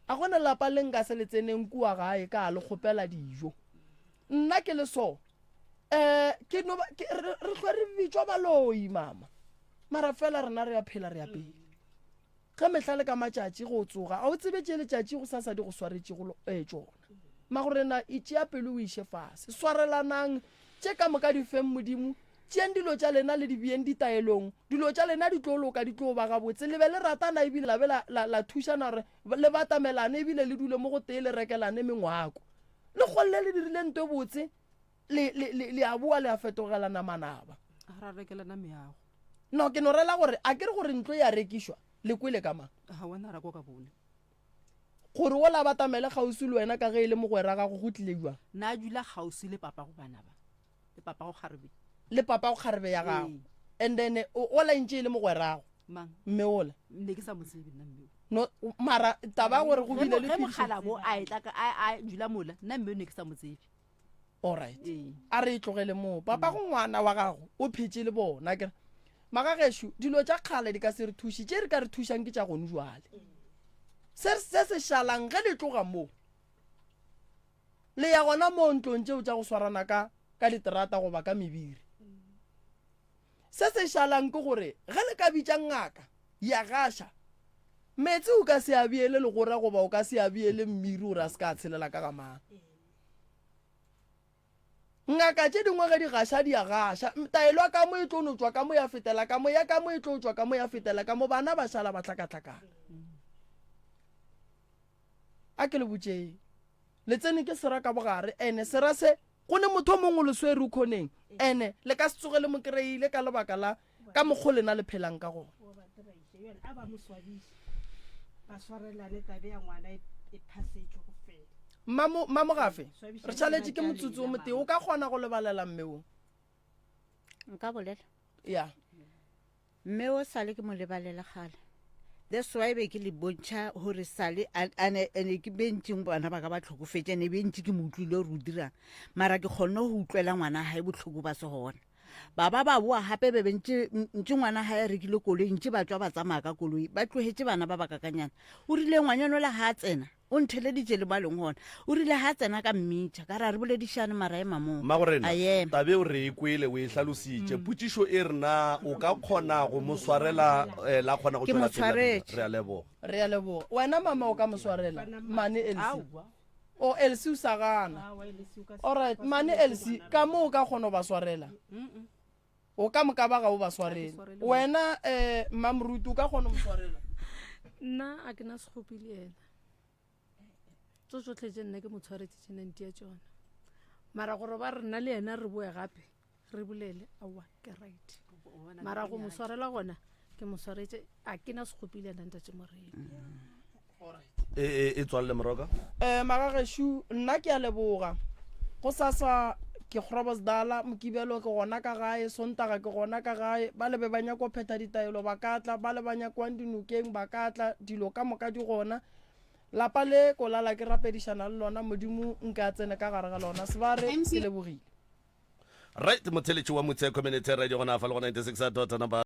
a gona lapa le nka se le tseneng kua gae ka le kgopela dijo nna ke le so um ke no re hlwe re bitswa baloi mama mara fela rena re a phela re ya pele ge mehla le ka matšatši go tsoga a o tsebe tše letšatši go sasa di go swaretšego eh, tšona magorena e tšea pelo o iše fase swarelanang tše ka moka di feng modimo tšeeng dilo tša lena le di beyeng ditaelong dilo tša lena di tlo loka di tlo ba gabotse le be le ratana ebile la be la, la, la thušana gore le batamelane ebile le dule mo go tee le rekelane mengwako le kgolle le dirile nto e botse. Le, le, le, le a boa le a fetogelana manaba. Ra rekelana meago. No, ke no rela gore a ke re gore ntlo ya rekišwa, le kwele ka mang? Ga wena ra kwa ka bone. Gore ola batamele kgauswi le wena ka ge e le mogwera gago go tlile bjang? Na dula kgauswi le papago bana ba, le papago kgarebe. Le papago kgarebe ya gago. Ee. And then ola e ntše e le mogwerago. Mang? Mme ola. Ne ke sa mo tsebe nna mme o. No, mara taba ya gore go Ge bile mo- le ge phedišo. mokgalabo a etla ka- a a dula mola, nna mme o ne ke sa mo tsebe. Alright. Ee. A re e tlogele moo. Papago ngwana wa gago o phetše le bona akere. Magagešo, dilo tša kgale di ka se re thuše, tše re ka re thušang ke tša gone jwale. Se se se šalang ge le tloga mo, le ya gona moo ntlong tšeo tša go swarana ka ka diterata goba ka mebiri. Se se šalang ke gore ge le ka bitša ngaka ya gaša, meetse o ka se a beele legora goba o ka se a beele mmiri gore a se ka a tshelela ka ga mang. Ngaka tše dingwe ge di gaša di a gaša. Taelo ya ka mo e tlo no tšwa ka mo ya fetela ka mo, ya ka mo e tlo tšwa ka mo ya fetela ka mo, bana ba šala ba hlakahlakana. A ke le botšeng, le tsene ke sera ka bogare, ene sera se go ne motho o mongwe o le swere o khoneng, ene le ka se tsoge le mo kry-ile ka lebaka la ka mokgo lena le phelang ka gona. A ba mo swabise, ba swarelane tabe ya ngwana e, e phasetšwe go fela. Mmamo, Mmamogafe, re šaletše ke motsotso o motee, o ka kgona go lebalela mme wo? Nka bolela. Ya. Mme o sale ke mo lebalela kgale. That's why be ke le bontšha gore sale ane ene ke be ntšeng bana ba ka ba tlhokofetše ene be ntše ke mo utlwile gore o dirang mara ke kgonne go utlwela ngwana gae botlhoko ba se gona ba ba ba boa gape be be ntše ntše ngwana gae a rekile koloi ntše ba tswa ba tsamaya ka koloi ba tlogetše bana ba ba kakanyana o rile ngwanyanola ga a tsena o ntheleditše le mo a leng gona o rile ga a tsena ka mmitša ka re a re boledišane mara ema moo Mmagorena, a ema taba eo re e kwele, o e hlalositše. Potšišo e re na o ka kgona go mo swarela eh, la kgona go Ke mo tšwela pele la dula? swaretše. Re a leboga. Re a leboga. Wena mama o ka mo swarela? Mane Elsie. Aowa. O Elsie o sa gana. Alright, mane Elsie, ka mo o ka kgona go ba swarela? O ka moka ba ga o ba swarele. Wena eh Mmamoruti o ka kgona go mo swarela? Nna a ke na sekgopi le yena. Tso tsotlhe tše nna ke mo tshwaretse tše nang tia tšona. Mara gore ba re nna le yena re boe gape re bolele aowa ke right. Mara go mo swarela gona ke mo swaretse a ke na sekgopi le yena ntate Morena. E, e, e tswalele moroka. Eh, magagešo nna ke a leboga. Go sasa ke Groblersdal, Mokibelo ke gona ka gae, Sontaga ke gona ka gae. Ba le be ba nyako phetha ditaelo ba ka tla, ba le ba nyakwang dinokeng ba ka tla, dilo ka moka di gona. Lapa le ko lala ke rapedišana le lona, Modimo nke a tsene ka gare ga lona. Sebare, ke lebogile. Right, motheletši wa Motse Community Radio gona fa le go 96 dot number.